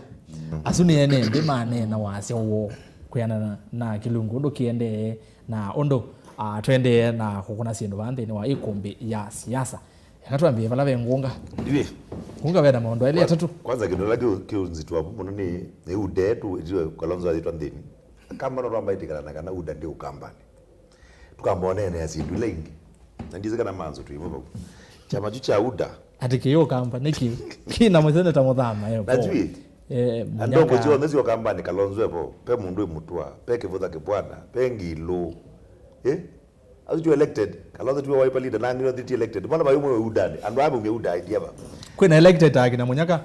Asu nĩ ene nthĩ maneena wasya ũwoo kwĩanana na kĩlungu ũndũ kĩendee na ũndũ, ah, tũendee na kũkũna syĩndũ vaa nthĩnĩ wa ĩkũmbĩ ya siasa. Eka twambĩe vala ve Ngunga. Ivi. Ngunga ve na maũndũ elĩ atatũ. Kwanza kĩndũ kĩla kĩũ-, kĩũnzitwa mũno nĩ, nĩ UDA tu, ĩtiwe Kalonzo ayĩtwa nthĩni. Kamba no twamba ĩtĩkana na kana UDA ndĩ Ũkambanĩ. Tũkamba oneenea syĩndũ ila ingĩ. Na ndiĩsĩ kana Manzo twĩ ĩmwe vau. Kyama kyu kya UDA. Atĩ kĩ Ũkamba nĩ kĩ? Kĩ na mũseneta Mũthama, eh, na jui. Eh, andongo syonthe syokambanĩ Kalonzo evo. Pe mũndũ ĩ Mũtũa, pe Kĩvũtha Kĩbwana, pe Ngilũ. Eh? Asu tiwe elected. Kalonzo tiwe Wiper leader, na Ngilũ ti elected. Mbona mayumwe UDA-nĩ? Andũ aya maumie UDA ndiava. Kwĩna elected ta akina Mũnyaka.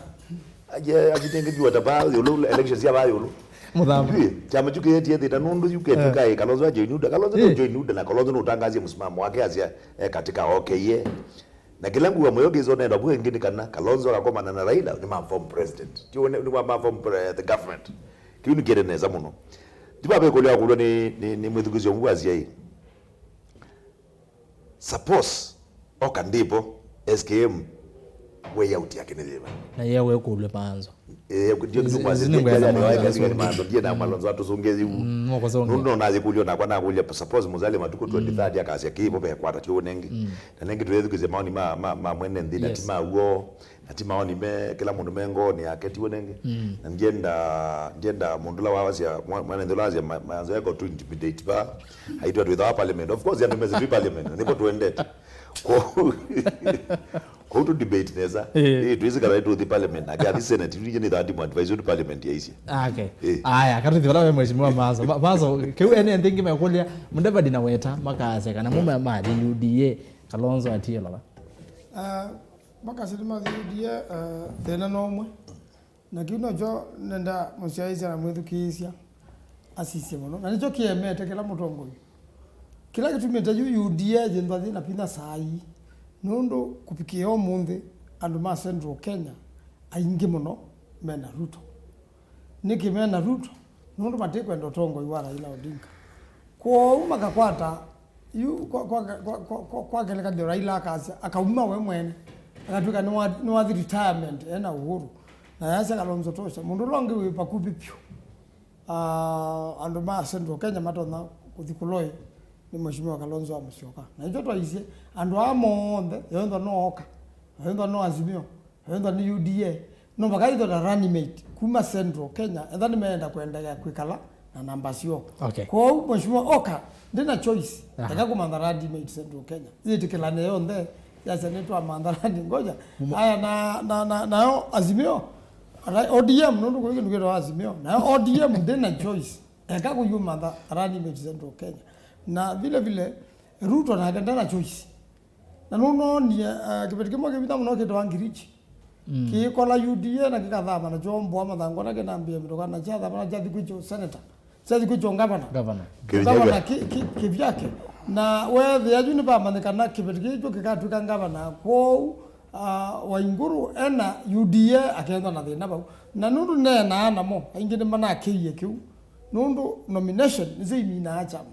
Aje, aje tenge jua ta ba yolo, elections ya ba yolo. Mũthama. Ndiye, kyama kyu kĩyetie thĩna nũndũ yu ketwĩka, eh, Kalonzo ajoin UDA. Kalonzo, eh, ndojoin UDA na Kalonzo nũtangazie msimamo wake asya, eh, katika, okay, yeah. Na kĩla nguga mũyo kĩso nenda vuo ĩngĩ nĩ kana Kalonzo akakomana na Raila nĩ ma form president. Ti one, nĩ ma form pre-, the government. Kĩu nĩ kĩrĩ nesa mũno. Ti vavekũlya kũlwa nĩ, nĩ, nĩ mwĩthukĩsyo mbu asya ĩ. Suppose oka ndĩvo, S K M way out yake nĩ yĩva? Na yeye wekũlwe maanzo. Eh, ndio kitu kwa zini kwa ya kwa zini maanzo ndiye na Malonzo atusongezi u. Ndio na zikulia na kwa na kulia suppose Musalia matuko twenty-third akasia kibo be kwata tio nenge. Na nenge tuwezi kuzema maoni ma ma ma mwene nthi na ti ma uo. Na ti maoni me kila mundu me ngooni yake ti wonenge. Na ndienda ndienda mundu la wawasia mwa- mwana nthi la wasia ma- maanzo yako tu intimidate ba. Aitwa twithawa parliament, of course andu mezi tu parliament niko tuendete. Kwa kwa tu debate nesa. Eh, tuizi kana tu the parliament na kathi senate tu ni thandi mu advise tu parliament ya isi. Okay. Eh. Aya, katuthi vala we mheshimiwa Maso. Ma- Maso, kiu ene nthi ngi mekulia Mudavadi na Weta makase kana mume mali U D A Kalonzo atie lola. Ah, makaseti mathĩũkie, ah, thĩna no ũmwe. Na kĩu nokyo nenda mũsyaĩĩsya na mwĩthukĩĩsya asisye mũno. Na nĩkyo kĩemete kĩla mũtongoi. Kĩla kĩtumĩte yu U D A yĩthwa yĩ na vinya saa ii. Nũndũ kũvikĩa ũmũnthĩ, andũ ma Central Kenya aingĩ mũno mena Ruto. Nĩkĩ mena Ruto? Nũndũ matikwenda ũtongoi wa Raila Odinga. Kwoou makakwata yu kwa, kwa, kwa, kwa, kwa, kwa ngelekany'o Raila akasya, akauma we mwene, akatw'ĩka nĩwa- nĩwathi retirement ena Uhuru, na yasya Kalonzo tosha, mũndũ ũla ũngĩ wĩ vakuvĩ vyũ. Ah, andũ ma Central Kenya matonya kũthi kũloi nĩ Mheshimiwa Kalonzo wa Musyoka. Na nĩkyo twaisye andũ aa monthe, yonthe no Oka, yonthe no Azimio, Ethwa nĩ U D A, no makaithwa na running mate kuma Central Kenya, ethwa nĩmeenda kwendelea kwĩkala na namba syoo. Okay. Kwoou Mheshimiwa Oka ndĩ na choice, aha, eka kũmantha running mate Central Kenya. Yĩtĩkĩlane yonthe, yasya nĩtwamantha running, ngoja. Aya na, na, na, nayo Azimio, ala O D M, nũndũ kwĩ kĩndũ kĩtawa Azimio, nayo O D M ndĩ na choice, eka kũyumantha running mate Central Kenya. Na vile vile, Ruto nake ndana choice. Na nũnoonie, uh, kĩveti kĩmwe kĩvitha mũno kĩtawa Ngirichi. Mm. Kĩkola U D A na kĩkathama na kyombũa mathangũ na kĩnambĩa mĩtoka na kyathama na kyathi kwĩkyo senator. Kyathi kwĩkyo ngavana. Ngavana. Kĩvyake. Ngavana kĩ- kĩ- kĩvyake. Na weethĩa yu nĩvamanyĩkana kĩveti kĩkyo kĩkatw'ĩka ngavana. Kwoou, uh, Waingũrũ ena U D A akethwa na thĩna vau. Na nũndũ neenaa namo, aingĩ nĩmanakĩie kĩu. Nũndũ nomination nĩsyo iminaa kyama.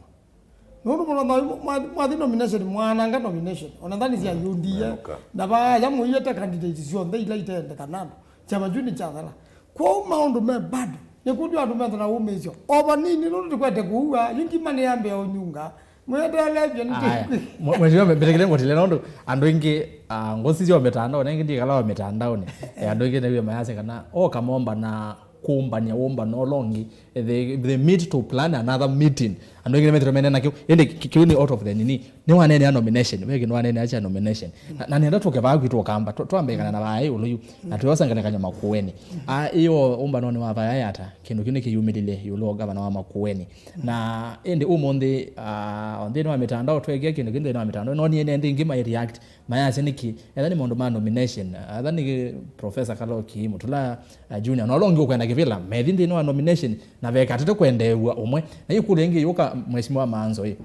Nũndũ mũno mwa- mwa- mwathi nomination, mwananga nomination. Ona ndani sya U D A. Meũka. Na vaya mũiete candidate syonthe ila itendekana andũ. Kyama kyu nĩ kyathela. Kwoou maũndũ me bado. Nĩkũndũ andũ methana ũmĩsyo. O vanini nũndũ tũkwete kũua, yu ngima nĩyambĩa ũnyunga. Mwĩeteelevye nĩ Aya. Mwe- Mheshimiwa, mbe- mbetekele ngotile nũndũ andũ aingĩ, ah, ngosi syo mĩtandaonĩ, aingĩ ndikalawa mĩtandaonĩ. Eh, andũ aingĩ nĩw'e mayasya kana o kamomba na kũmbany'a wũmbano ũla ũngĩ, they, they meet to plan another meeting. Andũ aingĩ nĩmethĩtwe mene na kĩu. Ĩndĩ kĩ- kĩu nĩ out of the nini. Nĩwaneenea nomination. We kĩndũ waneenea kya nomination. Na, na nenda tũke vaa kwitũ ũkamba. Tũ- twambĩkana na vaa ĩũlũ yu. Na twĩosa ngelekany'o Makueni. A, ĩyo ũmbanonĩ wa vaya yata. Kĩndũ kĩu nĩkĩyumĩlile ĩũlũ wa gavana wa Makueni. Na ĩndĩ ũmũnthĩ, ah, nthĩnĩ wa mĩtandao, tweekie kĩndũ kĩu nthĩnĩ wa mĩtandao. No niĩ nĩ ĩngĩ mai react. Mayasya nĩkĩ? Etha nĩ maũndũ ma nomination, etha nĩ Professor Kaloki, Mutula, uh, Junior, na ũla ũngĩ ũkwenda kĩvĩla, methi nthĩnĩ wa nomination, na vekatĩte kwendeew'a ũmwe. Na ĩkũlyo ĩngĩ yũka, Mheshimiwa Maanzo, ĩ,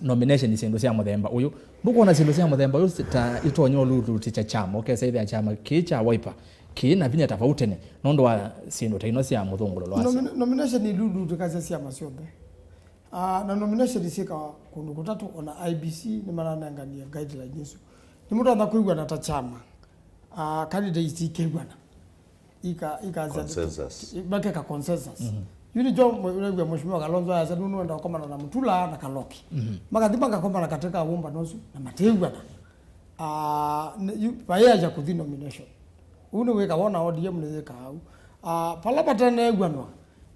nomination syĩndũ sya mũthemba ũyũ. Ndũkwona syĩndũ sya mũthemba ũyũ si- ta itonya ũlututĩkya kyama, ũkesa ĩthĩa kyama kĩĩ kya Wiper kĩĩ na vinya tavau tene, nũndũ wa syĩndũ ta ino sya mũthũngũlũlo wa syama? Nomi- nomination ilututĩkasya syama syonthe. Ah, na nomination syĩkawa kũndũ kũtatũ, ona I E B C nĩmananenganie guideline isu. Nĩmũtonya kwĩw'ana ta kyama, ah, candidates ikew'ana. Ika- ikasya- Consensus. I- makeka consensus. Mhm. Yu nĩkyo mwe- ũrew'a Mheshimiwa Kalonzo ayasya, "Nũũ nũenda ũkomana na Mutula na Kaloki." Mhm. Makathi makakomana katĩ ka wũmbano ũsu, na matew'ana. Ah, nĩ- yu- vayĩasya kũthi nomination. Ũu nĩ wĩka wona O D M nĩyĩkaa ũu. Ah, vala vatanew'anwa,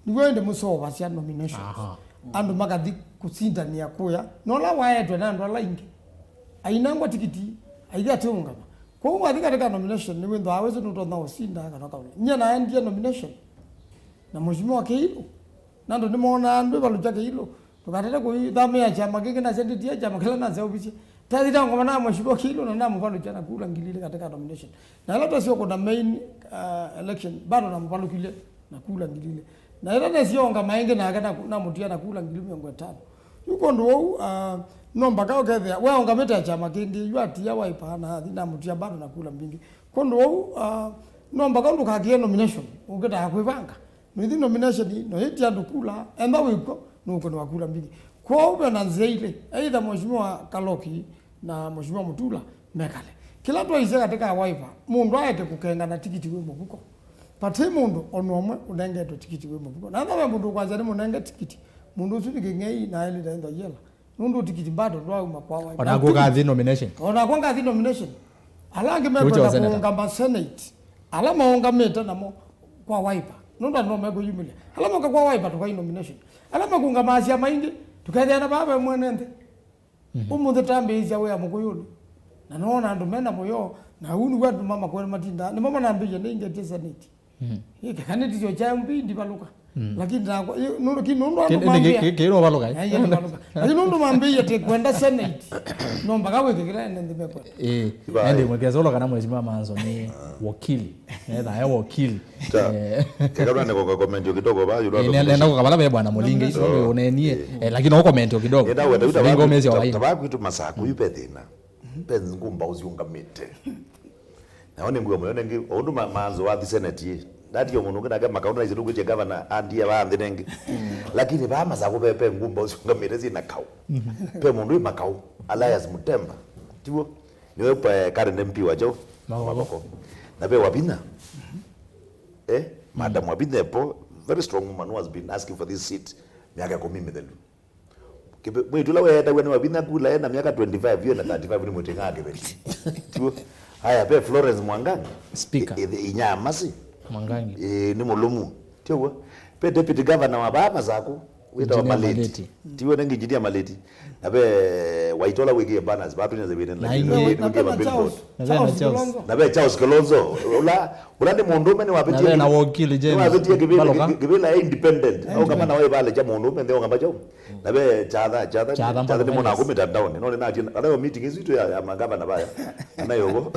nĩw'o ĩndĩ mũseũvasya nomination. Aha. Andũ makathi kũsindanĩa kũya. Na ũla waetwe na andũ ala aingĩ, ainangwa tikiti, aithi atiũngama. Kwoou wathi katika nomination, nĩwĩthĩawa wĩsĩ nũtonya ũsinda kana ũkaũla. Nyie naendie nomination na Mheshimiwa Kĩilũ. Na andũ nĩmonaa ndwĩvalũkya Kĩilũ. Ndũkatate kũithamĩa kyama kĩngĩ, nasya ndĩtie kyama kĩla naseũvisye. Tathi ndangomana na Mheshimiwa Kĩilũ na namũvalũkya na kula ngili ilĩ katika nomination. Na ĩla twasyoka na main, uh, election, bado namũvalũkilye na kula ngili ilĩ. Na ĩla nesie ongama ĩngĩ nake na- namũtia na kula ngili mĩongo ĩtano. Yu kwondũ wou, uh, no mpaka ũkethĩa, we ongamĩte kyama kĩngĩ, yu atia Wiper na athi namũtia bado na kula mbingĩ. Kwondũ wou, uh, no mpaka ndũkakie nomination, ũkĩtaa kwĩvanga. Noithi nomination, noitia andũ kula, enda wĩkw'o, nũkũnĩwa kula mbingĩ. Kwoou ve na nzĩa ilĩ, either Mheshimiwa Kaloki na Mheshimiwa Mutula mekale. Kĩla twaisye katĩ ka Wiper, mũndũ aeke kũkengana tikiti wĩ mũvuko. Vati mũndũ o na ũmwe ũnengetwe tikiti wĩ mũvuko. Na ethĩwa ve mũndũ ũkwasya nĩmũnenge tikiti, mũndũ ũsu nĩ kĩng'ei na aĩlĩte ĩntha yĩela. Nũndũ tikiti bado ndwauma kwa Wiper. O naku ũkathi nomination. O nakwa ngathi nomination. Ala angĩ mekwenda kũũngama Senate. Ala maũngamĩte namo kwa Wiper. Nũndũ andũ no mekwĩyumĩlya. Ala moka kwa Wiper tũkai nomination. Ala makũũngama syama ingĩ, tũkethĩana vaa ve mwene nthĩ. Mhm. Ũmũnthĩ tambĩĩsya wĩa Mũkũyũnĩ. Na noona andũ mena mũyo, na ũu nĩw'o andũ ma Makueni matindaa. Nĩmo manambĩie nĩingetie Senate. Mhm. Ĩ, keka nĩtisyo kya M P ndivalũka. Mm. Lakini nakwa, ĩ, nũndũ, ki nũndũ andũ mambĩa. Kĩĩ nũvalũka, ĩ? Ĩ, ĩ, nĩvalũka. Lakini nũndũ mambĩie atĩ kwenda Senate, no mpaka wĩke kĩla ene nthĩ mekwenda. Ĩ, ĩndĩ mwekesa ũlo kana Mheshimiwa Manzo nĩ wakili. Etha e wakili. Ta, eh, keka nane kwa comment kidogo ba, yule ndo nenda kwa kabala be bwana Mulinge, iso ndio unenie. Eh, lakini no comment kidogo. Nenda wenda uta. Lingo mezi wa. Ta ba kwitu Masaku, yu pe thĩna. Pe ngumba usiungamite. Na one nguo mwe nengi, undu ma-, Manzo wa senate ye. Ndati yo mundu nake makauna isu kwĩtye governor andia ba nthi nengi. Lakini ba Masaku be, pe ngumba usiungamite zina kau. Pe mundu i makau, Elias Mutemba. Tiwo. Niwe pa current M P wa chao. Mavoko. Mavoko. Na ve Wavinya. Eh, Madam Wavinya po, very strong woman who has been asking for this seat miaka ĩkũmi mĩthelu. Kibe-, mwĩtu ũla weetaw'a nĩ Wavinya kula ena miaka twenty-five, yo na thirty-five nĩ mũting'aa kĩveti. Tiwo. Haya, ve Florence Mwangangi. Speaker. I-, i-, inyamasi. Mwangangi. Eh, nĩ mũlũmu. Tiwo. Ve deputy governor wa baa Masaku. Wĩtawa Engineer Maleti. Maleti. Tiwe nĩ Engineer Maleti. Na ve Waitola wĩkĩe banners, vatu nĩ zĩvĩte na lakini ingi wĩkĩe na mabillboard. Charles, na ve na Charles Charles Kilonzo. Na ve Charles Kilonzo. Ula, ula nĩ mũndũ ũme nĩ wavitie. Na ve na wakili James. Nĩ wavitie kĩvĩla, Baloka. Kĩvĩla ya independent. Au kama na waĩ vale cha mũndũ ũme ndio ngamba chao. Na ve Chatha, Chatha, Chatha Chatha nĩ Baloka mwana James. Akũmĩta down. No nĩ na, na ve meeting isu tu ya, ya magavana vaya. Na yo.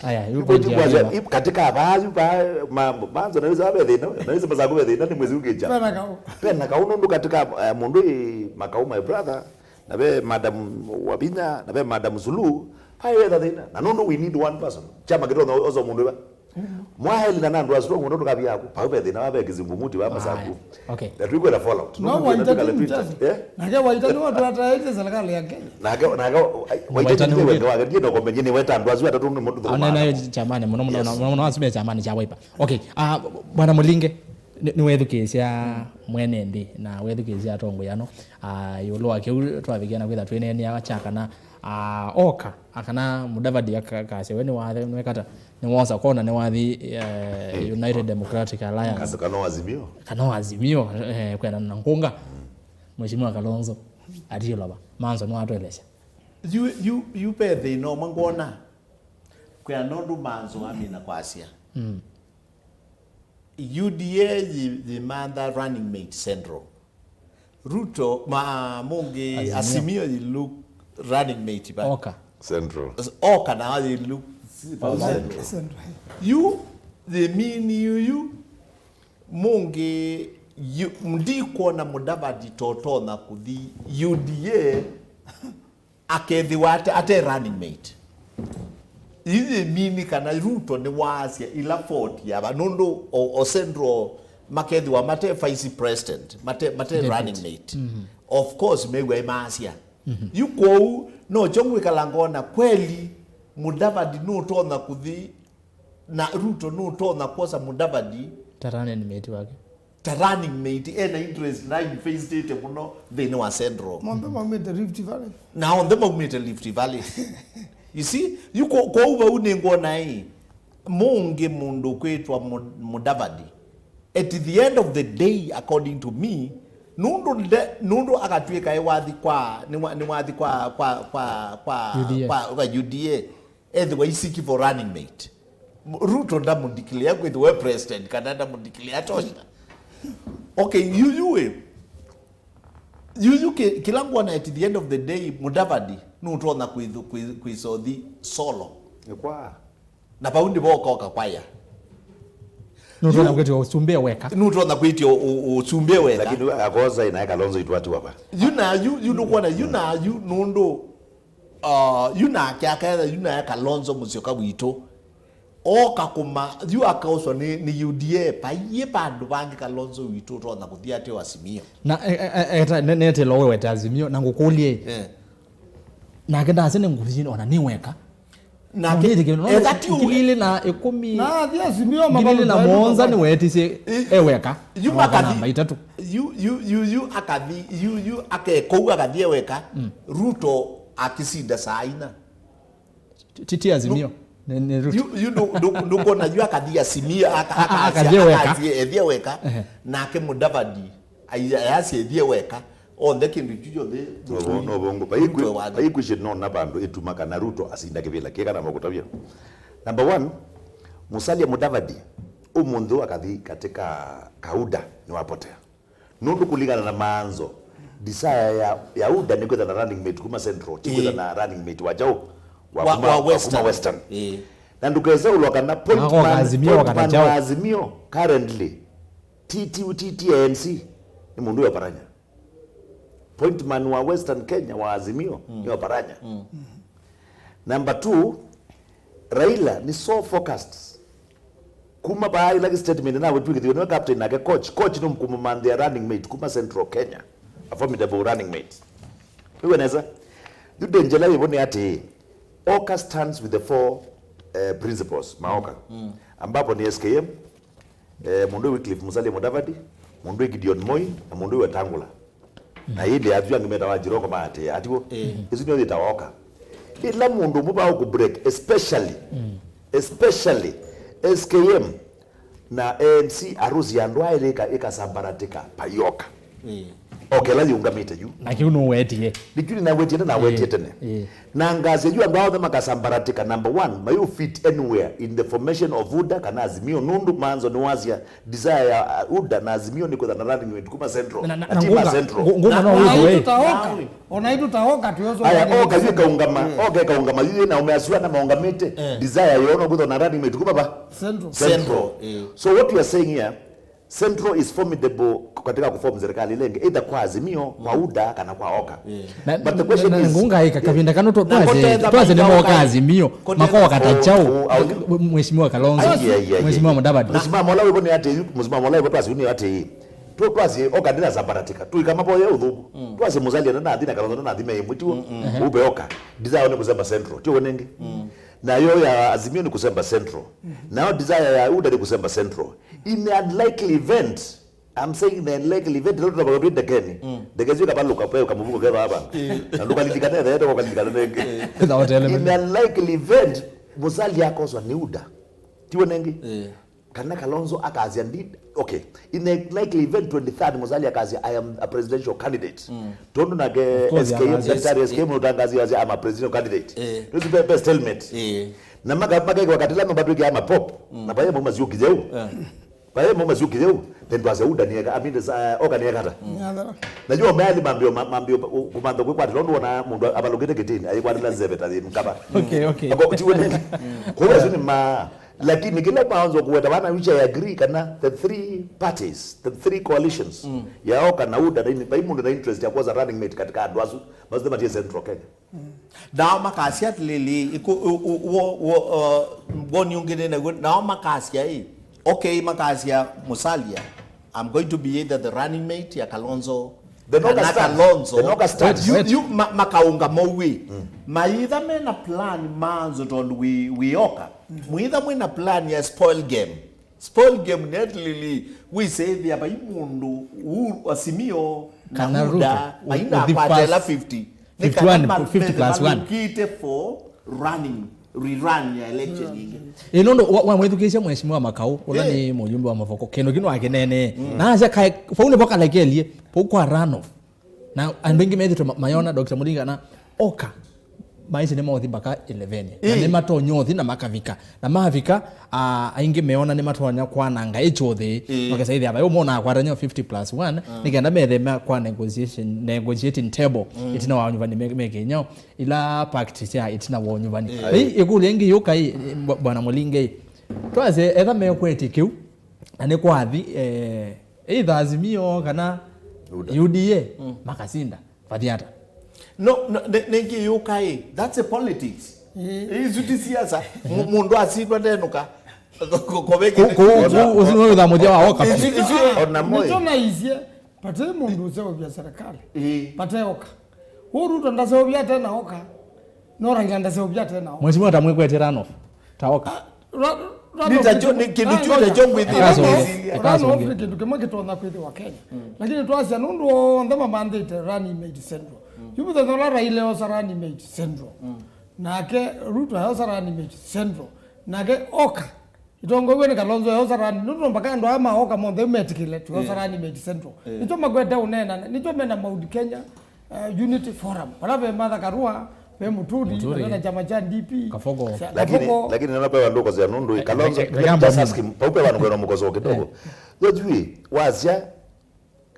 Aya, yu point ya Yu katika vaa, yu vaa, ma-, Manzo, naweza abe thĩna, naweza Masaku be thĩna, nĩ mwezi ũkĩcha. Pena kau. Pena kau nũndũ katika, eh, mũndũ ĩ makau, my brother, na ve Madam Wavinya, na ve Madam Suluhu, hai wetha thĩna. Na nũndũ we need one person. Chama kĩtonya oso mũndũ ĩva. Mwaeli na andũ asu mũndũ ndũkavi yaku. Pau be thĩna, wa be kizungumuti, wa Masaku. Aya. Okay. Na tũikwenda fallout. No, Waita ti mchezo. Eh? Nake Waita nĩ watu ataĩte serikali ya Kenya. Nake, nake, ai, Waita Waita nĩ nĩ wĩte wake, ndiye no komenye nĩ weta andũ asu atatũ nĩ mũndũ thũkũma. Ana nayo chamani mũno mũno, yes, mũno mũno asumia chamani cha Wiper. Okay, ah, Bwana Mulinge, nĩ, nĩwethukĩĩsya mwene nthĩ na wethukĩĩsya atongoi ano, ah, ĩũlũ wa kĩu twavikia na kwĩtha twĩneenea kya kana, ah, oka, akana Mudavadi aka-, akasya we nĩwathe, nĩwekata, nĩwosa kona nĩwathi, eh, United Democratic Alliance. Kana, kana Azimio. Kana Azimio, eh, kwendana na Ngunga. Mheshimiwa Kalonzo, atilova. Manzo nĩwatwelesya. Yu, yu, yu pe thĩna ũmwe ngwona. Kwĩa nũndũ Manzo amina kwasya. Mm. U D A yĩ, yĩmantha running mate Central. Ruto, ma, mũngĩ Azimio. Azimio yĩ look running mate ba. Oka. Central. Oka na yĩ look Central. Central. Yu, the mean yu, yu, mũngĩ, yu, ndikwona Mudavadi totonya kũthi U D A. Akethĩwa ate, ate running mate. Ii yĩmini kana Ruto nĩwaasya ila vote yava, nũndũ o, o Central makethĩwa mate vice president, mate, mate running mate. Mhm. Of course, mew'a ĩmaasya. Mhm. Yu kwoou, nokyo ngwĩkala ngona, kweli, Mudavadi nũtonya kũthi Na Ruto nũtonya kwosa Mudavadi ta running mate wake. Ta running mate, ena interest na investate mũno nthĩnĩ wa Central. Monthe maumĩte Rift Valley. Na onthe maumĩte Rift Valley. You see, yu ko-, kwoou vau nĩngwona ĩ, mũngĩ mũndũ kwĩtwa Mu-, Mudavadi. At the end of the day, according to me, nũndũ nde-, nũndũ akatwĩka ĩ wathi kwa, nĩ wa-, nĩ wathi kwa, kwa, kwa, kwa, U D A. Kwa, kwa U D A. Ethĩwa isiki for running mate. M-, Ruto ndamũdeclare kwĩthĩwa e president, kana ndamũdeclare tosha. Okay, yuyu ĩ. Yuyu kĩ-, kĩla ngwona at the end of the day, Mudavadi, nũtonya kwĩthũ-, kwĩ-, kwĩsothi solo. Nĩkwa. Na vau nĩvo ũkoka kwaya. Nũtonya kwĩtĩa ũsumbĩ weka. Nũtonya kwĩtĩa ũ-, ũ-, ũsumbĩ weka. Lakini akosa inaye Kalonzo itwatiwa va. Yu na yu, yu ndũkwona, yu na yu nũndũ Ah, yu nake aketha, yu nae Kalonzo Musyoka witũ. Oka kũma, yu akauswa nĩ, nĩ U D A, paiĩ vandũ vangĩ Kalonzo witũ ũtonya kũthi atĩ o Azimio. Na, e, e, e, eta, ne-, netĩlwa wĩwete Azimio, na ngũkũlye, eh, nake ndasya nĩ ngũthi ona nĩ weka. Nake, etha ti ũu. Ngili ilĩ na ĩkũmi, na athi Azimio ngili ilĩ na mũonza nĩweetisye e weka. Yu na makathi, namba itatũ. Yu, yu, yu, yu akathi, yu, yu akekou akathi e weka. Mm. Ruto akisinda saa ina. Ti, ti Azimio. Nĩ, nĩ Ruto. Yu, yu ndũ-, ndũ-, ndũkona yu akathi Azimio, aka-, a-, a-, akathi e weka. Akathi ethie weka. Ehe. Nake Mudavadi, ai-, ayasya ethie weka. Onthe kĩndũ kyu kyonthe. No, no, vongo. Vai equi-, vai equation nona vandũ ĩtuma kana Ruto asinda kĩvĩla kĩĩ kana makũtavya. Number one, Musalia Mudavadi, ũmũnthĩ ũyũ akathi katika ka UDA nĩwapotea. Nũndũ kũlingana na maanzo, desire ya, ya UDA nĩ kwĩtha na running mate kuma Central, ti kwĩtha na running mate wa kyaũ? Wa, wa kuma, wa kuma Western. Western. Ĩĩ. Na ndũkesa ũlwa kana point man, point man wa Azimio currently, ti, ti, ti, ti ANC, nĩ mũndũ wa Paranya. Point man wa Western Kenya wa Azimio nĩ Oparanya. Number two, Raila nĩ so focused. Kuma vaa ila statement na wetwikithiwe nĩwe captain nake coach. Coach nĩ kũmũmanthĩa running mate kuma Central Kenya. A formidable running mate. Wĩw'a nesa? Yu danger ĩla yĩvo nĩ atĩĩ, Oka stands with the four, eh, principles ma Oka. Ambapo ni S K M, eh, mũndũ wĩ Wycliffe Musalia Mudavadi, mũndũ wĩ Gideon Moi, na mũndũ wĩ Wetangula. Na ĩndĩ athu angĩ metawa Jirongo maatĩĩa, atiwo? Ĩĩ. Ĩsu nĩyo yĩtawa Oka. Ĩla mũndũ ũmwe vaa ũkũbreak, especially, especially S K M na A N C, arusi andũ aĩlĩ ĩka-, ĩkasambaratika payoka. Ĩĩ. Oka ĩla yĩũngamĩte yu. Na kĩu nũwetie. Nĩkyu nĩnawetie na nawetie tene. Ĩĩ. Na ngasya yu andũ onthe makasambaratika, number one, mayũ fit anywhere in the formation of UDA kana Azimio, nũndũ maanzo nĩwasya desire ya, uh, UDA na Azimio nĩ kwĩtha na running mate kuma Central. Na, na, na ti ma Central. Ngu-, Nguma no wĩthwe. Ona itũ ta Oka, ona itũ ta Oka twĩosa. Aya, Oka yu ĩkaũngama, Oka ĩkaũngama yu na ũmeasua na maũngamĩte. Desire yoo no kwĩtha na running mate kuma va? Central. Central. So what we are saying here, Central is formidable katika kuform serikali ĩla ĩngĩ, either kwa Azimio, kwa UDA, kana kwa Oka. But the question is, ngungaika kavinda kano twase, twase nĩ moka Azimio, makoka ta chao, Mheshimiwa Kalonzo, Mheshimiwa Mudavadi. Mheshimiwa Mola wĩvo nĩ atĩ, Mheshimiwa Mola wĩvo twasi nĩ atĩ, tu twasi Oka ndina sambaratika, tuika maboya ũthuku. Twasi Musalia na nathi na Kalonzo na nathi me mwitiwo, ube Oka. Desire nĩ kusema Central, tio nenge. Na yo ya Azimio nĩ kusema Central. Na yo desire ya UDA nĩ kusema Central. In the unlikely event, I'm saying the unlikely event, leo tunapaka tu ndekeni. Ndeke sio kapaluka, pe kamuvuko keva hapa. Na ndukalilikane, the hete ukalilikane nenge. In the unlikely event, Musalia akoswa ni UDA. Tiwo nenge? Kana Kalonzo akazia ndi-, okay. In the likely event twenty-third, Musalia akazia, "I am a presidential candidate." Tondu nake S K M, Daktari S K M utangazi wazi, "I'm a presidential candidate." This is the best helmet. Na maka, maka wakati la mbatwike ama pop. Na baye mama ziuki zeu. Baye mama ziuki zeu. Then twase UDA ni eka, I mean, uh, Oka ni ekata. Na yo mali mambio, ma-, mambio, kumantha kwikwatila ndu ona mundu abalukite kitini, ayikwatila zeve ta mkaba. Okay, okay. Ako tiwe nini? Kwa hiyo ni ma Lakini kila maanzo kuweta vana which I agree kana the three parties, the three coalitions, ya Oka na UDA, na ini, vai mũndũ na interest ya kuosa running mate katika andũ asu, masu matie Central Kenya. Nao makasya atĩlĩlĩ, iku-, u-, u-, wo-, wo-, uh, woni ũngĩ nĩ naguo, nao makasya ĩ, okay, makasya Musalia, I'm going to be either the running mate ya Kalonzo, the Noka kana stands. Kalonzo. The Noka stands. Yu, yu, ma-, makaũngama ũu ĩ. Maitha mena plan manzo tondũ wĩ, wĩ Oka. Mwitha mwĩna plan ya spoil game. Spoil game nĩ atĩlĩlĩ, wĩsĩthĩa vai mũndũ u Azimio na kana UDA, Ruto, maina ũthi akwatela fifty. Nĩ kana fifty-one, ma-, fifty plus one. Malukĩte for running, rerun ya election ĩngĩ. Ĩ, nũndũ wa, wa mwĩthukĩĩsya Mheshimiwa Makau, ũla nĩ mũyumbe wa Mavoko, kĩndũ kĩu nĩwakĩneenee. Na asya kae, vau nĩvo kalekelie, vau kwa runoff. Na andũ aingĩ methĩtwe ma-, mayona Doctor Mudavadi kana Oka, maisha nĩmaũthi mpaka eleven. Na nĩmatonya ũthi na makavika. Na mavika, ah, aingĩ meona nĩmatonya kwananga ĩkyothĩ. Makesa ithĩa vai ũmwe na akwatany'a fifty plus one, nĩkenda methema kwa negotiation, negotiating table. Ĩtina wa nyuvani me-, meke nyao. Ila pact sya ĩtina wa ũnyuvani. Ĩĩ. Ĩĩ, ĩkũlyo ĩngĩ yũka ĩ, ĩ, bwa-, Bwana Mũlinge ĩ. Twase, etha mekwetye kĩu, na nĩ kwathi, eh, either Azimio kana UDA. UDA, makasinda. Vathi ata? No, no, nĩ, nĩ kĩyũka ĩ. That's a politics. Ĩĩ. Isu ti siasa. Mu-, mũndũ asindwa ndenũka. Ko-, ko-, kove kĩndũ. Kũ-, kũ-, ũsu nĩ wĩtha mũthya wa Oka. Isu, isu, ona moi. Nĩkyo naisye. Vate mũndũ ũseũvya serikali. Ĩĩ. Vate Oka. Ũu Ruto ndaseũvya ate na Oka. No Raila ndaseũvya tena. Mheshimiwa, tamwĩkwetye runoff. Taoka. Ra- ra- Nĩ ta kyo- nĩ kĩndũ kyu ta kyo ngwĩthĩa Eka asũngĩe, ngwĩthĩa. Eka asũngĩe. Nĩ kĩndũ kĩmwe kĩtonya kwĩthĩwa Kenya. Lakini twasya nũndũ onthe mamanthĩte Running Mate Central. Yu mũthenya ũla Raila osa Running Mate Central. Nake Ruto ayosa Running Mate Central. Nake oka. Itongoew'e nĩ Kalonzo eosa Running, nũndũ mpaka andũ aa maoka monthe metĩkĩle tuosa Running Mate Central. Nĩkyo makwete ũneena, nĩkyo mena Mount Kenya, eh, Unity Forum. Vala ve Martha Karua, ve Muturi, Muturi. Na ve na kyama kya D P. Kabogo. Kya- Lakini Kabogo. Lakini nona pewa ndũkosea nũndũ Kalonzo, eh, eh, just ask him. Pau pewa ndũkosea kidogo. Yo jui wasya,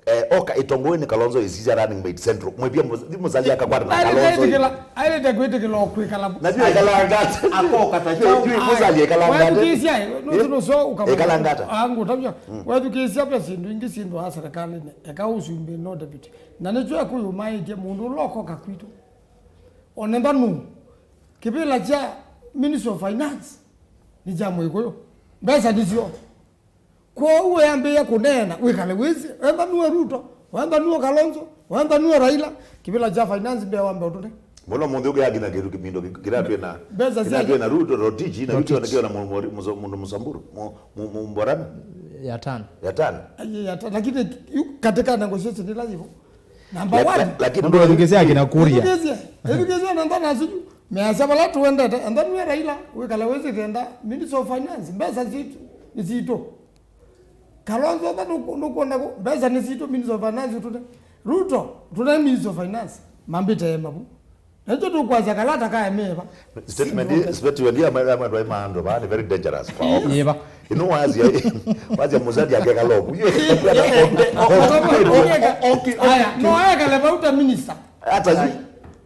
eh, oka itongoew'e nĩ Kalonzo isisya Running Mate Central. Mwĩvia Muz- thi Musalia akakwata na Kalonzo. Ailĩte kwĩtĩkĩla kwĩkala. Na jui ikalangate. Akoka ta chao. Jui Musalia ikalangate. Wethukĩĩsya, nũsĩ nũso ũkamanya. Ikalangata. Angũtavya. Wethukĩĩsya ve syĩndũ ingĩ syĩndũ a serikalinĩ. Eka ũsumbĩ no deputy. Na nĩkyo ekũyũmaĩtye mũndũ ũla ũkoka kwitũ. Onenda nũ. Kĩvĩla kya Ministry of Finance nĩ kya Mũĩkũyũ. Mbesa nĩsyo. Kwoou weambĩĩa kũneena, wĩkale wĩsĩ, wenda nue Ruto, wenda nue Kalonzo, wenda nue Raila, kĩvĩla kya finance mbee wambe ũtũne. Mũno mũnthĩ ũkĩakinya kĩndũ kĩmindo kĩratwĩ na, mbesa kĩratwĩ na Ruto, Rotich, na Rotich. Kĩona mũndũ Mũsamburu, Mborana. Ya tano. Ya tano. Aye, ya tano. Lakini yu katika negotiation ila yivo. Number one. Lakini ndũethukĩsya akina Kuria. Ethukĩsye, ethukĩsye na ndana asu. Measya vala tũendete, enda nue Raila, wĩkale wĩsĩ kenda Minister of Finance, mbesa sitũ, nĩ sitũ. Kalonzo enda nũkwenda kũ, mbesa nĩ sitũ, Minister of Finance ũtũne. Ruto, tũne Minister of Finance, mambĩte ema vu. Na nĩkyo tũkwasya kalata ka emeva. Statement, statement ya ma- ya mandũ aĩ maandũ vaa nĩ very dangerous kwao. Yĩva. Ĩno wazia, wazia Musalia akekala oku. Aya, no ekale vau ta minister. Hata yu.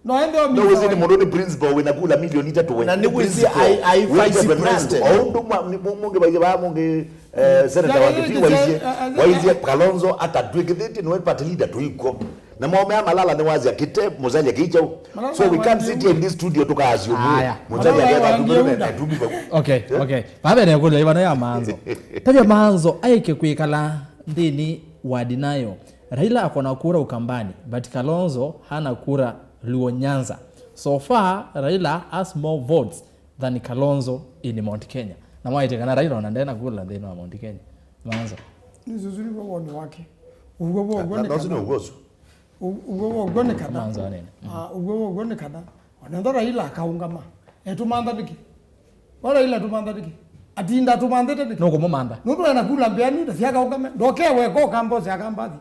No ende o no wĩsĩ nĩ mũndũ nĩ principal wĩna kula milioni itatũ we. Na nĩ wĩsĩ principal. Ai- ai Wĩ vice governor. President. O ũndũ mwa- nĩ mũ- mũngĩ vaithĩ vaa mũngĩ, eh, senator wa Kitui waisye, waisye Kalonzo atatwĩkĩthĩtie nĩwe party leader tũikw'o. Na maũme a Malala nĩwasya kĩte Musalia kĩikyau. So we can't sit here in this studio tũkaasyo. Aya. Musalia aketha tumĩrũ na tumĩrũ. Okay, okay. Vavene kũlya ivana ya Maanzo. Tavya Maanzo aike kwĩkala nthĩnĩ wa denial. Raila akona kura Ukambani, but Kalonzo hana kura Luo Nyanza. So far, Raila has more votes than Kalonzo in Mount Kenya. Na mwaĩtye kana Raila ona ndena kula nthĩnĩ wa Mount Kenya. Maanzo. Nĩsũsũliwe woni wake. Ũw'o wow'o nĩ kana. Ũw'o wow'o nĩ kana. Maanzo anene. Ah, ũw'o wow'o nĩ kana. Onentho Raila akaũngama. Etũmantha nĩkĩ? Wa Raila atũmantha nĩkĩ? Atinda atũmanthĩte nĩkĩ? Nũkũmũmantha. Nũndũ ena kula mbĩanu, ndasiakaũngame. Ndokeweka ũkambosi akambathi.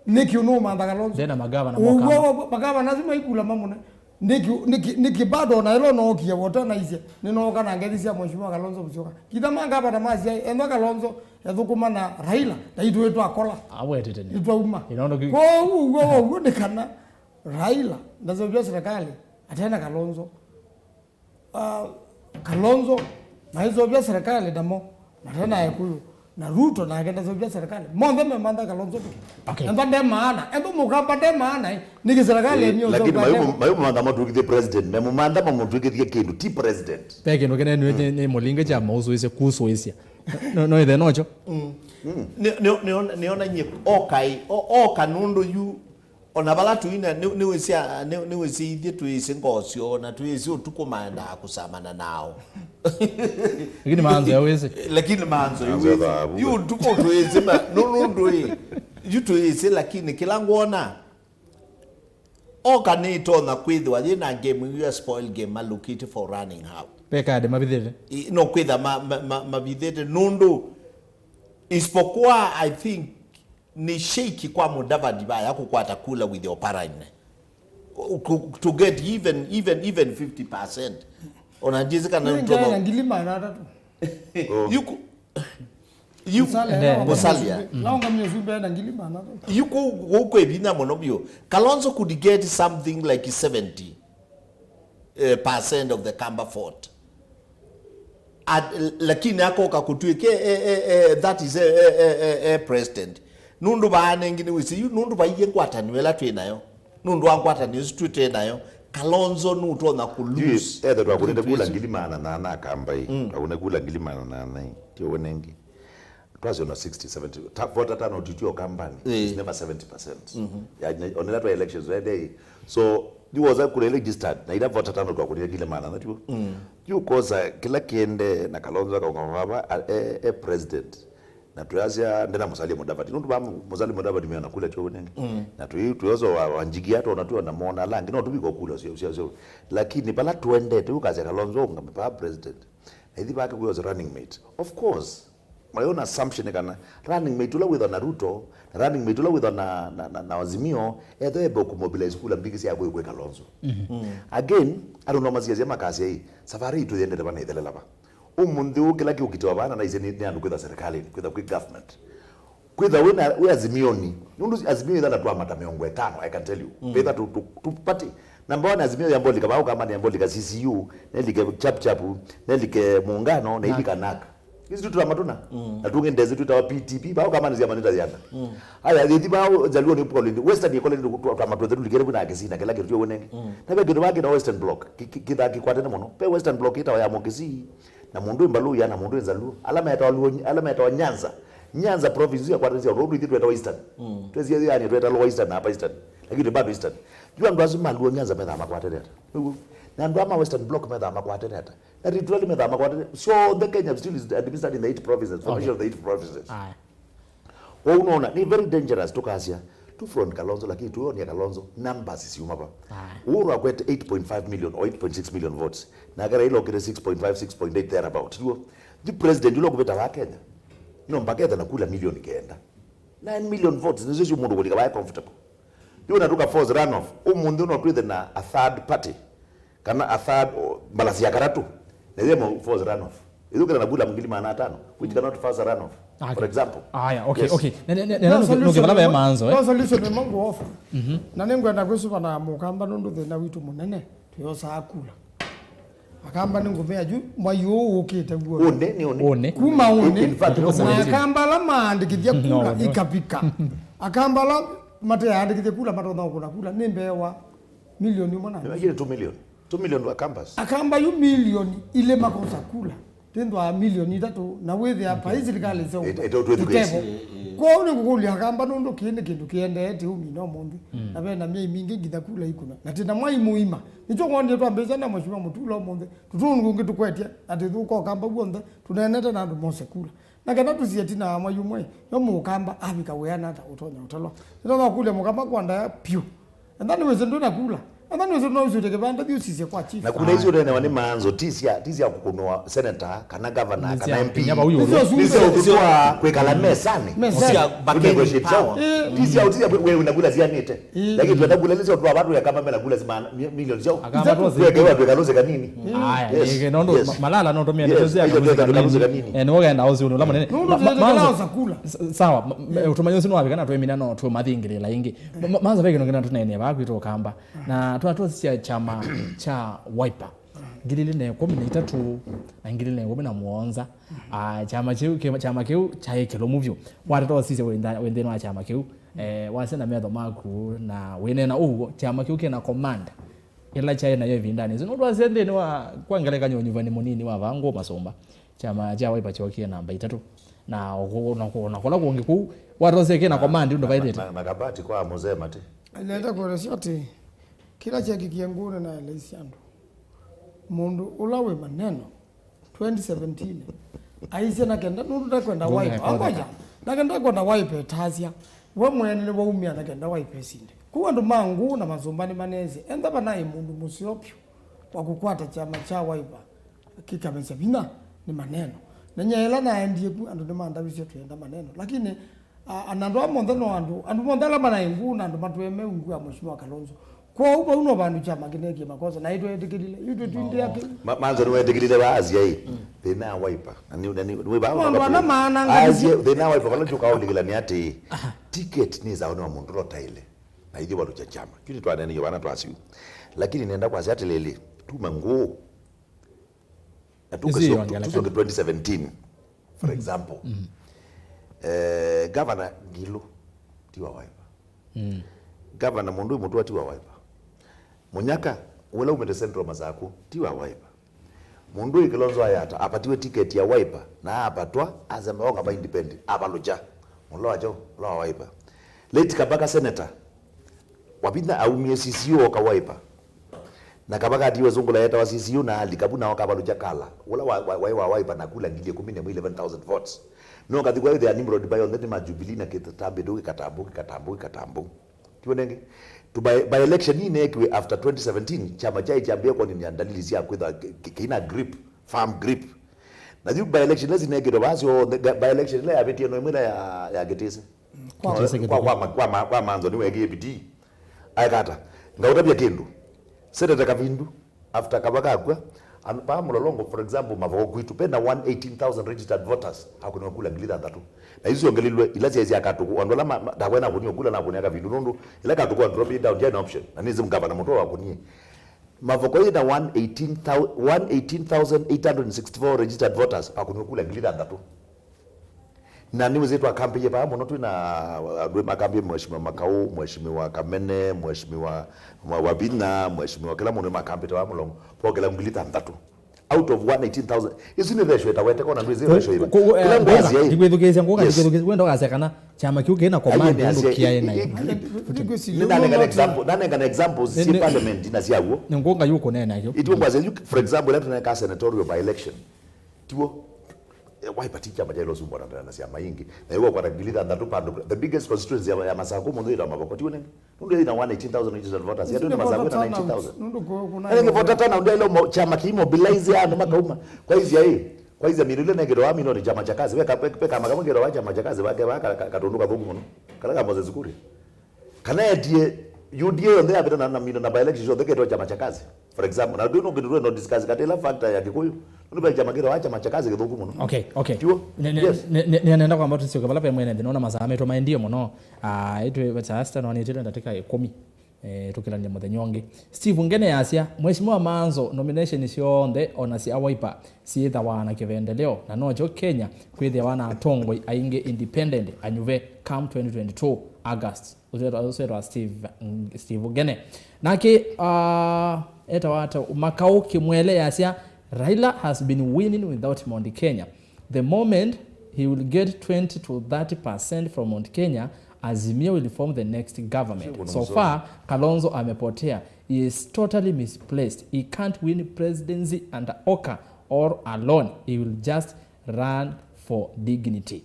Nĩkĩ ũnũũmantha Kalonzo? Ndena magavana moka. Ũw'o magavana asu maikula mamũne. Nĩkĩ, nĩkĩ, nĩkĩ bado ona ĩlo nookie wota naisye. Nĩnooka na ngethi sya Mheshimiwa Kalonzo Musyoka. Kitha magavana masya, ethwa Kalonzo ethũkũma na Raila, ndaitũĩ twakola. Awetete nĩ. Nĩtwauma. Ĩnondo ki- Kwoou ũw'o wow'o nĩ kana Raila ndaseũvya serikali atena Kalonzo. Ah, Kalonzo, maisovya serikali namo, matena Ekũyũ, na Ruto nake ndasovya serikali. Monthe memantha Kalonzo peke. Okay. Enda nde maana, enda mũkamba nde maana, eh, nĩkĩ serikali. Eh, eni lakini mayu, mayu mantha matwĩkĩthie president, memũmantha mamũtwĩkĩthie kĩndũ, ti president. Pe kĩndũ kĩnene nĩ, nĩ, nĩ mũlinge kya maũsũĩsya, kusũĩsya. No, no, ithe nocho. Mm. Nĩ, nĩ, nĩona, nĩona nyie, okai, o- oka nũndũ yu Ona vala tũina, nĩ- nĩwĩsĩ, nĩ- nĩwĩsĩ ithyĩ twĩsĩ ngoo syoo, na twĩsĩ ũtukũ maendaa kũsamana nao. Lakini Maanzo yawĩsĩ. Lakini Maanzo Maanzo yawĩsĩ. Thabu. Yu ũtukũ twĩsĩ, ma- nũ- nũndũ ĩ, yu twĩsĩ, lakini kĩla ngwona, oka nĩtonya kwĩthĩwa yĩ na game yu ya spoil game, malũkĩte for running how. Pe kadi mavithĩte. I- no kwĩtha ma- ma- ma- mavithĩte, nũndũ isipokuwa, I think, nĩ shake kwa Mudavadi vaya kũkwata kula with the Oparanya. Ku- to get even, even, even fifty percent. Ona ndizi kana nĩ ngana ngili maana atatũ. Yuko, yuko, Musalia, Musalia. Launga mie sumbe na ngili maana atatũ. Yuko, uko ebinya mono bio. Kalonzo could get something like seventy eh, percent of the Kamba fort. At, lakini akoka kũtwĩke, eh, eh, eh, that is a, a, a, a, a president. Nũndũ vaana ĩngĩ nĩwĩsĩ yu, nũndũ vaiye ngwatanĩo ĩla twĩ nayo. Nũndũ wa ngwatanĩo ĩsu twĩ nayo, Kalonzo nũtonya kũ lose. Ethe twakũnĩte kula ngili maana nana akambai. Mm. Twakũnĩte kula ngili maana nana. Tiwone ĩngĩ. Twasyo na sixty, seventy. Ta- voter turnout itio kambani. Eh. It's never seventy percent. Mhm. Ya, onela twa elections that day. So, Yu wosa kula registered, na ila vote atano kwa kuria kile maana, na tiwo. Mm. Yu kosa kila kiende na Kalonzo akaunga baba, a, e, e president. Na tuyasya, ndena Musalia Mudavadi. Nundu ba Musalia Mudavadi meona kula tiwo nenge. Mm. Na tuyi, tuyoso wa, wa njigia, tuona, tuona mona, langi, no tubiko kula, sio, sio, sio. Lakini pala tuende, tu kazi ya Kalonzo, unga baba president. Na ithi bake kuyoso running mate. Of course, my own assumption kana running mate ula witha na Ruto, na running mate ula witha na, na, na, na Azimio, etho ebe kumobilize kula mbingi sya kwe, kwe Kalonzo. Mm. Again, andũ no masiasya makasya ĩ, safari itũ yendete vana ithelela va. Ũmũnthĩ ũũ kĩla kĩũkitĩwa vana na ise nĩ, nĩ andũ kwĩtha serikali, kwĩtha kwĩ government. Kwĩtha wĩ na, wĩ Azimioni, nũndũ Azimio ĩtha na twamata mĩongo ĩtano, I can tell you. Mm. Kwĩtha tu, tu, tu party. Number one, Azimio yambolika vau kama nĩ yambolika C C U, nelike chap chap, nelike muungano, na ilika naka. Hizi tu tutamatuna. Mm. Na tunge ndezi tu tawa P T P, vau kama nĩ ziama nita ziana. Mm. Aya, hizi vau Jaluo ni kwa lindi, Western ni kwa lindi, twa, twa matwe tu likere kuna kisina, kila kitu yo wenenge. Mm. Na vekiro vake na Western Bloc, ki, ki, kitha kikwatene mũno. Pe Western Bloc itawa ya Mokisi, na mũndũ mbalu ya na mũndũ nzalu. Ala metawa Luo, ala metawa Nyanza. Nyanza province ya kwatene sia road ithu twetawa Eastern. Mm. Twesi yani twetawa Eastern na hapa Eastern. Lakini bado Eastern. Jua ndo asu maluo Nyanza metha makwatene ata. Nĩguo. Na ndo ama Western Bloc metha makwatene ata. Na Rift Valley metha makwatene. So the Kenya still is administered in the eight provinces, formation of the eight provinces. Aya. Kwa unaona, ni very dangerous tukasya, tu front Kalonzo, lakini tuonia Kalonzo, numbers siuma pa. Aya. Uhuru akwete eight point five million or eight point six million votes. Na Raila okire six point five, six point eight thereabout. Tuo, the president ulo kuvita wa Kenya. No mpaka etha na kula milioni kenda. Nine million votes, nĩsyo syo mũndũ kũlika vae comfortable. Yu na tuka force runoff, ũmũnthĩ no twĩthe na a third party, kana a third, o, mbalasi ya katatũ, na yemo force runoff. Ithukira na kula ngili maana atano, which cannot force a runoff, for example. Aya, okay, okay. Ne, ne, ne, ne, no solution vala ve manzo, eh? No solution ĩmwe ngũ offer. Mhm. Na nĩngwenda kwĩsũva na mũkamba nũndũ thĩna witũ mũnene, tũyosaa kula. Akamba nĩ ngũmĩa yu, mwai ũũ ũkĩte guo. Ũnĩ, nĩ ũnĩ. Ũnĩ. Kuma ũnĩ. In fact, no, na ũnĩ. Akamba ala maandĩkĩthya kula ikavika. Akamba ala mateandĩkĩthya kula matonya kũkũna kula nĩ mbee wa milioni ĩmwe na. Imagine two million. Two million wa Akambas. Akamba yu milioni ilĩ makosa kula. Twĩthwa milioni itatũ, na wĩthĩa pai silikalĩ sya ĩtevo. Kwoou nĩ ngũkũlya Akamba nũndũ kĩĩ nĩ kĩndũ kĩendee tĩ ũmina ũmũnthĩ. Mm. Na ve na myei mingĩ nginya kula ikuna. Na tĩ na mwai mũima. Nĩkyo wonire twambĩĩsya na Mheshimiwa Mutula ũmũnthĩ. Tũtũngu tũngĩ tũkwetye, atĩ thũka Ũkamba w'onthe, tũneenete na andũ mose kula. Na kana tũsie ĩtina wa mwai ũmwe, yo Mũkamba avika wĩana ata ũtonya ũtalwa. Nĩtonya kũlya Mũkamba kwa ndaya pyũ. Enda nĩwĩsĩ ndwĩna kula. Enda nĩwĩsĩ no ũsũte kĩvanda, thiĩ ũsisye kwa chief. Na kula isu ũnenewa nĩ manzo, ti sya, ti sya kũkũnwa senator, kana governor, kana M P. Nĩ sya ũtũtwa kwĩkala mesanĩ. Mesanĩ. Kũnegotiate sawa. Ti sya, ti sya we, we una kula sianĩte. Ĩĩ. Lakini twenda kula nĩsyo twa watu ya kama mena kula sima mi-, milioni syao. Akamba tuose. Tuekewa tuekaluse kanini. Aya, yes, ĩke, nũndũ yes. Ma-, Malala no tumie yes, ndeto cia ĩthe kaluzi tuekaluse kanini. Kanini. Eh, nĩ ũgenda ũsi ũndũ ũla mũnene. Nũndũ ma-, tuekaluse kula. S-, sawa, ma-, ma-, ũtũmany'o ũsu nĩwavika na twemina no tũmathingĩlĩla ĩngĩ. Ma-, ma-, manza ve kĩndũ kĩna tũneenea vaa kwitũ Ũkamba. Na twa-, twasisya kyama kya Wiper. Ngili ilĩ na ĩkũmi na itatũ na ngili ilĩ na ĩkũmi na mũonza. Ah, kyama kĩu, kĩ-, kyama kĩu kyaĩ kĩlũmu vyũ. Watata ũsisya wĩ nthĩ-, wĩ nthĩnĩ wa kyama kĩu. Eh, wasya na metho maku na wĩneena ũw'o, kyama kĩu kĩna command ĩla kyaĩ nayo ĩvindanĩ ĩsu. Nũndũ wasya nthĩnĩ wa, kwa ngelekany'o, ũnyuvani mũnini wa vaa ngũ masũmba, kyama kya Wiper kyookie namba itatũ. Na ũkũ-, na kũ-, na kũla kũngĩ kũu, watosya kĩna command ũndũ vaĩlĩte. Na, na, na kabati kwa mzee Mati. Nenda kuelezea atĩ kĩla kyekikie ngũnĩ na elesi andũ. Mũndũ ũla wĩ maneno, twenty seventeen, aisye na kenda nũndũ ndakwenda Wiper. Angoja, na kenda ndakwenda Wiper ĩtasya. We mwene nĩwaumia na kenda Wiper ĩsinde. Kũu andũ ma ngũ na masũmba nĩmaneesĩ. Enda vanaĩ mũndũ mũseo vyũ wa kũkwata kyama kya Wiper kĩkamesya vinya nĩ maneno. Na nyie ĩla naendie ku, andũ nĩmandavisye twĩenda maneno. Lakini A-, ana andũ aa monthe no andũ, andũ monthe ala manaĩ nguu na andũ matũeme ungu ya Mheshimiwa Kalonzo. Kwoou vau no vandũ kyama kĩneekie makosa, na ĩtweetĩkĩlile. Yu twĩtindĩa kĩu. Ma-, Manzo nĩweetĩkĩlile vaa asyai. Mm. Thĩna wa Wiper. Na nĩ, na nĩ, nĩ vaa no andũ ana maanangalĩsye. Asyai, thĩna wa Wiper, vala ndyũkaũlĩkĩla nĩ atĩ, ticket nĩ sawa nĩ wa mũndũ ũla ũtaĩle. Na ithyĩ valũkya kyama. Yu nĩtwaneeneie vana twasiu. Lakini nenda kwasya atĩlĩlĩ, tuma nguu. Na tuke Ĩsu so-, yongeleka. Tusonge twenty seventeen, for example. Mm. Eh, Governor Ngilu, ti wa Wiper. Mm. Governor mũndũ mũtwa ti wa Wiper. Munyaka, ũla umĩte Central Masaku, ti wa Wiper. Mũndũ ĩ Kilonzo Ayata, apatiwe ticket ya Wiper, na apatwa, asema onga ma independent, avalũkya. Mũla wa kyaũ, ũla wa Wiper. Late Kabaka senator, Wavinya aumie C C O oka Wiper. Na kava katiwe sungula yetawa C C U na alika vu nao kavalukya kala. Ũla wa, wa, wa, wa Wiper na kula ngili ĩkũmi na ĩmwe, eleven thousand votes. No kathi kwa ĩthĩa Nimrod Bayo nthĩ nĩ ma Jubilee na kĩtambi ndũ kĩkatambu, kĩkatambu, kĩkatambu. Tiwe nenge. Tu by, by election hii nekiwe after twenty seventeen, chama chai chambia kuonania dalili cia kwitha ki-, ki-, kina grip, firm grip. Na yu by election lezi nekitwa basi o, the, by election ile yavitie no imwe ya, ya Gitisi. Kwa, kwa, kwa, kwa, ma- kwa, ma- kwa manzo nĩwekie bidii. Aekata. Ngaũtavya kĩndũ. Seneta Kavindu, after kava kakw'a, and paa Mũlolongo, for example, Mavoko kwitũ, pena one eighteen thousand registered voters, akũniwa kula ngili thanthatũ. Na isu siongelilwe, ila syaisya akatũkũ, andũ ala ma- ma- ndakwe nakũniwa kula nakũnia Kavindu, nũndũ ila katũkũ andũ drop it down, ndyaĩ na option. Na nĩsĩ ngavana mũtwe wakũnie. Mavoko yĩna one eighteen thousand, one eighteen thousand eight hundred sixty-four registered voters, akũniwa kula ngili thanthatũ. Na nĩwĩsĩ twakambĩie vaa mũno, twĩ na andũ makambĩie, Mheshimiwa Makau, Mheshimiwa Kamene, Mheshimiwa Wa- Wavinya, Mheshimiwa kĩla mũndũ makambĩte vaa Mũlolongo, vokela ngili thanthatũ. Out of one eighteen thousand. Isu nĩ ratio ĩtaweteka, ona ndwĩsĩ ratio ĩva. Kĩla ngwasya ĩ. Ndikwĩthukĩĩsya, ngũka, yes, ndikwĩthukĩĩsya, wenda ũkasya kana kyama kĩu kĩna command nũndũ kĩaĩ na nĩnanengana example, nanengana examples syĩ parliament na syaw'o. Nĩ ngũnga yu kũneena kĩu. Itiwe ngwasya yu, for example, ĩla tũneka senatorial by election. Tiw'o? Eh, Wiper ti kyama kyaĩle ũsumbwa na, na syama ingĩ. Na ĩwe ũkwata ngili thanthatũ pandũ. The biggest constituency ya, ya Masakũ mũndũ yĩtawa Mavoko, tiw'o nĩngĩ? Nũndũ yĩna one eighteen thousand registered voters. Yatũ nĩ Masakũ na ninety thousand. Nĩngĩ voter turnout yaĩle mo- kyama kĩimobilize andũ makauma. Kwa izya ĩ, kwa izya mĩndũ ĩla nekĩtwa wa mĩndũ nĩ chama cha kazi. Weka, weka, weka makamu kĩtwa wa chama cha kazi, wake wa ka- ka- katũndũ kathũku mũno. Kala ka Moses Kuria. Kana etie U D A yonthe yapita na, na, na by election syonthe ketwa chama cha kazi. For example, na ndwĩ no kĩndũ no discuss katĩ ĩla factor ya Kikuyu. Nũndũ ve chama kĩthawa chama cha kazi kĩthũku mũno. Okay, okay. Tiw'o? Ne- ne- Yes. ne- ne- ne- nenda kwamba tũsyoke vala ve mwene nthĩ, nona masaa maitũ maendie mũno. Ah, itwe vata asta no nĩtĩte ndatĩka ĩkũmi. Eh, tũkĩlanĩle mũthenya ũngĩ. Steve Ngene yasya, Mheshimiwa Manzo, nomination syonthe ona sya Wiper syĩthawa na kĩvendeleo, na nokyo Kenya kwĩthĩawa na atongoi aingĩ independent anyuve come twenty twenty-two August. Ũsu wĩtwa, ũsu wĩtwa Steve, mm, Steve Ngene. Nake, ah, etawa ata, Makau Kimwele yasya, Raila has been winning without Mount Kenya. The moment he will get twenty to thirty percent from Mount Kenya, Azimio will form the next government. So far, Kalonzo amepotea. He is totally misplaced. He can't win presidency under Oka or alone. He will just run for dignity.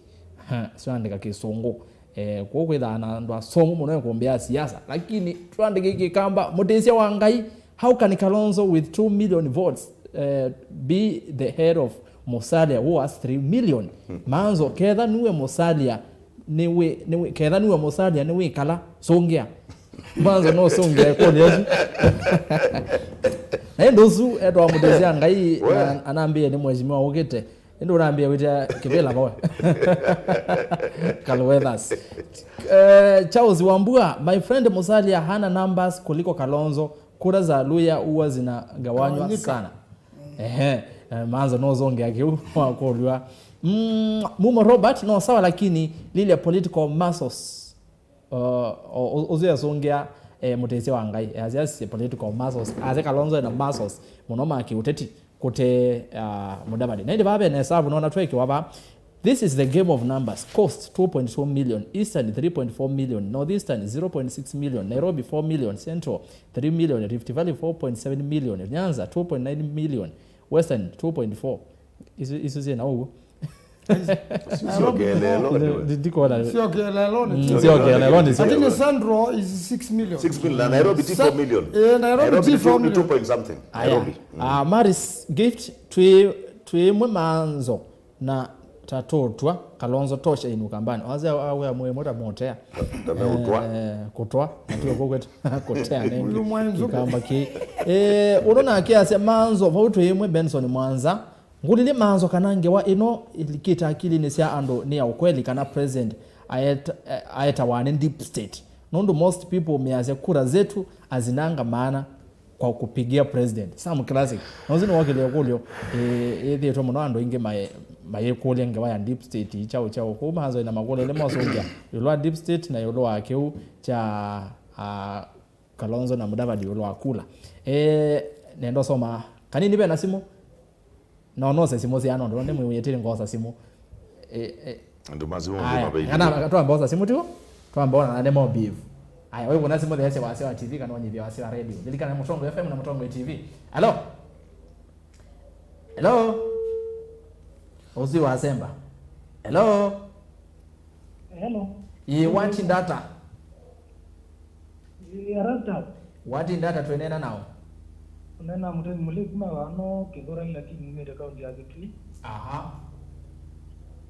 Ha, sio andĩka Kĩsũngũ. Eh, kwoou kwĩthaa na andũ asomu mũno ĩkũmbĩ ya siasa. Lakini twandĩke Kĩkamba, mũtĩsya wa Ngai, how can Kalonzo with two million votes, eh, be the head of Musalia who has three million? Manzo, ketha nue Musalia, nĩwĩ, nĩwĩ, ketha nue Musalia, nĩwĩkala, sũngĩa. Manzo no sũngĩa ĩkũlyo ĩsu. Na ĩndĩ ũsu etwa mũtĩsya Ngai, na anambĩie nĩ mheshimiwa ũkĩte. Ĩndĩ ũnambĩĩa wĩtĩa kĩvĩla voe. Kalweathers. Eh, Charles Wambua, my friend, Musalia hana numbers kuliko Kalonzo. Kura za Luhya huwa zinagawanywa sana. Ehe, eh, Manzo no ũsũngĩa kĩu wakũlw'a. Mm, Mumo Robert, no sawa, lakini lile political muscles. Uh, o- o- ũsu esũngĩa, eh, mũtĩsya wa Ngai, as, as political muscles, as Kalonzo ena muscles mũno ma kĩũteti kũte, uh, Mudavadi. Na ĩndĩ vaa vena esavu nona twekiwa vaa. This is the game of numbers. Coast two point two million, Eastern three point four million, Northeastern zero point six million, Nairobi four million, Central three million, Rift Valley four point seven million, Nyanza two point nine million, Western two point four. Isu, isu syĩna ũguo. Sio kelelo, ndio. Ndi- ndikuona. Sio kelelo, ni Mm, sio kelelo, ni sio. Lakini Central is six million. Six million, na Nairobi ti Sa- four million. Eh, Nairobi ti four million. Two point something. Aya. Nairobi. Mm. Ah, Maris Gift, twi, twi mwe Manzo na tatotwa Kalonzo tosha inu kambani. Waze awe mwe mota motea. Tameutwa. Eh, kutwa. Ndio kwa kwetu. Kotea nengi. Uyu mwanzo. Kamba ki. Eh, unaona akiasya Manzo, vau twi mwe Benson Mwanza. Ngũlilye Manzo kana ngewa ĩno ĩlikĩte akilinĩ sya andũ nĩ ya ũkweli, kana president aeta-, aetawa nĩ deep state? Nũndũ most people measya kura zetu hazinanga maana kwa kupigia president. Sam Classic. Na ũsu nĩwokĩlile ĩkũlyo, ĩ-, ĩthĩĩtwe mũno andũ aingĩ maĩ-, mayĩkũlya ngewa ya deep state, kyaũ, kyaũ. Kwoou Manzo ena makũlyo elĩ mosũngĩa ĩũlũ wa deep state na ĩũlũ wa kĩu kya, ah, Kalonzo na Mudavadi ĩũlũ wa kula. Eh, nenda ũsoma kanini, ve na simũ? No, nose simũ syana, ũndũ nĩ mwĩwĩe tĩrĩ ngosa simũ. Eh, eh. Andũ ma simũ aya, maveithi. Kana twamba osa simũ tu? Twamba ona nĩ mo beef. Aya, wĩw'ona simũ theesya wasya wa T V kana ũnyivya wasya wa radio. Lilikana Mũtongoi F M na Mũtongoi T V. Hello? Hello? Ũsu wasemba. Hello? Hello. Ĩĩ, watinda ata? Ĩĩ, arata. Watinda ata, twĩneena naũ? Ũneena Mũtemi Mũlei kuma vano Kĩthũrai, lakini nyumĩte kaunti ya Kitui. Aha.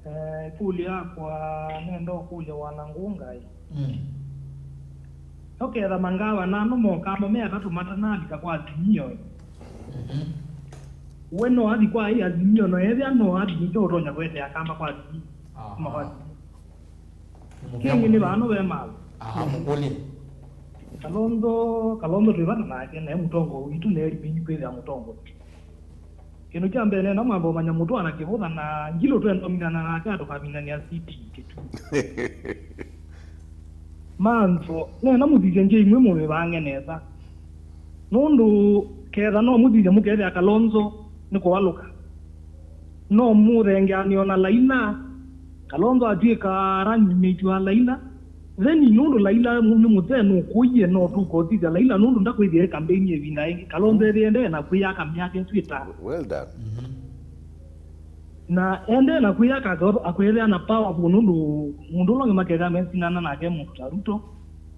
Eh, ĩkũlyo yakwa nenda ũkũlya wanangũ ngai. Mm. Ũketha mangavana ano mokamba me atatũ matanalika kwa Azimio. Mhm. We no athi kwa ĩ Azimio, no ethĩa no athi nĩkyo ũtonya kwetea kamba kwa Azimio. Aha. Kuma kwa Azimio. Kĩngĩ nĩ vano ve maũ. Aha, mũkũlye. Kalonzo, Kalonzo twĩ vata nake, nae mũtongoi witũ, nae liminyi kwĩthĩa mũtongoi. Kĩndũ kya mbee, nenda mwambe ũmanya mũtũa na kĩvũtha na ngilũ twenda ũminana nake, atũkaminania siti kĩtu. Manzo, nenda mũthithye ngya imwe mũmĩvange nesa. Nũndũ ketha no mũthithye mũkethĩa Kalonzo nĩ kũvalũka. No mũthengeanĩo na Laila, Kalonzo atw'ĩka running mate wa Laila. Then nũndũ Laila nĩ mũthee nũkũie, no tũkotithya Laila nũndũ ndakwĩthĩa ĩ kambeini ĩvinda ĩngĩ. Kalonzo ethĩe ndee na kwĩyaka myaka ĩsu ĩtano. Well done. Mhm. Na ende na kwĩyaka akwĩthĩa na powerful nũndũ mũndũ ũla ũngĩ makethĩa mesinana nake mũndũ ta Ruto.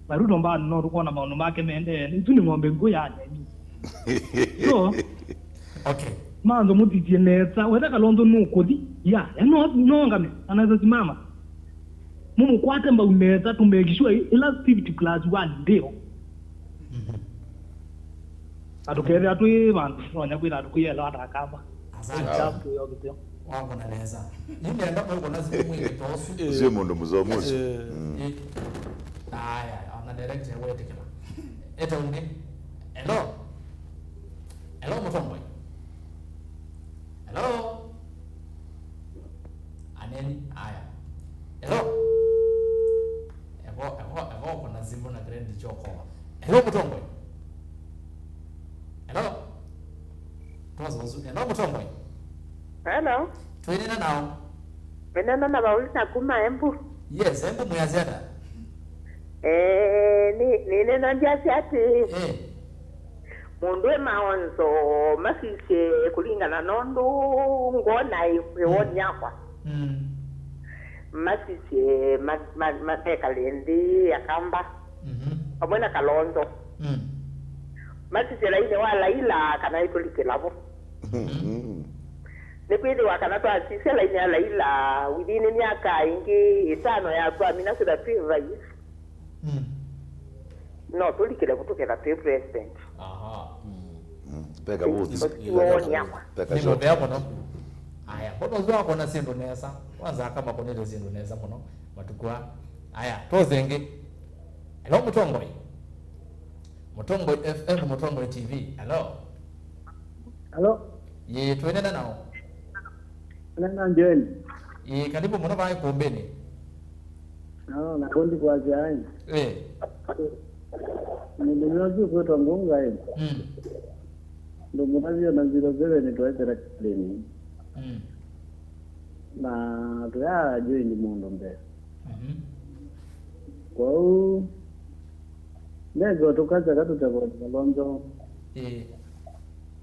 Na Ruto mbaa no tũkwona maũndũ make mendee. Ĩsu nĩ ng'ombe ngũ ya nyeni. So, okay. Manzo mũthithye nesa, wetha Kalonzo nũkũthi, ya, ya no, no ngame, anaweza simama. Mũmũkwate mbau nesa, to make sure ĩla fifty plus one ndĩo. Mhm. Atũkethĩa twĩ vandũ, tonya kwĩtha tũkũyela atakamba. Asante. Just to your video. Wakona nesa. Nĩnenda mwĩkona siku mwingĩ ta ũsu. Ũcio mũndũ mũsomu ũcio. Eh. Mm. Eh. Aya, ona director wetĩkĩla. Eta ũngĩ. Hello. Hello, Mũtongoi. Hello. Aneni, aya. Hello. Evo, evo, evo, kuna simu na credit choko. Hello, Mũtongoi. Hello. Tuwazo wazu. Hello, Mũtongoi. Hello. Twĩneena naũ? Wĩneena na Paulina kuma Embu. Yes, Embu mwĩasya ata? Eh, nĩ, nĩneena ndyasya atĩ, eh, mũndũ e maonzo masisye kũlingana nũndũ ngona ĩ, ĩ woni yakwa. Mm. Masisye ma, ma, ma, mekale nthĩ akamba. Mhm. Vamwe na Kalonzo. Mm. Masisye lainĩ wa Laila kana ĩtũlikĩla vo. Mhm. Nĩkwĩthĩwa kana twasisya lainĩ ya Laila within myaka ĩngĩ ĩtano ya twamina sitha twĩ vice, mm, no tũlikĩle vo tũketha twĩ president. Aha. Mm. Mm. Peka vote. Ũsu woni yakwa. Peka nĩ vote. Mũthea mũno. Aya, mbona ũsu akona syĩndũ nesa? Kwanza akama konete syĩndũ nesa mũno matukũ aa. Aya, tose ĩngĩ. Hello, Mũtongoi. Mũtongoi F M, Mũtongoi T V. Hello. Hello. Yĩ, twĩneena naũ? Nena Joel. Yĩ, karibu mũno vaa ĩkũmbĩnĩ. No, na kundi kwa jai. Eh. Ndio ndio kwitwa Ngunga ĩ. Mm. Ndo mutavyo na zero seven twaitera kalini. Mm. Na tuya join mũndũ mbee. Mhm. Kwoou, nethĩwa tũkasya katũtavoni Kalonzo, ĩĩ,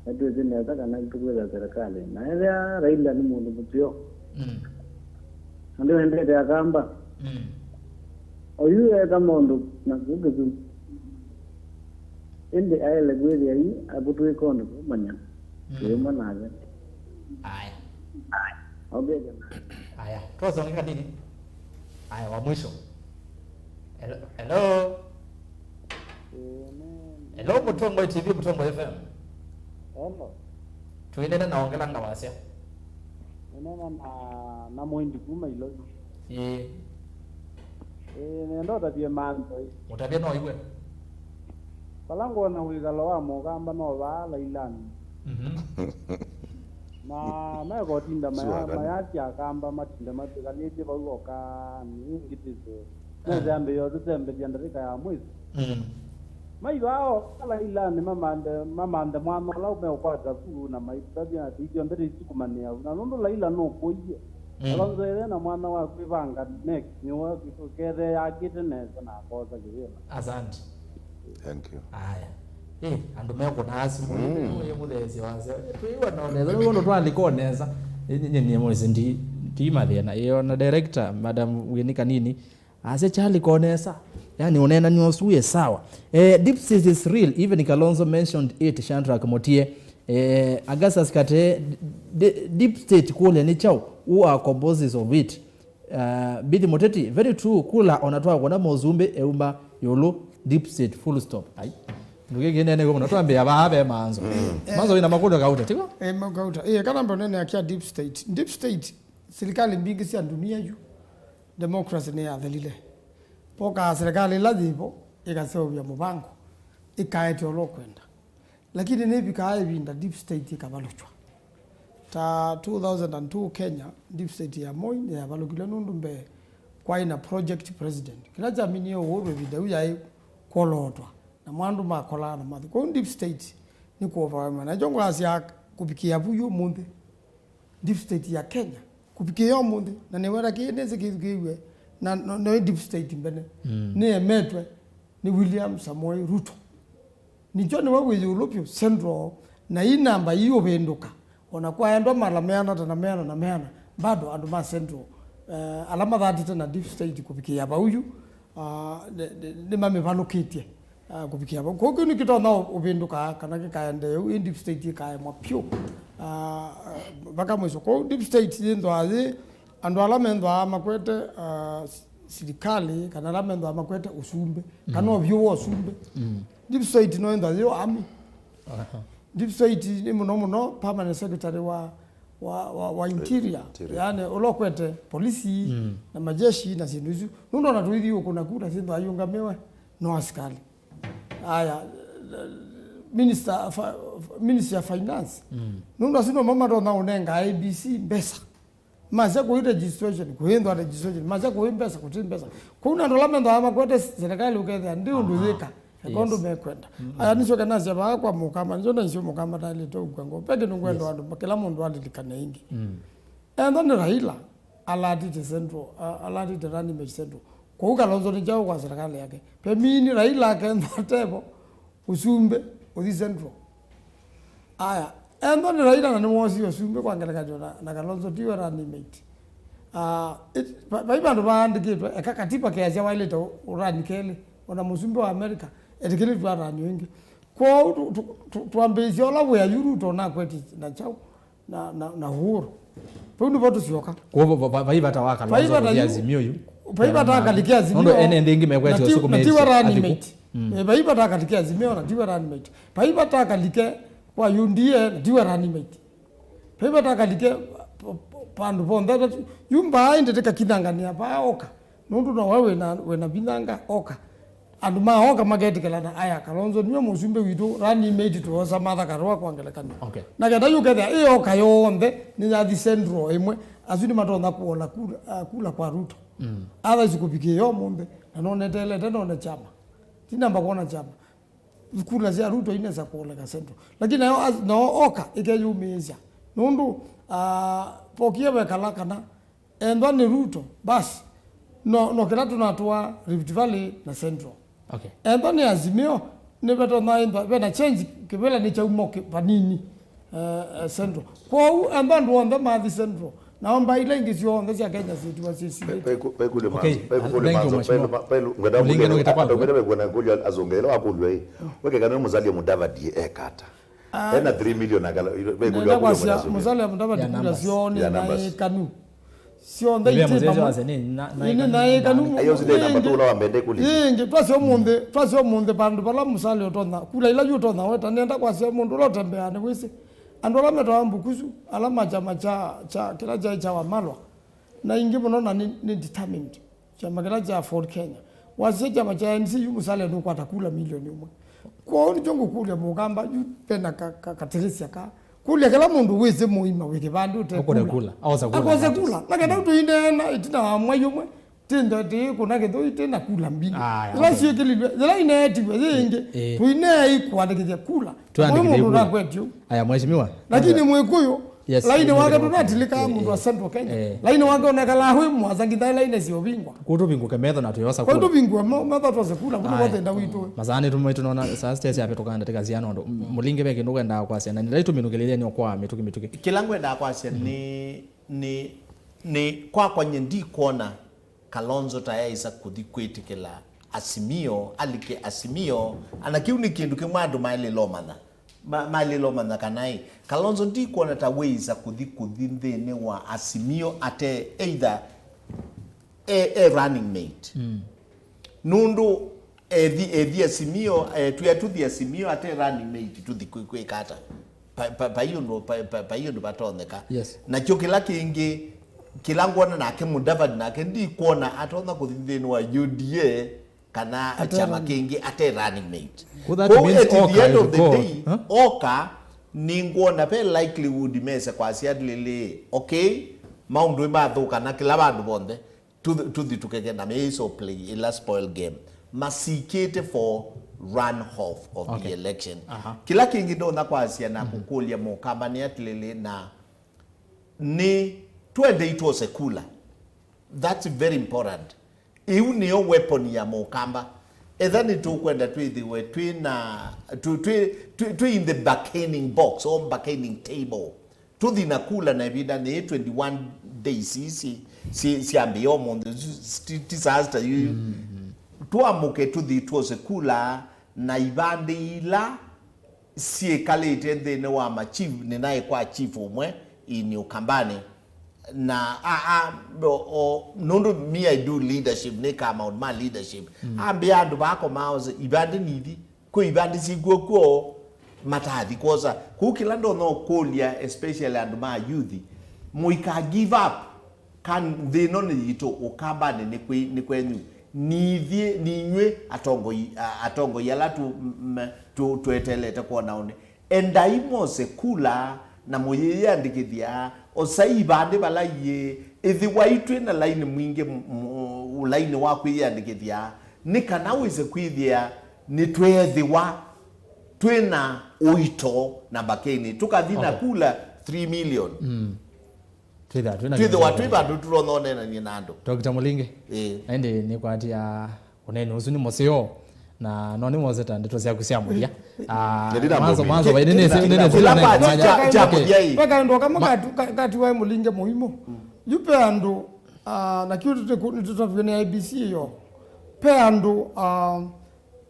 na twĩsĩ nesa kana tũkwĩtha serikali. Na ethĩa Raila nĩ mũndũ mũseo, mm, na ndĩwendete akamba, mm, oyu eka maũndũ na kũu Kisumu. Ĩndĩ aĩle kwĩthĩa yu akũtwĩka ũndũ tũũmanya, mm, twĩ ũmwe nake. Aya. Ongethya nake. Aya, twasonge kanini. Aya, wa mwisho. Hello, hello. Hello, Mũtongoi T V, Mũtongoi F M. Hello. Twĩneena na ongela ngawasya. Nĩneena na, na Mũindi kuma Ilovi. Ĩĩ. Ĩĩ, nenda ũtavye Manzo ĩ. Ũtavye no iwe. Vala ngwona wĩkalo wa Mũkamba no vaa Lailanĩ. Mhm. Na mekotinda maya-, mayasya Akamba matinde matwĩkanĩtye vau oka nĩ ngitĩsĩ. Mm. Mesembea ũtũsembethya ndatĩka ya mwĩsĩ. Mm. Maivaa oka Lailanĩ mamanthe, mamanthe mwana ũla meũkwata vu na maitavya na tĩithyonthe tĩisukumanĩa vu. Na nũndũ Laila nũkũie. Mm. Kalonzo ĩthe na mwana wa kwĩvanga next nĩwe ũkethee yakĩte nesa na akosa kĩvĩla. Asante. Thank you. Aya. Eh, andũ mekũnaa simũ. Mm. Mũtheesya wase. Twĩwa na nesa. Nĩ ũndũ twalika nesa. Nyie mwĩsĩ ndi ndi mathĩna. Ĩyo na director, Madam Winnie Kanini. Asya Charlie konesa. Yani ũneenani ũsu wĩ sawa. Eh, deep state is real. Even Kalonzo mentioned it, Shadrack Mutie. Eh, Augustus Kate, d- d- deep state kũlya nĩ kyaũ? Who are composers of it? Uh, Bithi Muteti, very true, kula ona twakona mũsumbĩ euma yũlũ, deep state, full stop. Ai. Ndũkĩkĩnene ũguo mũno, twambĩa vaa ve manzo. Manzo wĩna makũlyo kauta, tiko? Eh, makauta. Eh, kana mbona nĩ akia deep state. Deep state, serikali mbingĩ sya dunia yu. Democracy nĩ yathelile. Pokaa serikali ĩla yĩvo ĩkaseũvya mũvango, ĩkaete ũla ũkwenda. Lakini nĩvikaa ĩvinda deep state ĩkavalũkywa. Ta two thousand and two Kenya, deep state ya Moi nĩyavalũkilwe nũndũ mbee kwaĩ na project president. Kĩla kyaminie Uhuru ĩvinda yu yaĩ kwolootwa, namo andũ makolaa na mathi. Kwoou deep state nĩ kũovawa. Na ĩkyo ngwasya kũvikĩa vu yu ũmũnthĩ, deep state ya Kenya kũvikĩĩa ũmũnthĩ, na nĩwenda kĩĩ nĩsĩ kĩthukĩĩw'e na no, no deep state mbene. Mm. Nĩemetwe nĩ William Samoei Ruto. Nĩkyo nĩwe wĩ ĩũlũ vyũ Central, na ii namba ii ũvĩndũka, ona kwaendwa mala meana ta na meana na meana, bado andũ ma Central, eh, ala mathatĩte na deep state kũvikĩĩa vau yu, ah, nĩ- nĩ- nĩmamĩvalũkĩtye, ah, kũvikĩa vau. Kwoou kĩu nĩkĩtonya ũ- ũvĩndũka kana kĩkaendee ũu, ĩ deep state ĩkaemwa vyũ, ah, vaka mwiso. Kwoou deep state yĩnthwaa yĩ andũ ala menthwaa makwete, ah, s- silikalĩ, kana ala menthwaa makwete ũsumbĩ, kana ũvyũ wa ũsumbĩ. Deep state no ĩnthwa yĩ army. Deep state nĩ mũno mũno permanent secretary wa wa, wa, wa interior, interior. Yani ũla ũkwete polisi na majeshi na syĩndũ isu. Nũndũ ona tũithi ũkũna kura syĩthwa ayũngamĩwe no asikali. Aya, minister, fa- ministry ya finance. Nũndũ asu nomo matonya ũnenga A B C mbesa. Masya kũi registration, kũĩnthwa registration, masya kũi mbesa, kũti mbesa. Kũu na andũ ala menthwa makwete serikali ũkethĩa ndi ũndũ yĩka. Eka ũndũ mekwenda. Aya nĩsyo kanasya vaa kwa Mũkamba, nĩsyo naisyo Mũkamba taĩlĩte ũkua ngoo. Ve kĩndũ ngwenda andũ, kĩla mũndũ alilikane ĩngĩ. Ethwa nĩ Raila alatĩte Central, a- alatĩte running mate Central. Kwoou Kalonzo nĩ kyaũ kwa serikali yake? Pemini Raila akethwa atevo, ũsumbĩ ũthi Central. Aya, ethwa nĩ Raila na nĩwoosie ũsumbĩ kwa ngelekany'o na, na Kalonzo tiwe running mate. Ah, it- va- vai vandũ vaandĩkĩtwe, eka katiba keasya waĩlĩte ũ- ũrani kelĩ. Ona mũsumbĩ wa America etĩkĩlĩtw'e atanio ĩngĩ. Kwoou tu- tu- tu- twambĩĩsya ũla wĩa yu Ruto nakweti na kyaũ na, na, na Uhuru. Vau nĩvo tũsyoka. Kwoou va- va- vai vata wa Kalonzo Vai vata kũthi yu- Azimio yu. Vai vata akalike Azimio. Nũndũ ene ĩngĩ mekwetya ũsukume na tiwe running mate. Eh, vai vata akalike Azimio na tiwe running mate. Vai vata akalike kwa U D A na tiwe running mate. Vai vata akalike pa- pa- vandũ vonthe. Yu mbaa ĩndĩ tĩkakinangania vaa oka. Nũndũ nowe wĩna, wĩna vinyanga oka. Andũ ma oka maketĩkĩlana, aya, Kalonzo nĩwe mũsumbĩ witũ, running mate tũosa Martha Karua kwa ngelekany'o. Okay. Na kenda yũkethĩa ĩ oka yonthe nĩyathi Central ĩmwe, asu nĩmatonya kũola kula, ah, kula kwa Ruto. Otherwise kũvikĩĩa ũmũnthĩ, na noneteelete none kyama. Tinamba kwona kyama. Kula sya Ruto inesa kũoleka Central. Lakini nayo as- nao oka ĩkeyũmĩĩsya. Nũndũ, ah, pokie vekala kana Ethwa nĩ Ruto, basi, no, no kĩla tũnatũa Rift Valley na Central. Okay. Ethwa nĩ Azimio, nĩvetonya ĩthwa vena change kĩvĩla nĩ kyauma kĩ- vanini, eh, eh, Central. Kwoou ethwa andũ onthe mathi Central, nao mbaa ila ingĩ syonthe sya Kenya syĩtiwa syĩsilĩte. Vaikũlyo Okay, manzo, vaikũlyo thank you, manzo, Mheshimiwa. Vaikũ- vaikũ- ngwenda Mũlinge kũlya- nũkĩta kwambĩlĩla. Vaikũlya ngũlyo azongeela wakũlw'a ĩ, wekekana Musalia Mudavadi eka ata? Ah. Ena three million akala, ve kũlya nenda kwasya Musalia Mudavadi kula syoo nĩ naĩ kanu. Syonthe itĩ vamwe. Nĩ naĩ kanu. Ayo zile namba tu ula wambende kuli. Ĩngĩ twasya ũmũnthĩ, twasya ũmũnthĩ vandũ vala Musalia ũtonya, kula ila yu ũtonya weta, nenda kwasya mũndũ ũla ũtembeaa nĩ wĩsĩ. Andũ ala metawa mbukusu, ala ma kyama kya, kya, kĩla kyaĩ kya Wamalwa. Na ingĩ mũno na nĩ, nĩ determined. Kyama kĩla kya Ford Kenya. Wasisya kyama kya N C U Musalia nũkwata kula milioni ũmwe. Kwoou nĩkyo ngũkũlya Mũkamba yu vena ka, ka, kateresya ka. Kũlya kĩla mũndũ wĩsĩ mũima wĩ kĩvandĩ ũte Akũne kula. Kula. Aosa kula. Akose kula. Na kenda tũineena ĩtina wa mwai ũmwe, tĩnda tĩĩ kũna kĩthũi tĩ na kula mbingĩ. Aya, ĩla okay. Syĩkĩlilwe, yĩla ineetiwe yĩ ĩngĩ, eh. Tũineei kũandĩkĩthya kula. Twandĩkĩthye kula. Mũndũ nakwetio. Aya, mheshimiwa. Lakini Mwĩkũyũ, Yes, Laini nĩ wake mũthenya wa tũnatilĩkaa mũndũ wa Central Kenya. Eh. Laini wake onekalaa wĩ mwaza nginya laini sya ũvingwa. Kũtũ vingũke metho na tũyosa kũla. Kũtũ vingũe metho twose kula, kũtũ kwothe ndawitũ. Masaa nĩ tũmwe tũnona saa sitesi ape tũkaenda tĩkasiana ũndũ. Mũlinge ve kĩndũ kwendaa kwasya na nĩla itũminũkĩlĩlya nĩ kwa mĩtũkĩ mĩtũkĩ. Kĩla ngwendaa kwasya nĩ nĩ nĩ kwakwa nye ndikwona Kalonzo ta yaĩsa kũthi kwĩtĩkĩla Azimio alike Azimio, ana kĩu nĩ kĩndũ kĩmwe andũ maĩlĩle ũmanya. Ma- maĩlĩle ũmanya kana ĩ, Kalonzo ndikwona ta wĩĩsa kũthi kũthi nthĩnĩ wa Azimio ate either e, e running mate. Nũndũ ethi, ethi Azimio, e, twĩa tũthi Azimio ate running mate tũthi kwĩ- kwĩka ata? Pa- pa- Pai ũndũ pa- pa- pai ũndũ vatonyeka. Yes. Nakyo kĩla kĩngĩ, kĩla ngwona nake Mudavadi nake ndikwona atonya kũthi nthĩnĩ wa U D A kana Ate kyama running. Kĩngĩ ate running mate. Well, that Kwoou means at the oka end of the ĩthukoo, day, huh? Oka nĩngwona ve likelihood mese kwasya atĩlĩlĩ, okay, maũndũ nĩmathũka na kĩla vandũ vonthe, tũthi tũthi tũkeke na mĩiso play ĩla spoil game. Masikĩte for run off of the Okay. Election. Aha. Kĩla kĩngĩ ndonya kwasya na kũkũlya Mũkamba nĩ atĩlĩlĩ, na nĩ twendei twose kula. That's very important. Ĩu nĩyo weapon ya Mũkamba. Etha nĩtũkwenda twĩthĩwe twĩ na, twĩ, twĩ, twĩ, twĩ in the bargaining box or bargaining table. Tũthi na kula na ĩvinda nĩ twenty-one days isi syambĩĩa ũmũnthĩ, ti saa sita yu. Twamũke tũthi twose kula na ivandĩ ila syĩkalĩte nthĩnĩ wa ma chief, nĩnaĩ kwa chief ũmwe in Ukambani, na a, a, o, o, nũndũ me I do leadership, nĩkaa maũndũ ma leadership. Ambĩa andũ vaa komaa ose ivandĩ nithi, kwĩ ivandĩ syĩkw'o kw'o matathi kwosa. Kũu kĩla ndonya ũkũlya especially andũ ma youth, mũika give up. Ka nthĩ ĩno nĩ yitũ, Ũkambanĩ nĩ kwĩ, nĩ kwenyu. Nithyĩ, ninyw'ĩ atongoi, a- atongoi ala tũ, m- tũ, tweteelete kwona ũnĩ. Endai mwose kula na mũyĩyĩandĩkĩthya, osai ivandĩ vala iĩ, ĩthĩwai twĩ na laini mwingĩ m- m- ũlainĩ wa kwĩyĩandĩkĩthya, nĩ kana wĩse kwĩthĩa nĩtweethĩwa twĩ na ũito na mbakĩnĩ. Tũkathi na Okay. Kula three million. Twĩthĩwa twĩ na twĩthĩwa twĩ vandũ tũtonya ũneenany'a na andũ. Doctor Mũlinge, Ĩĩ. Na ĩndĩ nĩkwatĩa ũneeni ũsu nĩ mũseo, na no nĩwose ta ndeto syaku sya mũthya. Ah, Nĩ ndina mwanzo mũmĩ. mwanzo vai nĩ nĩsĩ nĩ nĩsĩ Kĩla nĩ kwa mwanya. Cha- cha Okay. Mũthya ĩ. Ve kaũndũ kamwe Ma- katu- ka- katiwae Mũlinge mũimũ. Yu ve andũ, ah, na kĩu tũtĩ- nĩtũtavw'e nĩ I E B C yo. Ve andũ, ah,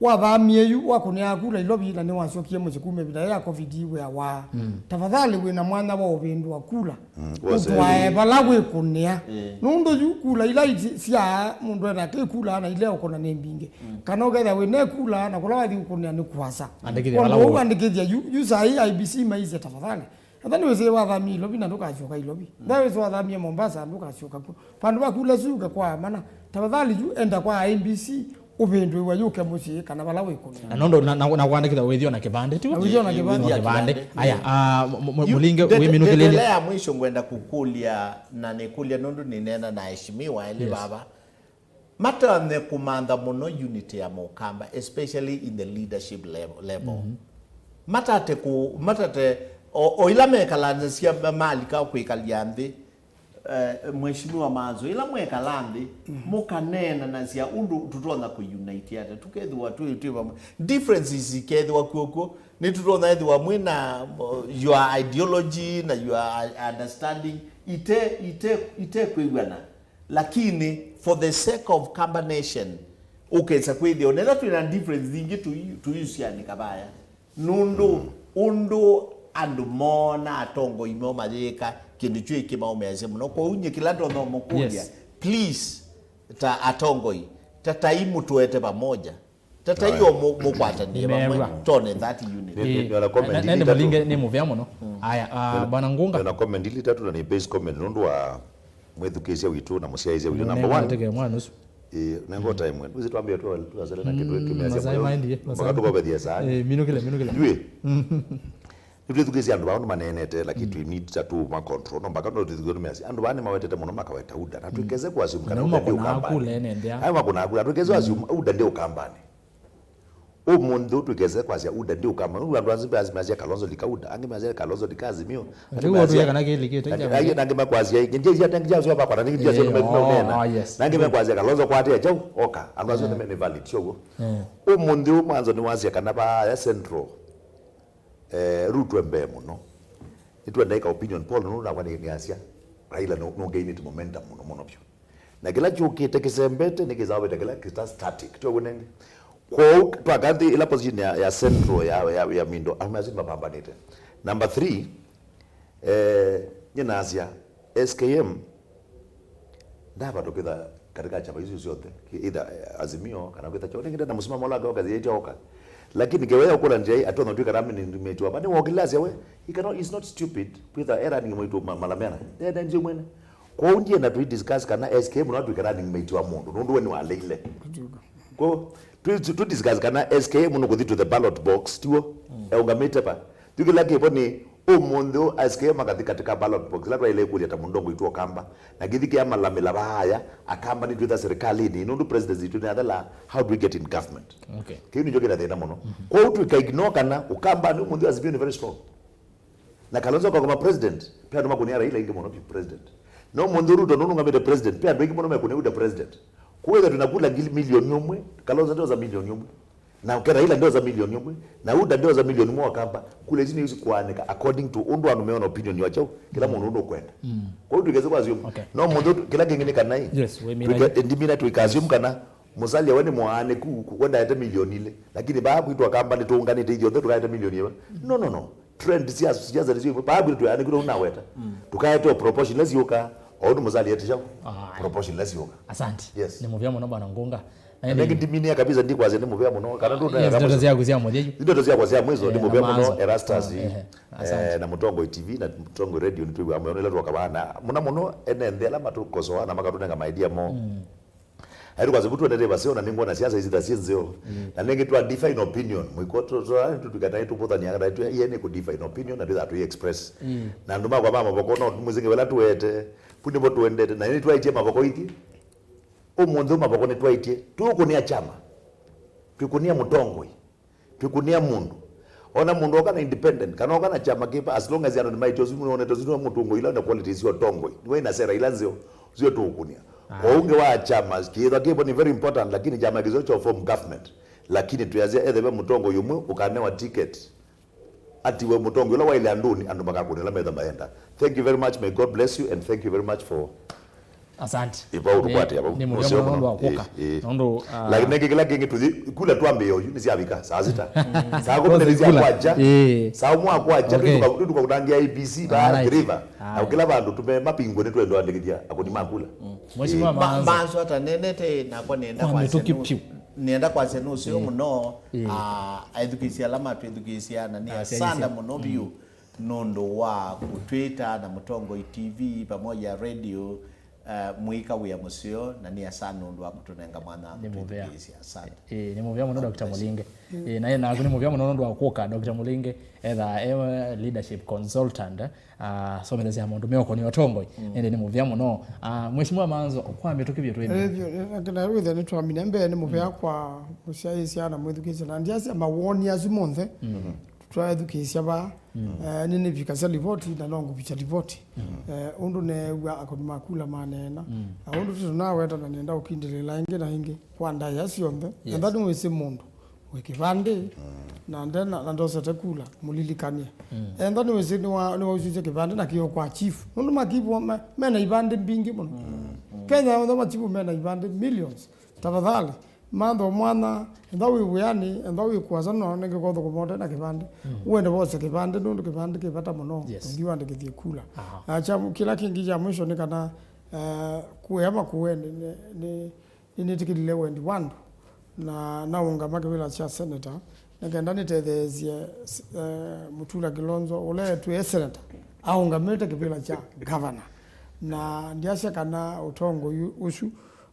wathamie yu wakũnĩaa kula Ilovi na nĩwasyokie mũsyĩ kuma ĩvinda ya covid wĩawa. Tafadhali wĩ na mwanya wa ũvĩndũa kula. Ũtwae vala wĩkũnĩa. Nũndũ yu kula ila iti- sya mũndũ ena kĩkula na ile ũkũna nĩ mbingĩ. Kana ũkethĩa wĩ ne kula na kũla wathi ũkũnĩa nĩ kũasa. Andĩkĩthya vala ũu wĩ. Andĩkĩthya yu, yu saa ii I E B C maisye tafadhali. Ethwa nĩwĩsĩ wathamie Ilovi na ndũkasyoka Ilovi. Ethwa wĩsĩ wathamie Mombasa ndũkasyoka kw'o. Vandũ va kula syuka kwa mana, tafadhali yu enda kwa I E B C ũvĩndũĩwe yũke mũsyĩ kana vala wĩkũnĩa. Na nũndũ na- na- na kwandĩkĩthya wĩthio na kĩvandĩ, tiw'o? Na wĩthio na kĩvandĩ. Na kĩvandĩ. Aya, ah, m- m- Mũlinge wĩminũkĩlĩlye. Ndeto ya mwisho ngwenda kũkũlya, na nĩkũlya nũndũ nĩneena na aheshimiwa elĩ Yes. Vava. Matanye kũmantha mũno unity ya Mũkamba, especially in the leadership level, level. Matate kũ, matate o, o ila mekalanĩsya ma- malika kwĩkalya nthĩ, eh, Mheshimiwa Manzo, ila mwekala nthĩ mũkaneenanasya ũndũ tũtonya kũunite ata, tũkethĩwa twĩ twĩ vamwe. Differences ikethĩwa kw'okw'o, nĩtũtonya ethĩwa mwĩ na uh, your ideology na your understanding ite ite ite kwĩw'ana. Lakini for the sake of Kamba Nation, ũkesa kwĩthĩa onetha twĩ na difference nyingĩ tũi- tũiusyanika vaya. Nũndũ ũndũ andũ moona atongoi moo mayĩka kĩndũ kyu ĩkĩmaũmĩasya mũno. Kwoou nyie kĩla ndonya ũmũkũlya, Yes. Please, ta atongoi, tatai mũtũete pamoja. Tatai o mũ- mũkwatanĩe vamwe. Nĩmeew'a. Tone that unity. Nĩ- nĩ- nĩona comment Nene ili itatu. Mũlinge nĩ mũvea mũno. Aya, ah, Bwana Ngunga. Nĩona comment ili itatu na nĩ base comment nũndũ wa mwĩthukĩĩsya witũ na mũsyaĩĩsya witũ. Number one. Nĩnateke mwana ũsu. Ĩĩ, nengo time. Wĩsĩ twambie tu tuazele na kĩndũ kĩmeasya. Masaa maendie, masaa. Mpaka tũkovethia saa. Eh, minũkĩle, minũkĩle. Yu ĩ. Nĩtwĩthukĩĩsya andũ vaa nĩmaneenete, lakini tũimita tũma control. No mpaka no twĩthukĩĩsya tũmeasya andũ vaa nĩmawetete mũno makaweta UDA. Na twĩkese kũassume kana UDA ndĩ Ũkambanĩ. Ayo makũnaa kula. Twĩkese assume UDA ndĩ Ũkambanĩ. Ũmũnthĩ ũtwĩkese kwasya UDA ndi ũkamba. Nũndũ andũ asu measya Kalonzo lika UDA, angĩ measya Kalonzo lika Azimio, angĩ Rĩu ũtwĩe measya kana kĩlĩ kĩte angĩ kya angĩ nangĩ mekwasya ingĩ. Ndio sia tangi cia sio bakwa na ndio sio mekunena. Oh, yes. Nangĩ mekwasya Kalonzo kwate chao oka. Andũ asu nĩ valid sio. Eh. Ũmũnthĩ ũmwanzo nĩ wasya kana ba ya Central, eh, Ruto mbee mũno. Nĩtwenda ika opinion poll nũndũ nakwa nĩ nĩasya Raila no no gain it momentum mũno mũno biũ. Na kĩla kyũkĩte kĩsembete nĩ kĩsavĩte kĩla kĩta static. Tyo ũguo nenge. Kwoou twaka nthĩ ĩla position ya, ya Central ya, ya, ya Mindo, arũme asu nĩmapambanĩte. Number three, eh, nyinasya S K M ndavatũkĩtha katika chama isu syonthe, either, eh, Azimio kana kwĩtha kyo nĩngĩ na mũsimamo ũla akaoka yĩtya oka. Lakini ngewe ya ũkũla ndia atonya twĩkana mĩnĩmĩtiwa ba nĩ wokĩlasya we, he cannot, he's not stupid. Kwĩtha era nĩ mwĩtu malameana. Ndene ndio mwene. Kwoou ndienda tũi discuss kana S K M no atwĩke running mate wa mũndũ, nũndũ we nĩwaleile. Kwoou tũ, tũ discuss kana S K M nũkũthi to the ballot box, tiw'o? Eũngamĩte va? Yu kĩla kĩvo nĩ ũmũnthĩ ũũ S K M akathi katika ballot box, ĩla twaĩle kũlya ta mũndongo itũ Okamba, na kĩthi kĩamalamĩla vaaya, Akamba nĩtwĩtha serikalini, nũndũ presidency itũ nĩyathela, how do we get in government? Okay. Kĩu nĩkyo kĩna thĩna mũno. Kwoou twĩka ignore kana Ũkamba nĩ ũmũnthĩ Azimio nĩ very strong. Na Kalonzo akakoma president, pe andũ makũnĩa Raila ingĩ mũno biũ president. No mũnthĩ Ruto nũnũngamĩte president, pe andũ aingĩ mũno mekũnĩa UDA president. Kwoou ĩtha twĩna kula ngili milioni ũmwe, Kalonzo ndoza milioni ũmwe. Na ũke Raila ndoza milioni ũmwe, na UDA ndoza milioni ũmwe wa Kamba, kula isu nĩ isu kũanĩka according to ũndũ andũ meona opinion wa chao, kĩla mũndũ ũndũ ũkwenda. Kwoou twĩkese kwa assume. Okay. No mũnthĩ kĩla kĩngĩ nĩ kana ĩ, Yes, we mean twĩke- ndimina twĩka assume kana Musalia we nĩ mũaanĩku, we ndaete milioni ilĩ. Lakini vaa kwitũ Akamba nĩtũũnganĩte ithyonthe tũkaete milioni ĩmwe. No, no, no. Trend cia siasa nĩsyo imwe. Paa kwitũ tũyanĩkire ũnaweta. Tũkaete o proportion ĩla siũka, o ũndũ Musalia ete chao. Aya. Proportion ĩla siũka. Asante. Yes. Nĩ mũvea mũno Bwana Ngunga. Na Na nĩngĩ ĩndĩ ndiminia kabisa ndikwasya nĩ mũvea mũno. Kana ndũ Yes, ndeto syaku sya mũthya yu. Ndeto syakwa sya mwiso nĩ Eh, mũvea na mũno maanzo. Erastus. Ah, ehe. Asante. Eh, na Mũtongoi T V na Mũtongoi Radio nĩtwĩw'a mũno ĩla twoka vana. Mũno mũno ene nthĩ ala matũkosoa na makatũnenga ma idea moo. Aitũ kwa sababu tuendete vaseo na nĩngwona siasa ici ta syĩ nzeo. Na nĩngĩ twa define opinion. Mwiko tũtũikatae tũvũthania kana tu iye nĩ ku define opinion na twĩtha tũi express. Na andũ makwa ma mavoko no mwĩsĩnge wela tuete. Pu nĩvo tuendete na nĩ twaitie mavoko ithi. Ũmũnthĩ mavoko nĩ twaitie. Tũkũnĩa chama. Twĩkũnĩa mũtongoi. Twĩkũnĩa mũndũ. Ona mũndũ oka na independent, kana oka na kyama kĩpa, as long as andũ nĩmaĩtye ũsu nĩwonete ũsu nĩwe mũtongoi ila na qualities sya ũtongoi. Nĩwe ina sera ila nzeo, sio tũũkũnĩa. Kwa ũngĩ wa kyama, kĩĩthwa kĩvo ni very important, lakini kyama kĩseo kya form government. Lakini twĩasya ethe ve mũtongoi ũmwe ũkanewa ticket. Atiwe mũtongoi ũla waile andũnĩ, andũ makakũnĩa ĩla metha mayenda. Thank you very much, may God bless you and thank you very much for Asante. Ĩvau tũkwate ĩvau. Nĩ mũvea mũno nũndũ wa kũka. Nũndũ, ah, lakini nĩngĩ kĩla kĩngĩ tũthi kula twambĩĩa oyu nĩ syavika saa sita. Saa kũmi na ilĩ sya kwakya. Saa ũmwe wa kwakya. Tũkakutangia A B C ba river. Na kĩla vandũ tume mapingwe nĩ twendwa andĩkĩthya akũni ma kula. Mheshimiwa Maanzo. Maanzo ata nenete nakwa nenda kwasya nũ. Nenda kwasya nũseo mũno. Ah, aethukĩĩsya ala matwĩthukĩĩsya na nĩ asanda mũno biũ. Nũndũ wa kũtwĩta na Mũtongoi T V pamoja radio, eh, mũika wĩa mũseo, na nĩ asa nũndũ wa kũtũnenga mwanya wa kũtwĩthukĩĩsya. Asante. Ĩĩ, nĩ mũvea mũno, Doctor Mũlinge. Ĩĩ, na naku nĩ mũvea mũno nũndũ wa kũka, Doctor Mũlinge, etha e leadership consultant, ah, somethesya maũndũ meũkonĩ ũtongoi. Ĩndĩ nĩ mũvea mũno. Ah, Mheshimiwa Maanzo, kwa mĩtũkĩ vyũ twĩnĩ. Ĩĩ, na wĩthe nĩtwamina mbee nĩ mũvea kwa mũsyaĩĩsya na mwĩthukĩĩsya, na ndiasya mawoni asu monthe. Twaethukĩĩsya vaa, eh, nĩnĩvikasya livoti na no ngũvikya livoti. Eh, ũndũ neew'a akũni ma kula maneena. Na ũndũ tũnaweta na nenda ũkindĩlĩla ĩngĩ na ĩngĩ kwa ndaĩa syonthe. Enda nĩwĩsĩ mũndũ wĩ kĩvandĩ na ndena, na ndosete kula, mũlilikanie. Enda nĩwĩsĩ nĩwa-, nĩwausisye kĩvandĩ na kĩo kwa chief. Nũndũ makivu me-, mena ivandĩ mbingĩ mũno. Kenya yonthe machifu mena ivandĩ millions. Tafadhali, mantha mwanya, enda wĩ wĩanĩ, enda wĩ kũasa no nĩngĩ kothũkũma ũte na kĩvandĩ. Wende wose kĩvandĩ, nũndũ kĩvandĩ kĩ vata mũno. Ũthi wandĩkĩthye kula. Na kya, kĩla kĩngĩ kya mwisho nĩ kana, eh, kũea Makueni nĩ, nĩ, nĩnĩtĩkĩlile wendi wa andũ. Na naũngama kĩvĩla kya senator, nĩkenda nĩtetheesye, eh, Mutula Kilonzo, ũla etwĩe senator, aũngamĩte kĩvĩla kya governor. Na ndiasya kana ũtongoi ũsu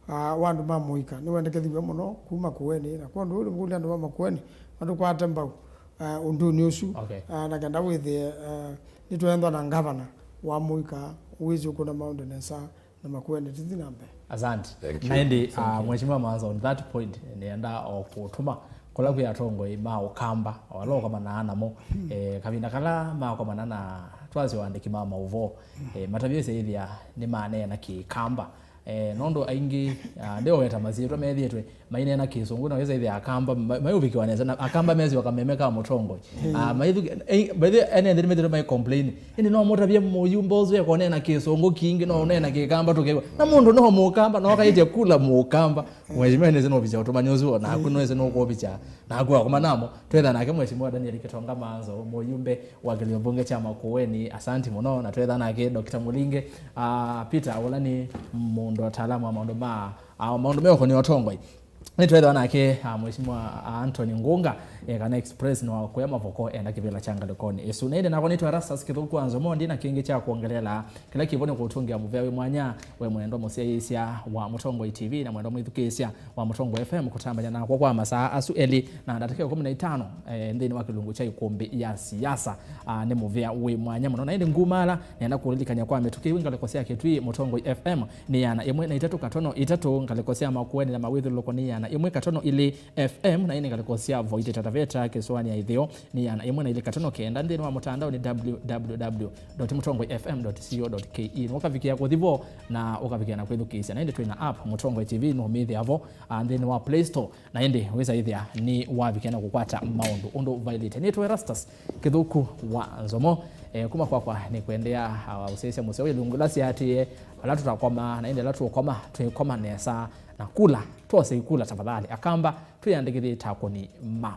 ah, wa andũ ma mũika nĩwendekethiw'e mũno kuma Makueni, na kwondũ ũyũ nĩmũkũlya andũ ma Makueni matũkwate mbau, ah, ũndũnĩ ũsu. Okay. Ah, na kenda wĩthĩe, ah, nĩtwendwa na ngavana wa mũika wĩsĩ ũkũna maũndũ nesa na Makueni tĩthi na mbee. Asante. Thank you. Na ĩndĩ, ah, Mheshimiwa Maanzo, on that point, nĩenda o kũtũma Kũla kwĩ atongoi ma Ũkamba, o ala ũkomanaa namo, eh, kavinda kala makomana na twasya aandĩki ma maũvoo, eh, matavye syaĩthĩa nĩmaneena Kĩkamba. Eh, nũndũ aingĩ, ah, ndĩoweta masyĩtwa methĩĩtwe maineena Kĩsũngũ, na wĩsa ĩthĩa Akamba ma- mayũvikĩwa nesa, na Akamba mesĩwa kameme ka mũtongoi. Ah, maithu- eh, by the way, ene nthĩ nĩmethĩĩtwe mai complain. Ĩndĩ no mũtavye mũyumba ũsu ekoneena Kĩsũngũ kingĩ, no ũneena Kĩkamba tũkew'a. Na mũndũ no Mũkamba, no akaĩtya kula Mũkamba. Mheshimiwa nĩsĩ nũvikya ũtũmani ũsu, o naku nĩsĩ nũkũvikya. Naku akoma namo, twetha nake Mheshimiwa Daniel Kitonga Manzo, mũyumbe wa kĩlio mbunge kya Makueni, asanti mũno, na twetha nake Doctor Mulinge, ah, Peter, ũla nĩ mũndũ ataalamu wa maũndũ ma, ah, maũndũ meũkonia ũtongoi. Nĩtwetha nake, ah, Mheshimiwa, ah, Anthony Ngunga, eh, kana Express nĩ wa kũya mavoko enda kĩvĩla kya ngalĩkonĩ ĩsu. Na ĩndĩ nakwa nĩtwa Erastus Kĩthũku wa Nzomo, ndi na kĩngĩ kya kwongelela. Kĩla kĩvo nĩ kũtũngĩa mũvea wĩ mwanya, we mwendwa mũsyaĩĩsya wa Mũtongoi T V na mwendwa mwĩthukĩĩsya wa Mũtongoi F M kũtambany'a nakwa kwa masaa asu elĩ na ndatĩka ĩkũmi na itano, eh, nthĩnĩ wa kĩlungu kya ĩkũmbĩ ya siasa. Ah, nĩ mũvea wĩ mwanya mũno. Na ĩndĩ ngumaala, nenda kũlilikany'a kwa mĩtũkĩ ĩu ngalĩko sya Kĩtui, Mũtongoi F M nĩ ĩana ĩmwe na itatũ katono itatũ, ngalĩko sya Makueni na Mawĩthyũlũlũko nĩ ĩana ĩmwe katono ilĩ F M, na ĩndĩ ngalĩko sya Voiti Tata Taveta kĩsũanĩ ya ĩtheo nĩ ĩana ĩmwe na ilĩ katono kenda. Nthĩnĩ wa mũtandao nĩ www dot mũtongoi F M dot co dot ke. Nũkavikĩa kũthi vo na ũkavikĩa na kwĩthukĩĩsya. Na ĩndĩ twĩ na app Mũtongoi T V, nũmĩthĩa vo, ah, nthĩnĩ wa Play Store. Na ĩndĩ wĩsa ĩthĩa nĩ wavikĩa na kũkwata maũndũ ũndũ vailĩte. Nĩtwa Erastus Kĩthũku wa Nzomo. Eh, kuma kwakwa nĩ kũendeea, ah, ũsyaĩĩsya mũseo ilungu ila siatĩĩe, ala tũtakoma, na ĩndĩ ala tũkoma, twĩkoma nesa, na kula, twose ikula tafadhali. Akamba, twĩyandĩkĩthye takoni ma